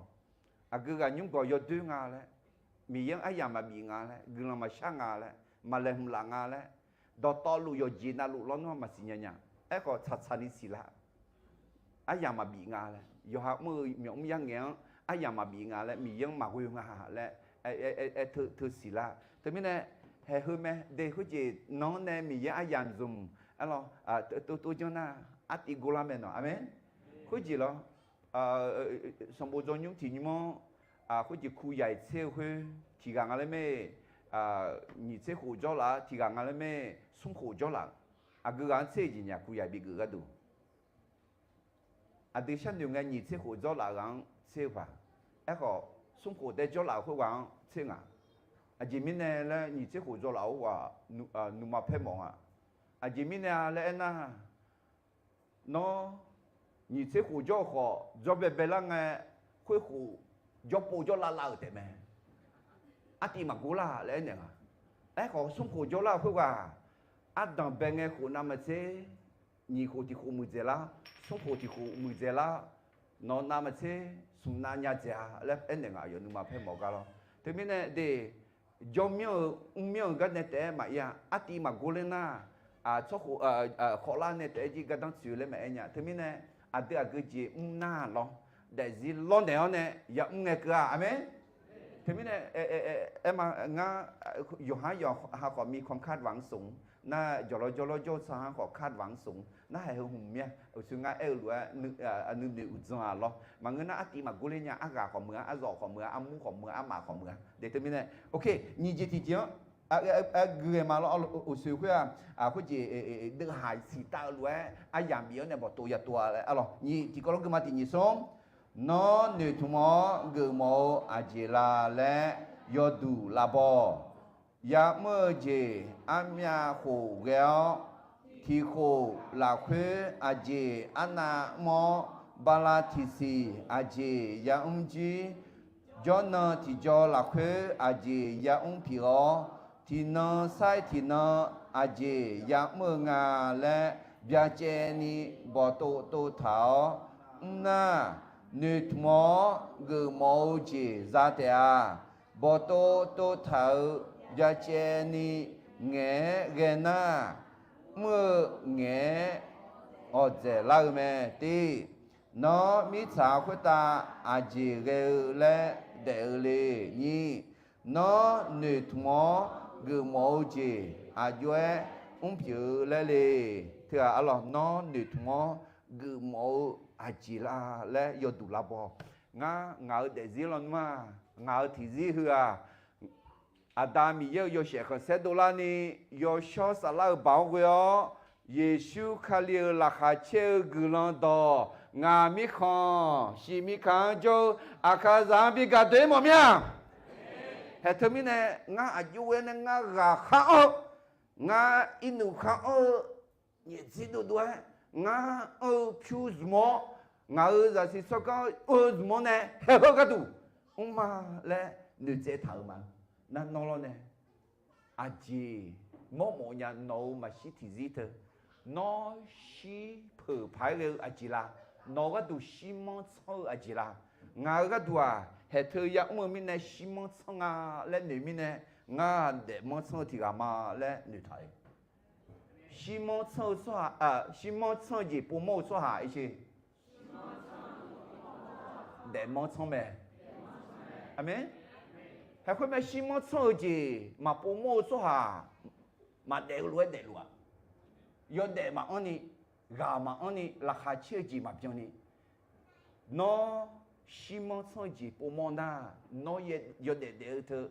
aqgeu ghaq nymr gawq yawdoer nga laer, Miqyaer-anr aryamq maqbif nga laer, guiqlanq maqshar nga laer, maqlaeqhmq laf nga laer, dawqtawvluf yawqjeq navluf lawrnmr-anr maqsiq nya nya. Aerkhawf, tsaqtsaq ni siqlar. Aryamq maqbif nga laer, yawqha mr-eu myawf mr yar ngaeq-anr aryamq maqbif nga laer, Miqyaer-anr maqghoe nga laer, aer teu siqlar. Teumirnae, haeq heu mae de khoerjeq nan-anr nae Miqyaer aryamq zmq, arlawq, tov tov janr nar, artiv gorlar mae nawq. Aqmeq. Khoerjeq lawr, sanqbof dzaw nymr tiq nymr-anr, khoerjeq kuryaiq tser-eu khoer tiq ghaq nga laer mae, nyiq tser khof jawrlaf-a, tiq ghaq nga laer mae, smr khof jawrlaf-euq. Aqgeu ghaq-anr tser-eu jeq nya, kuryaiq bigeuf gharduq. Aqdui sharnoeq ngae, nyiq tser khof jawrlaf-eu ghaq-anr tser-eu paq. Aerkhawf, smr khof tae jawrlaf-euq khoerghaq-anr tser nga. Aqjeq mirnae laer, nyiq tser khof jawrlaf-euq khoerghaq nuima paer mawf nga. Aqjeq mirnae-a laer aernar, nawr nyiq tser khof jawr-eu khawf, jawr baebae lar ngae, khoer khof jawrpov jawrlav lav-euq taef mae. Artiv maqgor lar laer aernaeq nga. Aerkhawf, smr khof jawrlar-euq khoerghaq, ardanq bae ngae khof navmaqtser, nyiq khof tiq khof muiqdzaeq lar, smr khof tiq khof muiqdzaeq lar, nawq navmaqtser smq nav nya dzaeq-a laer aernaeq nga. Aqyawf nuima paer mawf gar lawr. Teumirnae de, jawr myanr-eu mr myanr-euq gar nae taef-aer maqir-a. Artiv maqgor ler nar, tsawrkhof khawvlar nae taef-aer jir gardanr tsoeq-eu laer maqaer nya. Teumirnae, aqdui aqgeu jeq mr nar lawr, daefzir lawrnaeq-awr nae yamr ngae keuv-a. Aqmeq. Teumirnae, aerma ngar, yawqhar yawqha khawf มีความคาดหวังสูง nar, jawqlawr jawrlawr jawr-eu tsawrhaq khawf คาดหวังสูง nar, haeq heu hmq mir-a. Uqshoe ngar aer-eu lof-aer, aqnui noeq uqdzan-aq lawr. Maqngeur nar, artiv maqgor ler nya. Arghaq khawf meuq-a, arzawq khawf meuq-a, armur khawf meuq-a, armaf khawf meuq-a. De teumirnae, ok, nyiq jeq tiqjeq-anr, aqgeu ghae ma lawr. Uqshoe khoer-aq, khoerjeq deuvhaq siqtav-eu lof-aer aryamq bif-awr nae bawqtov ya tov-a laer arlawq. Nyiq tiqkawv lawr gui ma tiq nyiq smr. Nawr noeqtmq-awr geufmawf-eu aqjeq la laer yawduq lavbaw. Ya'mr-eu jeq armyav khof ghae-awr, tiq khof lafkhoer aqjeq arnav mr-awr, bala tiqsiq aqjeq ya'mr jir, jawrnan tiqjaw lafkhoer aqjeq ya'mr pyeuf-awr, tiqnan sair tiqnan aqjeq ya'mr-eu nga laer byacaevni bawqtov tov taq-awr mr nar, noeqtmq-awr geufmawf-eu jeq za taef-a. Bawqtov tov taq-euq byacaevni ngaeq-aer ghae nar, mr-eu ngaeq-aer awqdzaeq lar-eu mae. Tir, nawr mirtsaq khoertav aqjeq ghae-eu laer daef-eu le? Nyir, nawr noeqtmq-awr geufmawf-eu jeq aqjox-aer mr pyeuf-eu laer le? Teughaq arlawq, nawr noeqtmq-awr geufmawf-eu aqjeq la laer yawduq lavbaw. Ngar ngaq-euq daefzir lawnmr-aq, ngaq-euq tiqzir heu-aq, Aqda Miqyaer-euq yawshaef khanqsaer dovlarni, yawshawr saflar-eu baoq-anr ghoe-awr, Yeqsur Kali-euq laqkhaq caer-eu guiqlanq dawq ngaq mirkhanq shiq mirkaq-anr jawr-eu Aqkaqzaq-anr bi gaq doe-ir mawf mir-a. Haeq teumirnae, ngar aqjox ghae nae ngar ghaqkhaer anr-eu, ngar irnuf khaer anr-eu, nyaefdzir dovdov-aer ngar anr-eu pyur zmq-awr, ngaq-euq zaqsiq tsawrganr-eu zmq-awr nae haeq heu gharduq mrma laer noeqtsaev taq-euq ma. Nar nawr lawr nae, aqjeq mawrmawf nya nawq-euq maqshir tiqzir teu, nawr shir peuq paq-aer ghae-eu aqjeq la? Nawq-eu gharduq shirmanr tsanr-eu aqjeq la? Ngaq-euq gharduq-aq, haeq teu ya'mr-eu mirnae shirmanr tsanr nga laer noeq mirnae, ngar daefmanr tsanr-eu tiq ghaq ma laer noeqtaq-euq. Shirmanr tsanr-eu tsawrhaq, shirmanr tsanr-eu jeq povmawr-eu tsawrhaq irshe daefmanr tsanr mae. Aqmeq. Haeq khoer mae, shirmanr tsanr-eu jeq maqpov mawr-eu tsawrhaq maqdaef-eu lof-aer daefluf-aq, yawdaef maqanr ni, ghaq maqanr ni, laqkhaq caer-eu jeq maqbyan ni, nawr shirmanr tsanr-eu jeq povmawr nar, nawr yawdaef daef-eu teu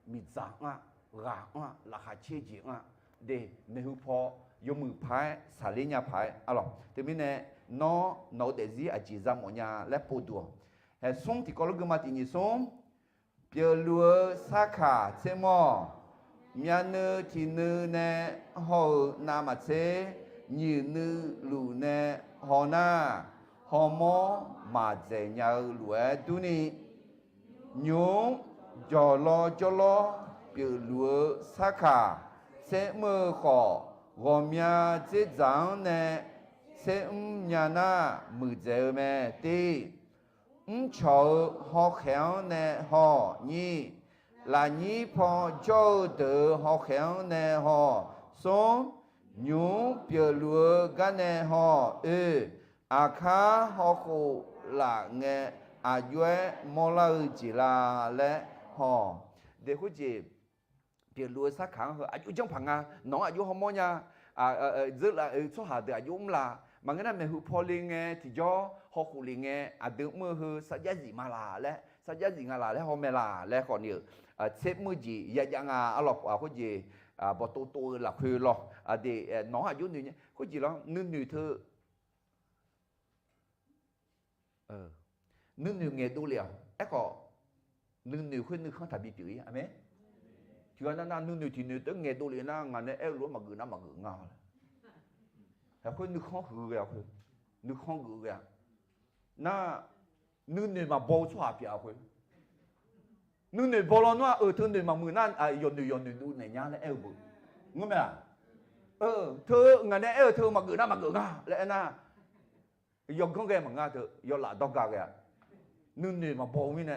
miqdzaq anr-aq, ghaq anr-aq, laqkhaq caer-eu jeq anr-aq, de, maeqhu paw yawmuiq paq-aer saqler nya paq-aer arlawq. Teumirnae, nawr nawq-eu daefzir aqjeq za mawf nya laer povduq-awq. Haeq smr tiqkawv lorgeu ma tiq nyiq smr, pyeufluf-eu sarkaq tser mawr, myavnuiv tiqnuiv nae haw-euq navmaqtser, nyiq nuiv luf nae haw nar, hawmawr maqdzaeq nya-eu lof-aer durni, nymq-mr jawqlawr jawrlawr pyeufluf-eu sarkaq tser mr-eu khawf, ghawqmya dzerdzaq-anr nae tser mr nya nar muiqdzaeq-eu mae. Tiv, mrcawq-eu hawkhaeq-anr nae haw. Nyir, lafnyir paw jawr-eu deuq-euq hawkhaeq-anr nae haw. Smr, nymq-mr pyeufluf-eu garnae haw. Oe, aqkar hawkhof laf ngae, aqjox-aer mawrlar-eu jeq la laer haw. De khoerjeq, pyeufluf-eu sarkaq-anr heu aqjox janrpaq nga, nawq-anr aqjox hawmawr nya, dzeurlaf-eu tsawrhaq deuq aqjox mr la. Maqngeur nar, maeqhu paw le ngae tiqjawr, hawkhof le ngae aqdui mr-eu heu sarjax zif ma laq laer, sarjax zif nga laq laer haw mae laq laer khawf ni-euq, tser mr-eu jeq yajav nga arlawq. Khoerjeq, bawqtov tov-eu lafkhoer lawr, de, nawq-anr aqjox noeq nya khoerjeq lawr, nuinoeq teu nuinoeq ngaeqdov lef-awq. Aerkhawf, nuinoeq khoer nuikhanr taqbi pyeuf-ir. Aqmeq. Tiqghaq nav nav nuinoeq tiqnoeq teu ngaeqdov lef nar, ngaq nae aer-eu lof-anr maqgeuf nar maqgeuf nga. Khoer nuikhanr huiq ghae-a khoer, nuikhanr geuf ghae-a. Nar, nuinoeq maqbaw-eu tsawrhaq pyeuf-a khoer. Nuinoeq baw lawnmr-a, euq teu noeq maqmuiq nar, yawqnoeq yawqnoeq dov naeq nya laer aer-eu beu. Ngeurmae-aq? Teu ngaq nae aer-eu teu maqgeuf nar maqgeuf nga laer aernar, yawganr ghae maqnga teu, yawlaf dawrga ghae-a. Nuinoeq maqbaw-eu mirnae,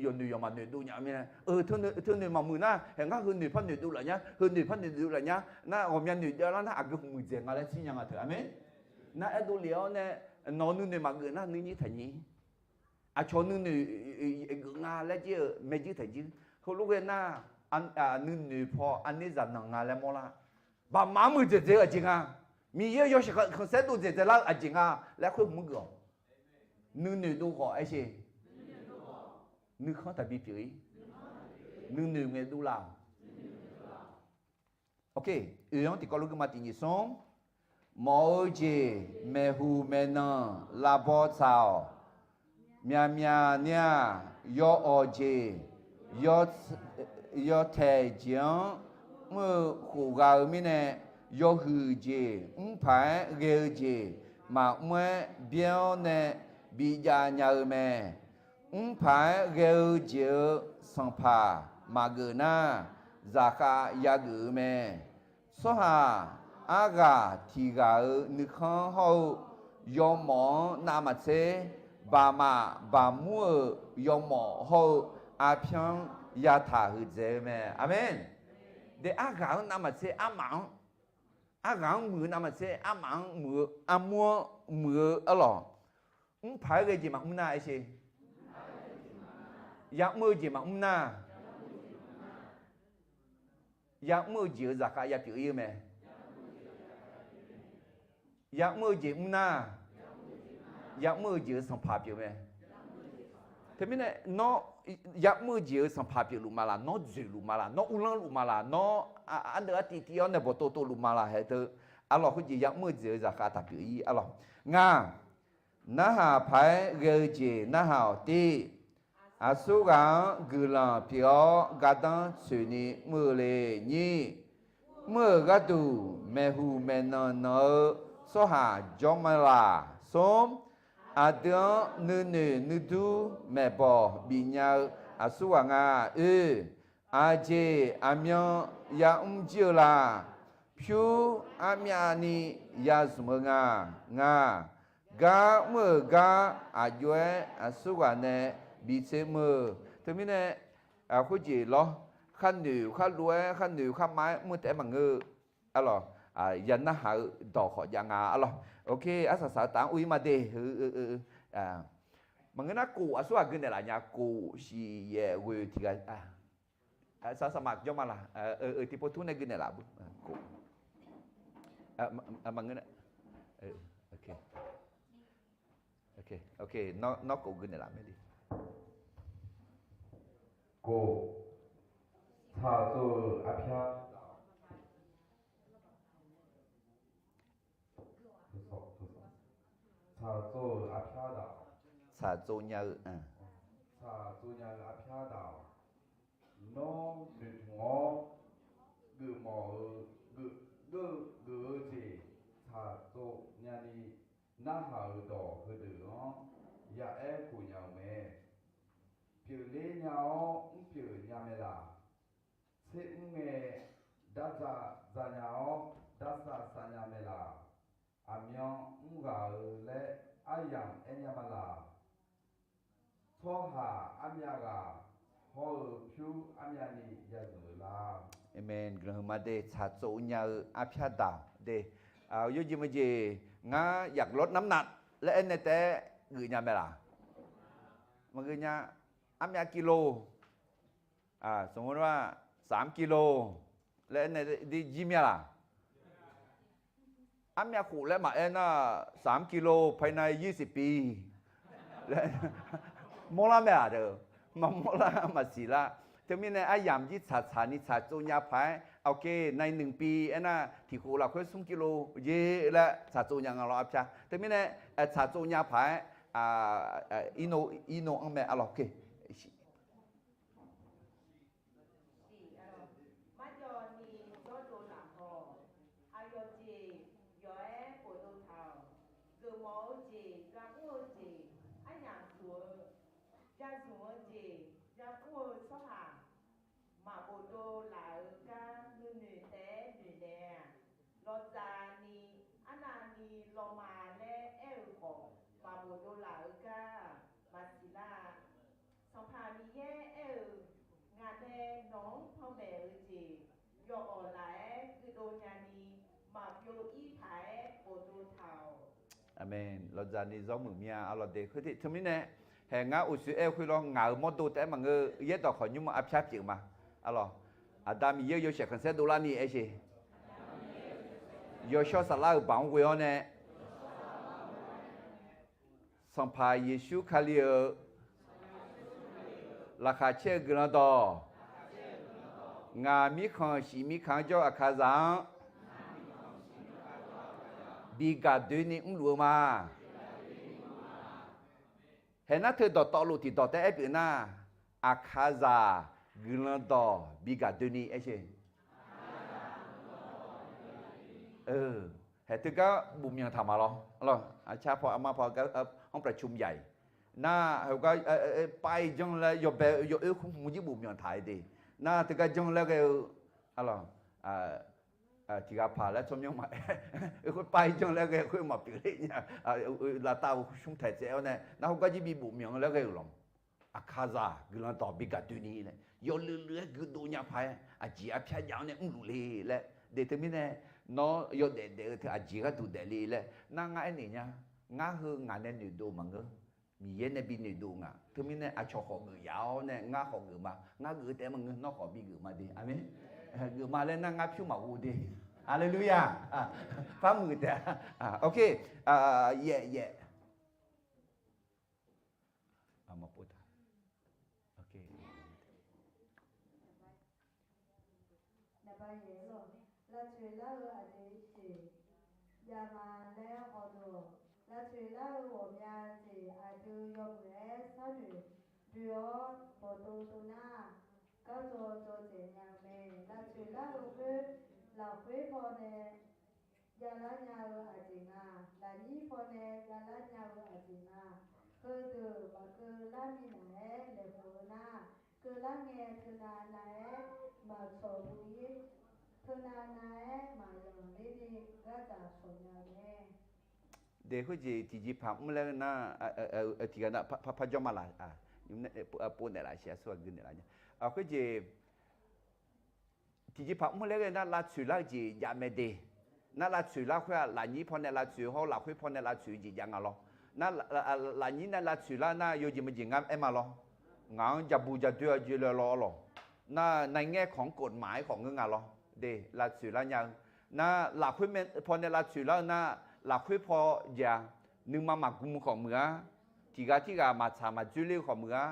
yawqnoeq yawqmaqnoeq dov nya-eu mirnae, euq teu noeq maqmuiq nar, haeq ngar heu noeq par noeq dov laf nya, heu noeq par noeq dov laf nya, nar ghawqmya noeq jav lar nar aqgeu muiqdzaeq nga laer tsir nya nga teu. Aqmeq. Nar aerdov lef-awr nae, nawq-eu nuinoeq maqgeuf nar nuinyir taqnyir. Aqcawq nuinoeq geuf nga laer jir-eu maerjuir taqjuir. Heulof ghae nar, nuinoeq paw aqnerzaq nanq nga laer mawrlar. Baqmaf-anr muiqdzaeq dzaeq-eu aqjeq nga. Miqyaer-eu yawshaef khanqsaer dov dzaeq dzaeq lar-eu aqjeq nga laer khoer hmq geuf-awq. Nuinoeq dov khawf aer sher. Nuikhanr taqbi pyeuf-ir. Nuinoeq ngaeqdov laf-awq. Oe-anr tiqkawv lorgeu ma tiq nyiq smr. Mawf-eu jeq maeqhuq maeqnan lavbaw tsaq-awq. Myaqmyaq ni-aq, yawawq jeq, yawtaeq jeq-anr mr-eu khof gha-eu mirnae, yawhuiq jeq mr paq-aer ghae-eu jeq maqmr-aer byaer-awr nae bijav nya-eu mae. Mr paq-aer ghae-eu jeq-euq sanqpaq maqgeuf nar, zaqkhav yageuf-eu mae. Tsawrhaq arghaq tiq ghaq-euq nuikhanr hawr-eu yawmawf-anr navmaqtser, baqmaf baqmur-euq yawmawf hawr-eu arpyanr yataq huiqdzaeq-eu mae. Aqmeq. De arghaq-anr navmaqtser armaf-anr, arghaq-anr muiq-eu navmaqtser armaf-anr muiq-eu, armur-anr muiq-eu arlawq. Mr paq-aer ghae jeq maqmr nar aer sher. Ya'mr-eu jeq maqmr nar, ya'mr-eu jeq-euq zaqkhav yapyeuf-ir-eu mae. Ya'mr-eu jeq mr nar, ya'mr-eu jeq-euq sanqpaq pyeuf mae. Teumirnae nawr ya'mr-eu jeq-euq sanqpaq pyeufluf ma laq, nawr dzoeqluf ma laq, nawr uvlanr luf ma laq, nawr ardeuv artiv tiv-awr nae bawqtov tovluf ma laq haeq teu. Arlawq khoerjeq ya'mr-eu jeq-euq zaqkhav taqpyeuf-ir arlawq. Ngaq narhaq paq-aer ghae-eu jeq narhaq-awq. Tiv, aqsurghaq-anr guiqlanq pyeuf-awr gardanr tsoeqni mr-eu le. Nyir, mr-euq gharduq maeqhuq maeqnan nanq-eu tsawrhaq jawr ma laq. Smr, aqdui-anr nuinoeq nuidur maeqbawq bifnya-eu Aqsurghaq nga oe. Aqjeq aqmyan yamr jir-eu la? Pyur armyavni yazmq-eu nga. Nga, gar mr-euq gar aqjox-aer aqsurghaq nae bitser mr-eu. Teumirnae khoerjeq lawr, kharnoeq kharlov-aer kharnoeq kharma-aer mr-eu taef-aer maqngeur-eu. Arlawq, yanarhaq-eu dawq khawf jav nga arlawq. Ok, arsaq saq-eu taf-anr ur-ir ma de. Maqngeur nar kof aqsurghaq gui naeqlaf nya, kof shiq yaef ghoe tiq ghaq. Saq saqmaq jawr ma laq? Tiqpov tur nae gui naeqlaf beu. Kof. Maqngeur nar. Ok, nawr kof gui naeqlaf mae de. Kof, tsaqtsov-euq arpyar daq-awq. Tsaqtsov-euq arpyar daq-awq. Tsaqtsov nya-eu, tsaqtsov nya-eu arpyar daq-awq. Nawr noeqtmq-awr geufmawf-eu, geuf, geuf-eu jeq tsaqtsov nyani narhaq-euq dawq heudeuq-anr yaaer khof nya-euq mae. Pyeufler nya-awr mrpyeuf nya mae laq? Tser mr ngae, dardzaq dzaq nya-awr darsav sav nya mae laq? Aqmyan mr ghaq-eu laer aryamq aer nya ma laq? Tsawrhaq armyav ghaq hawr-eu pyur armyavni yazmq-eu la? Aqmeq. Guiqlanq huiqma de. Tsaqtsov nya-eu arpyar daq de. Yawjeq maqjeq, ngar yaqlawr namnaf laer aernaeq taef-aer geufnya mae laq? Maqgeu nya. Armyav kilo, smq-awr safmr kilo laer aernaeq de jir mir-a laq? Armyav khof laer maqaer nar, safmr kilo ภายใน ยี่สิบ ปี laer mawrlar mae-aq deuq. Maqmawrlar maqsiq lar. Teumirnae aryamq jir tsaqtsaq ni tsaqtsov nya paq-aer, ok, ในหนึ่งปี aernar tiqkhof lafkhoer smr kilo jer laer tsaqtsov nya nga lawr arpyar. Teumirnae tsaqtsov nya paq-aer, irnov anr mae arlawq. Marjawv ni zawrdov laf-awq. Aqyawf jeq yawf-aer bofdov taq-awq. Geufmawf-eu jeq, yamr-eu jeq, aryamq zmq-eu, yazmq-eu jeq, yamr-eu tsawrhaq maqbofdov laf-eu gar nuinoeq taef-aer noeqnaeq-a. Lawqdzaq ni, arnavni lawma laer aer-eu khawf, maqbofdov laf-eu gar maqsiq lar-a. Sanqpaq Miqyaer aer-eu, ngaq nae nawq-anr panmaeq-eu jeq yawawq laf-aer guidov nyani, maqbyov ir paq-aer bofdov taq-awq. Aqmeq. Lawqdzaq ni zawr muiq mir-a arlawq de. Khoer teumirnae, haeq ngar uqshoe aer-eu khoer lawr, ngaq-euq mawrdo taef-aer maqngeur, yaerdawq khawf nymr-eu arpyar pyeuf ma. Arlawq, Aqda Miqyaer-eu yawshaef khanqsaer dovlar ni aer sheq. Yawshawr Saflar-euq baq-anr ghoe-awr nae, Sanqpaq Yeqsur Kali-euq laqkhaq caer-eu guiqlanq dawq, ngaq mirkhanq shif mirkhanq-anr jawr-eu Aqkaqzaq-anr bi gaq doeni mrluf-eu ma. Haeq nar teu dawqtawvluf tiqdawq taef-aer pyeuf nar, Aqkaqzaq guiqlanq dawq bi gaq doeni aer sheq. Haeq teugar bofmyanq taq ma lawr. Aqcar paw armar paw gar anr pyaeqcmq yaf-iq nar, heugar pav-ir janr laer yawbae yawoer khmr hmq jir bofmyanq taq-aer de. Nar teugar janr laer ghae-eu, tiq ghaq paq laer tsawrmyanr maqaer, khoer pav-ir janr laer ghae khoer maqpyeuf ler nya. Lavtav-eu smr taeq tsaev-awr nae nar heugar jir bi bofmyanq laer ghae-euq lawq. Aqkaqzaq guiqlanq dawq bi gaq doeni laer yawluiv luiv-aer guidov nya paq-aer aqjeq arpyar jav-awr nae mrluf le laer de. Teumirnae nawr yawdaef daef-eu teu aqjeq gharduq daefle laer nar ngar aernaeq nya. Ngar heu ngaq nae noeqdov maqngeur. Miqyaer nae bi noeqdov nga. Teumirnae aqcawq khawf geuf yaf-awr nae ngar khawf geuf ma. Ngar geuf taef-aer maqngeur, nawr khawf bi geuf ma de. Aqmeq. Geuf ma laer nar ngar pyur maqghov de. Haleluya. Par muiq taef-a. Ok. Yaef yaef. Naqba yaeq-aer lawq. Lavtsoeq lar-eu aqjeq jeq jav ma laer hawdov-awq. Lavtsoeq lar-eu ghawqmya jeq aqdui yawmuiq-aer sharnoeq doe-awr bawqdov dov nar, gardzaw dzaw dzaeq nya-eu mae. Lavtsoeq lar-eu khoer lafkhoer paw nae javlar nya-eu aqjeq nga. Lafnyir paw nae javlar nya-eu aqjeq nga. Heudeuq maqkeuv lar minav-aer laeqhmq-eu nar, Teular ngae, teunav nav-aer maqcawq bu-ir, teunav nav-aer maqlanq ler ni gardzaq cawq nya-eu mae. De khoerjeq tiqjeqpaq mr laer nar, tiqghaq nar par jawr ma laq, pov naeqlaf siq, aqsur aqgeu naeqlaf nya. Khoerjeq tiqjeqpaq mr laer ghae nar, lavtsoeq lar-eu jeq jav mae de. Nar lavtsoeq lar khoer-aq, lafnyir pawnae lavtsoeq hawr-eu lafkhoer pawnae lavtsoeq-eu jeq jav nga lawr. Nar lafnyir nae lavtsoeq lar nar, yawjeq maqjeq ngar aer ma lawr. Ngaq-anr jabu jadoer-a joe laer lawr lawq. Nar nae ngaer kawq-anr kov maq-aer khawf ngeur nga lawr. De, lavtsoeq lar nya-eu. Nar lafkhoer pawnae lavtsoeq lar-eu nar, lafkhoer paw jeq-a, nuima maqgm khawf muiq-ar. Tiqghaq tirghaq maqtsaq maqdzoer ler-eu khawf muiq-ar.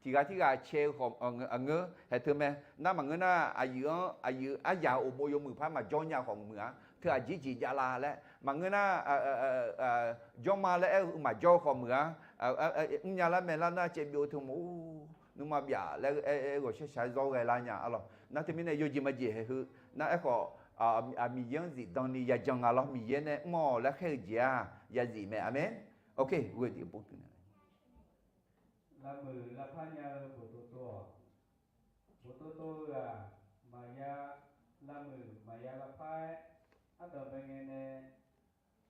Tiqghaq tirghaq cae-eu khawf aqngeur haeq teu mae. Nar maqngeur nar, aqyuif-anr aqyuif aryaq-euq uqmov yawmuiq par maqjawr nya khawf muiq-ar. Teu aqjeq jeq jav la laer maqngeur nar, jawr ma laer aer-eu maqjawr-eu khawf muiq-ar. Mrnya lar mae lar nar caev byov-eu teu mawf-or, nuima byaf laer aer-eu ghawqshaq shaq-aer zawr ghae lar nya-a lawq. Nar teumirnae yawjeq maqjeq haeq heu nar aerkhawf, Miqyaer-anr zifdan ni yajan nga lawr. Miqyaer nae mr-awq laer khaer-eu jeq-aq yazif mae. Aqmeq. Oke, ghoe tiqpov teu nae Lavmuiq lavpar nya-eu boftov tov-awq. Boftov tov-eu-aq, maqya lavmuiq maqya lavpar-aer, ardanqbae ngae nae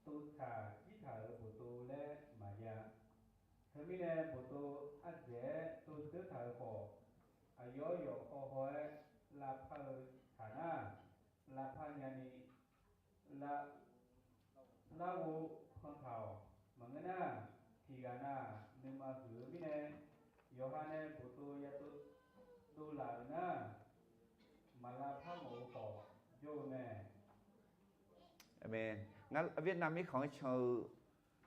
tov taq jir taq-euq boftov laer maqya. Teumirnae boftov ardzaeq-aer tov dzeur taq-euq khawf, aqyawf yawqhaw haw-aer lavpar-eu taq nar, lavpar nyani lavghov pantaq-awq. Maqngeur nar, tiqghaq nav-aq nuima huiq-eu mirnae, yawqha nae boftov ya dovlaf-euq nar, maq lavpar mawf-eu khawf jawr-eu mae. Ngar Vietnam mirkhanq-anr can-eu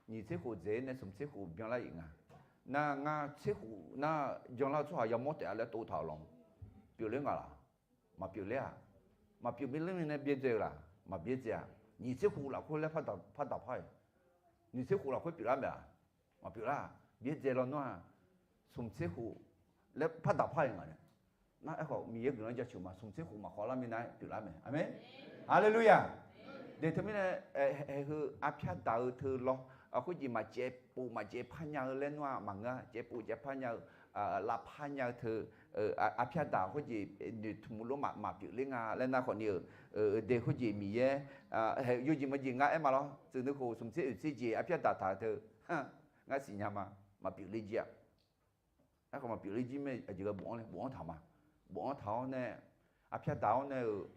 nyiq tser khof dzaeq-ir nae smq tser khof byanlar-iq nga. Nar ngar tser khof nar janlar-eu tsawrhaq yamawr taef-a laer tov taq-euq lawr. Pyeufler nga laq? Maqpyeuf ler-aq. Maqpyeuf bi ler nae byaerdzae-eu laq? Maqbyaerdzae-aq. Nyiq tser khof lafkhoer laer par daq par-iq, nyiq tser khof lafkhoer pyeuflar mae-aq? Maqpyeuf lar-aq. Byaerdzae lawnmr-aq, smq tser khof laer par daq par-iq nga nae. Nar aerkhawf Miqyaer guiqlanq jaceuq ma, smq tser khof maqkhawv lar mirnae pyeuflar mae. Aqmeq. Haleluya. De teumirnae, haeq heu arpyar daq-eu teu lawr, khoerjeq maqcaev pov maqcaev par nya-eu laer nmr-aq maqngeur-a. Caev pov caev par nya-eu, lavpar nya-eu teu, arpyar daq khoerjeq noeqtmq lor maqpyeuf ler nga laer nar khawfni-euq, de khoerjeq Miqyaer, haeq yawjeq maqjeq ngar aer ma lawr. Tsuif nuikhof smq tser oeq tser jeq arpyar daq taq-eu teu, ngar siqnya ma, maqpyeuf ler jir-aq. Aerkhawf maqpyeuf ler jir mae, aqjeq ghae bofanr le, bofanr taq ma. Bofanr taq-awr nae, arpyar daq-awr nae-euq,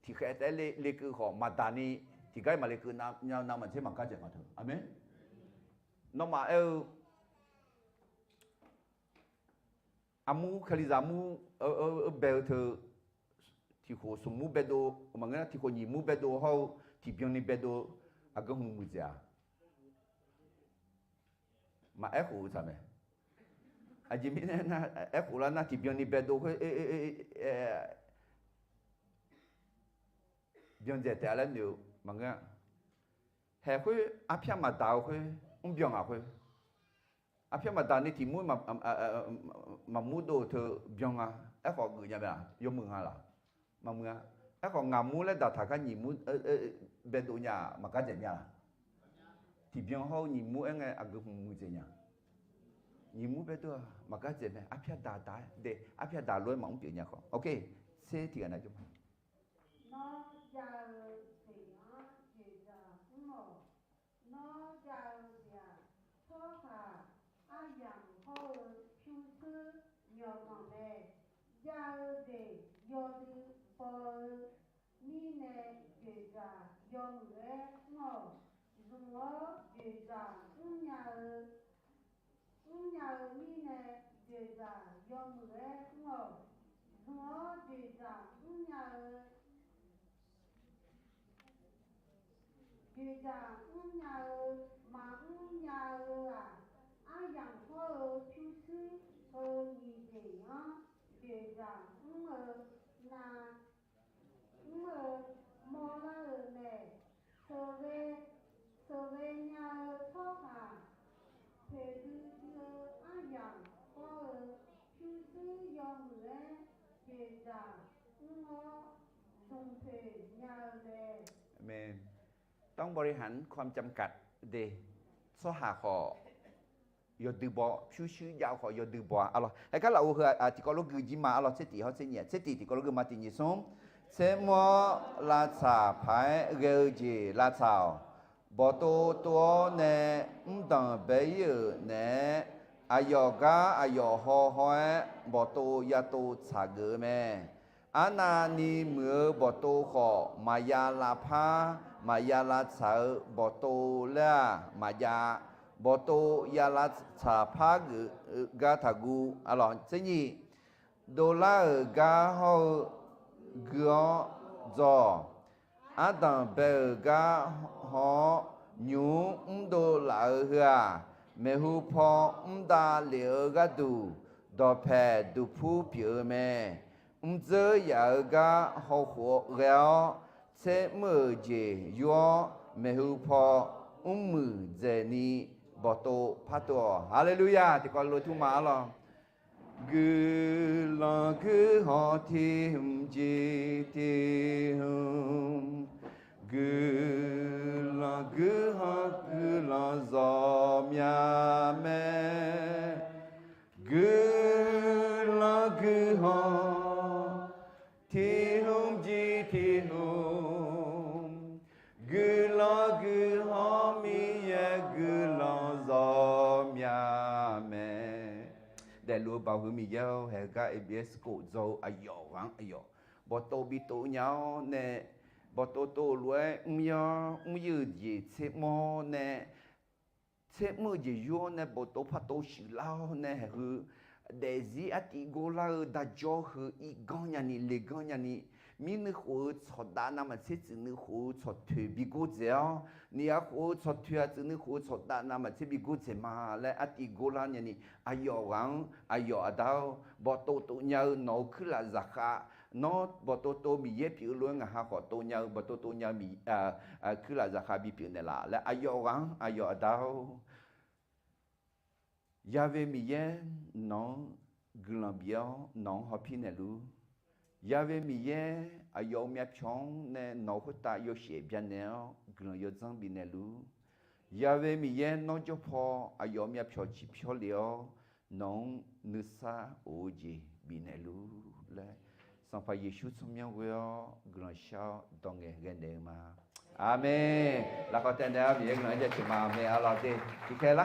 tiqkhaeq taef-aer lekeuv khawf maqdaq ni, tiqgar-iq maqlekeuv nya-eu navmaqtser maqgar dzaeq nga teu. Aqmeq. Nawmaf aer-eu, armur kalizaq mur, bae-eu teu, tiq khof smq mur baedov maqngeur nar, tiq khof nyiq mur baedov hawr-eu tiqbyan ni baedov-eu, aqgeu hmq muiqdzaeq-a. Maqaer khof-eu taq mae. Aqjeq mirnae nar, aerkhof lar nar tiqbyan ni baedov khoer, byandzaeq taef-a laer noeq-eu maqngeur-a. Haeq khoer arpyar maqdaq-eu khoer, mrbyan ngaq khoer, arpyar maqdaq ni tiq mur maqmur dov-eu teu byan nga. Aerkhawf geufnya mae-aq, yawmuiq nga laq? Maqmuiq-a. Aerkhawf ngaq mur laer daqtaq gar nyiq mur baedov nya-aq maqgar dzaeq mya laq? Tiqbyan hawr-eu nyiq mur aer ngae aqgeu hmq muiqdzaeq nya. Nyiq mur baedov-aq maqgar dzaeq mae, arpyar daq daq-aer de, arpyar daq lof-aer maqmr pyeuf nya khawf. Oke, tser tiqghaq nav jawr ma. Nawr jav-eu jeq-anr dzoeqdzaq mr-awq. Nawr jav-eu jeq-aq, tsawrhaq aryamq hawr-eu pyurshuir myawqganq mae. Jav-eu jeq yawdui baw-eu mirnae dzoeqdzaq yawmuiq-aer mr-awq. Zmq-awr dzoeqdzaq mrnya-eu, mrnya-eu mirnae dzoeqdzaq yawmuiq-aer mr-awq. Zmq-awr dzoeqdzaq mrnya-eu, dzoeqdzaq mrnya-eu, maqmr nya-eu-aq, aryamq hawr-eu pyurshuir heu nyiq jeq-anr dzoeqdzaq mr-eu na, mr-eu mawrlar-eu mae. Sheuqghae, sheuqghae nya-eu tsawrhaq poeqdui dui-eu aryamq hawr-eu pyurshuir yawmuiq-aer dzoeqdzaq mr-awr zmqpoeq nya-eu mae. ต้องบริหารความจำกัด de, tsawrhaq khawf yawdui baw, pyurshuir jav-eu khawf yawdui baw-a arlawr. Haeqgar lafov heu-aq tiqkawv lof gui jir ma arlawr, tser tiq hawr tser nyiq, tser tiq tiqkawv lof gui ma tiq nyiq smr. Tsermr-awr lavtsaq paq-aer ghae-eu jeq lavtsaq-awq. Bawqtov tov-awr nae mrdanq bae-ir-euq naeq-aer, aqyawf gar aqyawf haw haw-aer bawqtov yatov tsaq geuf-eu mae. Arnavni muiq-eu bawqtov khawf, maqya lavpar maqya lavtsaq-eu bawqtov laer-aq maqjav. Bawqtov ya lavtsaq par geuf-eu gar taqguv. Arlawr, tser nyiq, dovlar-euq gar hawr-eu gui-awr dzaw-awq. Ardanq bae-euq gar haw-awr, nymq-mr mrdov laf-eu heu-aq, maeqhu paw mr davlef-eu gharduq, dawqpaeq duqpur pyeuf-eu mae. Mrdzeur yaf-eu gar hawkhof ghae-awr, tsermr-euq jeq yur-awr, maeqhu paw mrmuiq dzaeqni bawqtov par tov-awq. Haleluya! Tiqkawv lof tur ma arlawr. Guiqlanq guiqhaw tiq hmq jir tiq hmq, guiqlanq guiqhaw guiqlanq zawq myaq mae. Guiqlanq guiqhaw tiq hmq jir tiq hmq, guiqlanq guiqhaw Miqyaer guiqlanq zawq myaq mae. Daefluf-eu Baoq heu Miqyaer-awr, haegar A B S khof dzaw-eu aqyawf ghaq-anr aqyawf bawqtov bi tov nya-awr nae, bawqtov tov-eu lof-aer mr-awr mr-ir-euq jeq tsermr-awr nae, tsermr-eu jeq yur-awr nae bawqtov par tov shuiflar-awr nae, haeq heu daefzir artiv gorlar-eu darjawr heu irganr nyani leganr nyani, mirnuiv khof-eu tsawqdav navmaqtser tsuif nuiv khof-eu tsawqtoeq bi gordzaeq-awr, niqghaq khof-eu tsawqtoeq-aq tsuif nuiv khof-eu tsawqdav navmaqtser bi gordzaeq ma laer artiv gorlar nyani, aqyawf ghaq-anr aqyawf aqda-or, bawqtov tov nya-eu nawq-euq kuirlaf zaqkhav, nawr bawqtov tov Miqyaer pyeuf-eu lof-aer ngaq ha khawf tov nya-eu bawqtov tov nya-eu Miq- kuirlaf zaqkhav bipyeuf naeqlaf laer aqyawf ghaq-anr aqyawf aqda-or, Ya've Miqyaer nawq-anr guiqlanq bif-awr nawq-anr hawpir naeqluf. Ya've Miqyaer aqyawf-euq myavpyawq-anr nae nawq-euq khoertav yawshaef byanaeq-awr guiqlanq yawdzanr bifnaeq luf. Ya've Miqyaer nawr jawr paw aqyawf-euq myavpyawq ciqpyawr lef-awr nawq-anr nuisar of-eu jeq bifnaeq luf laer, Sanqpaq Yeqsur tsawrmyanr ghoe-awr guiqlanq shar-awr dawq ngaeqghae naeq-eu ma. Aqmeq. Lafkawq taev naeq-awr Miqyaer guiqlanq-anr jaceuq ma. Aqmeq. Arlawq de, tiqkhaeq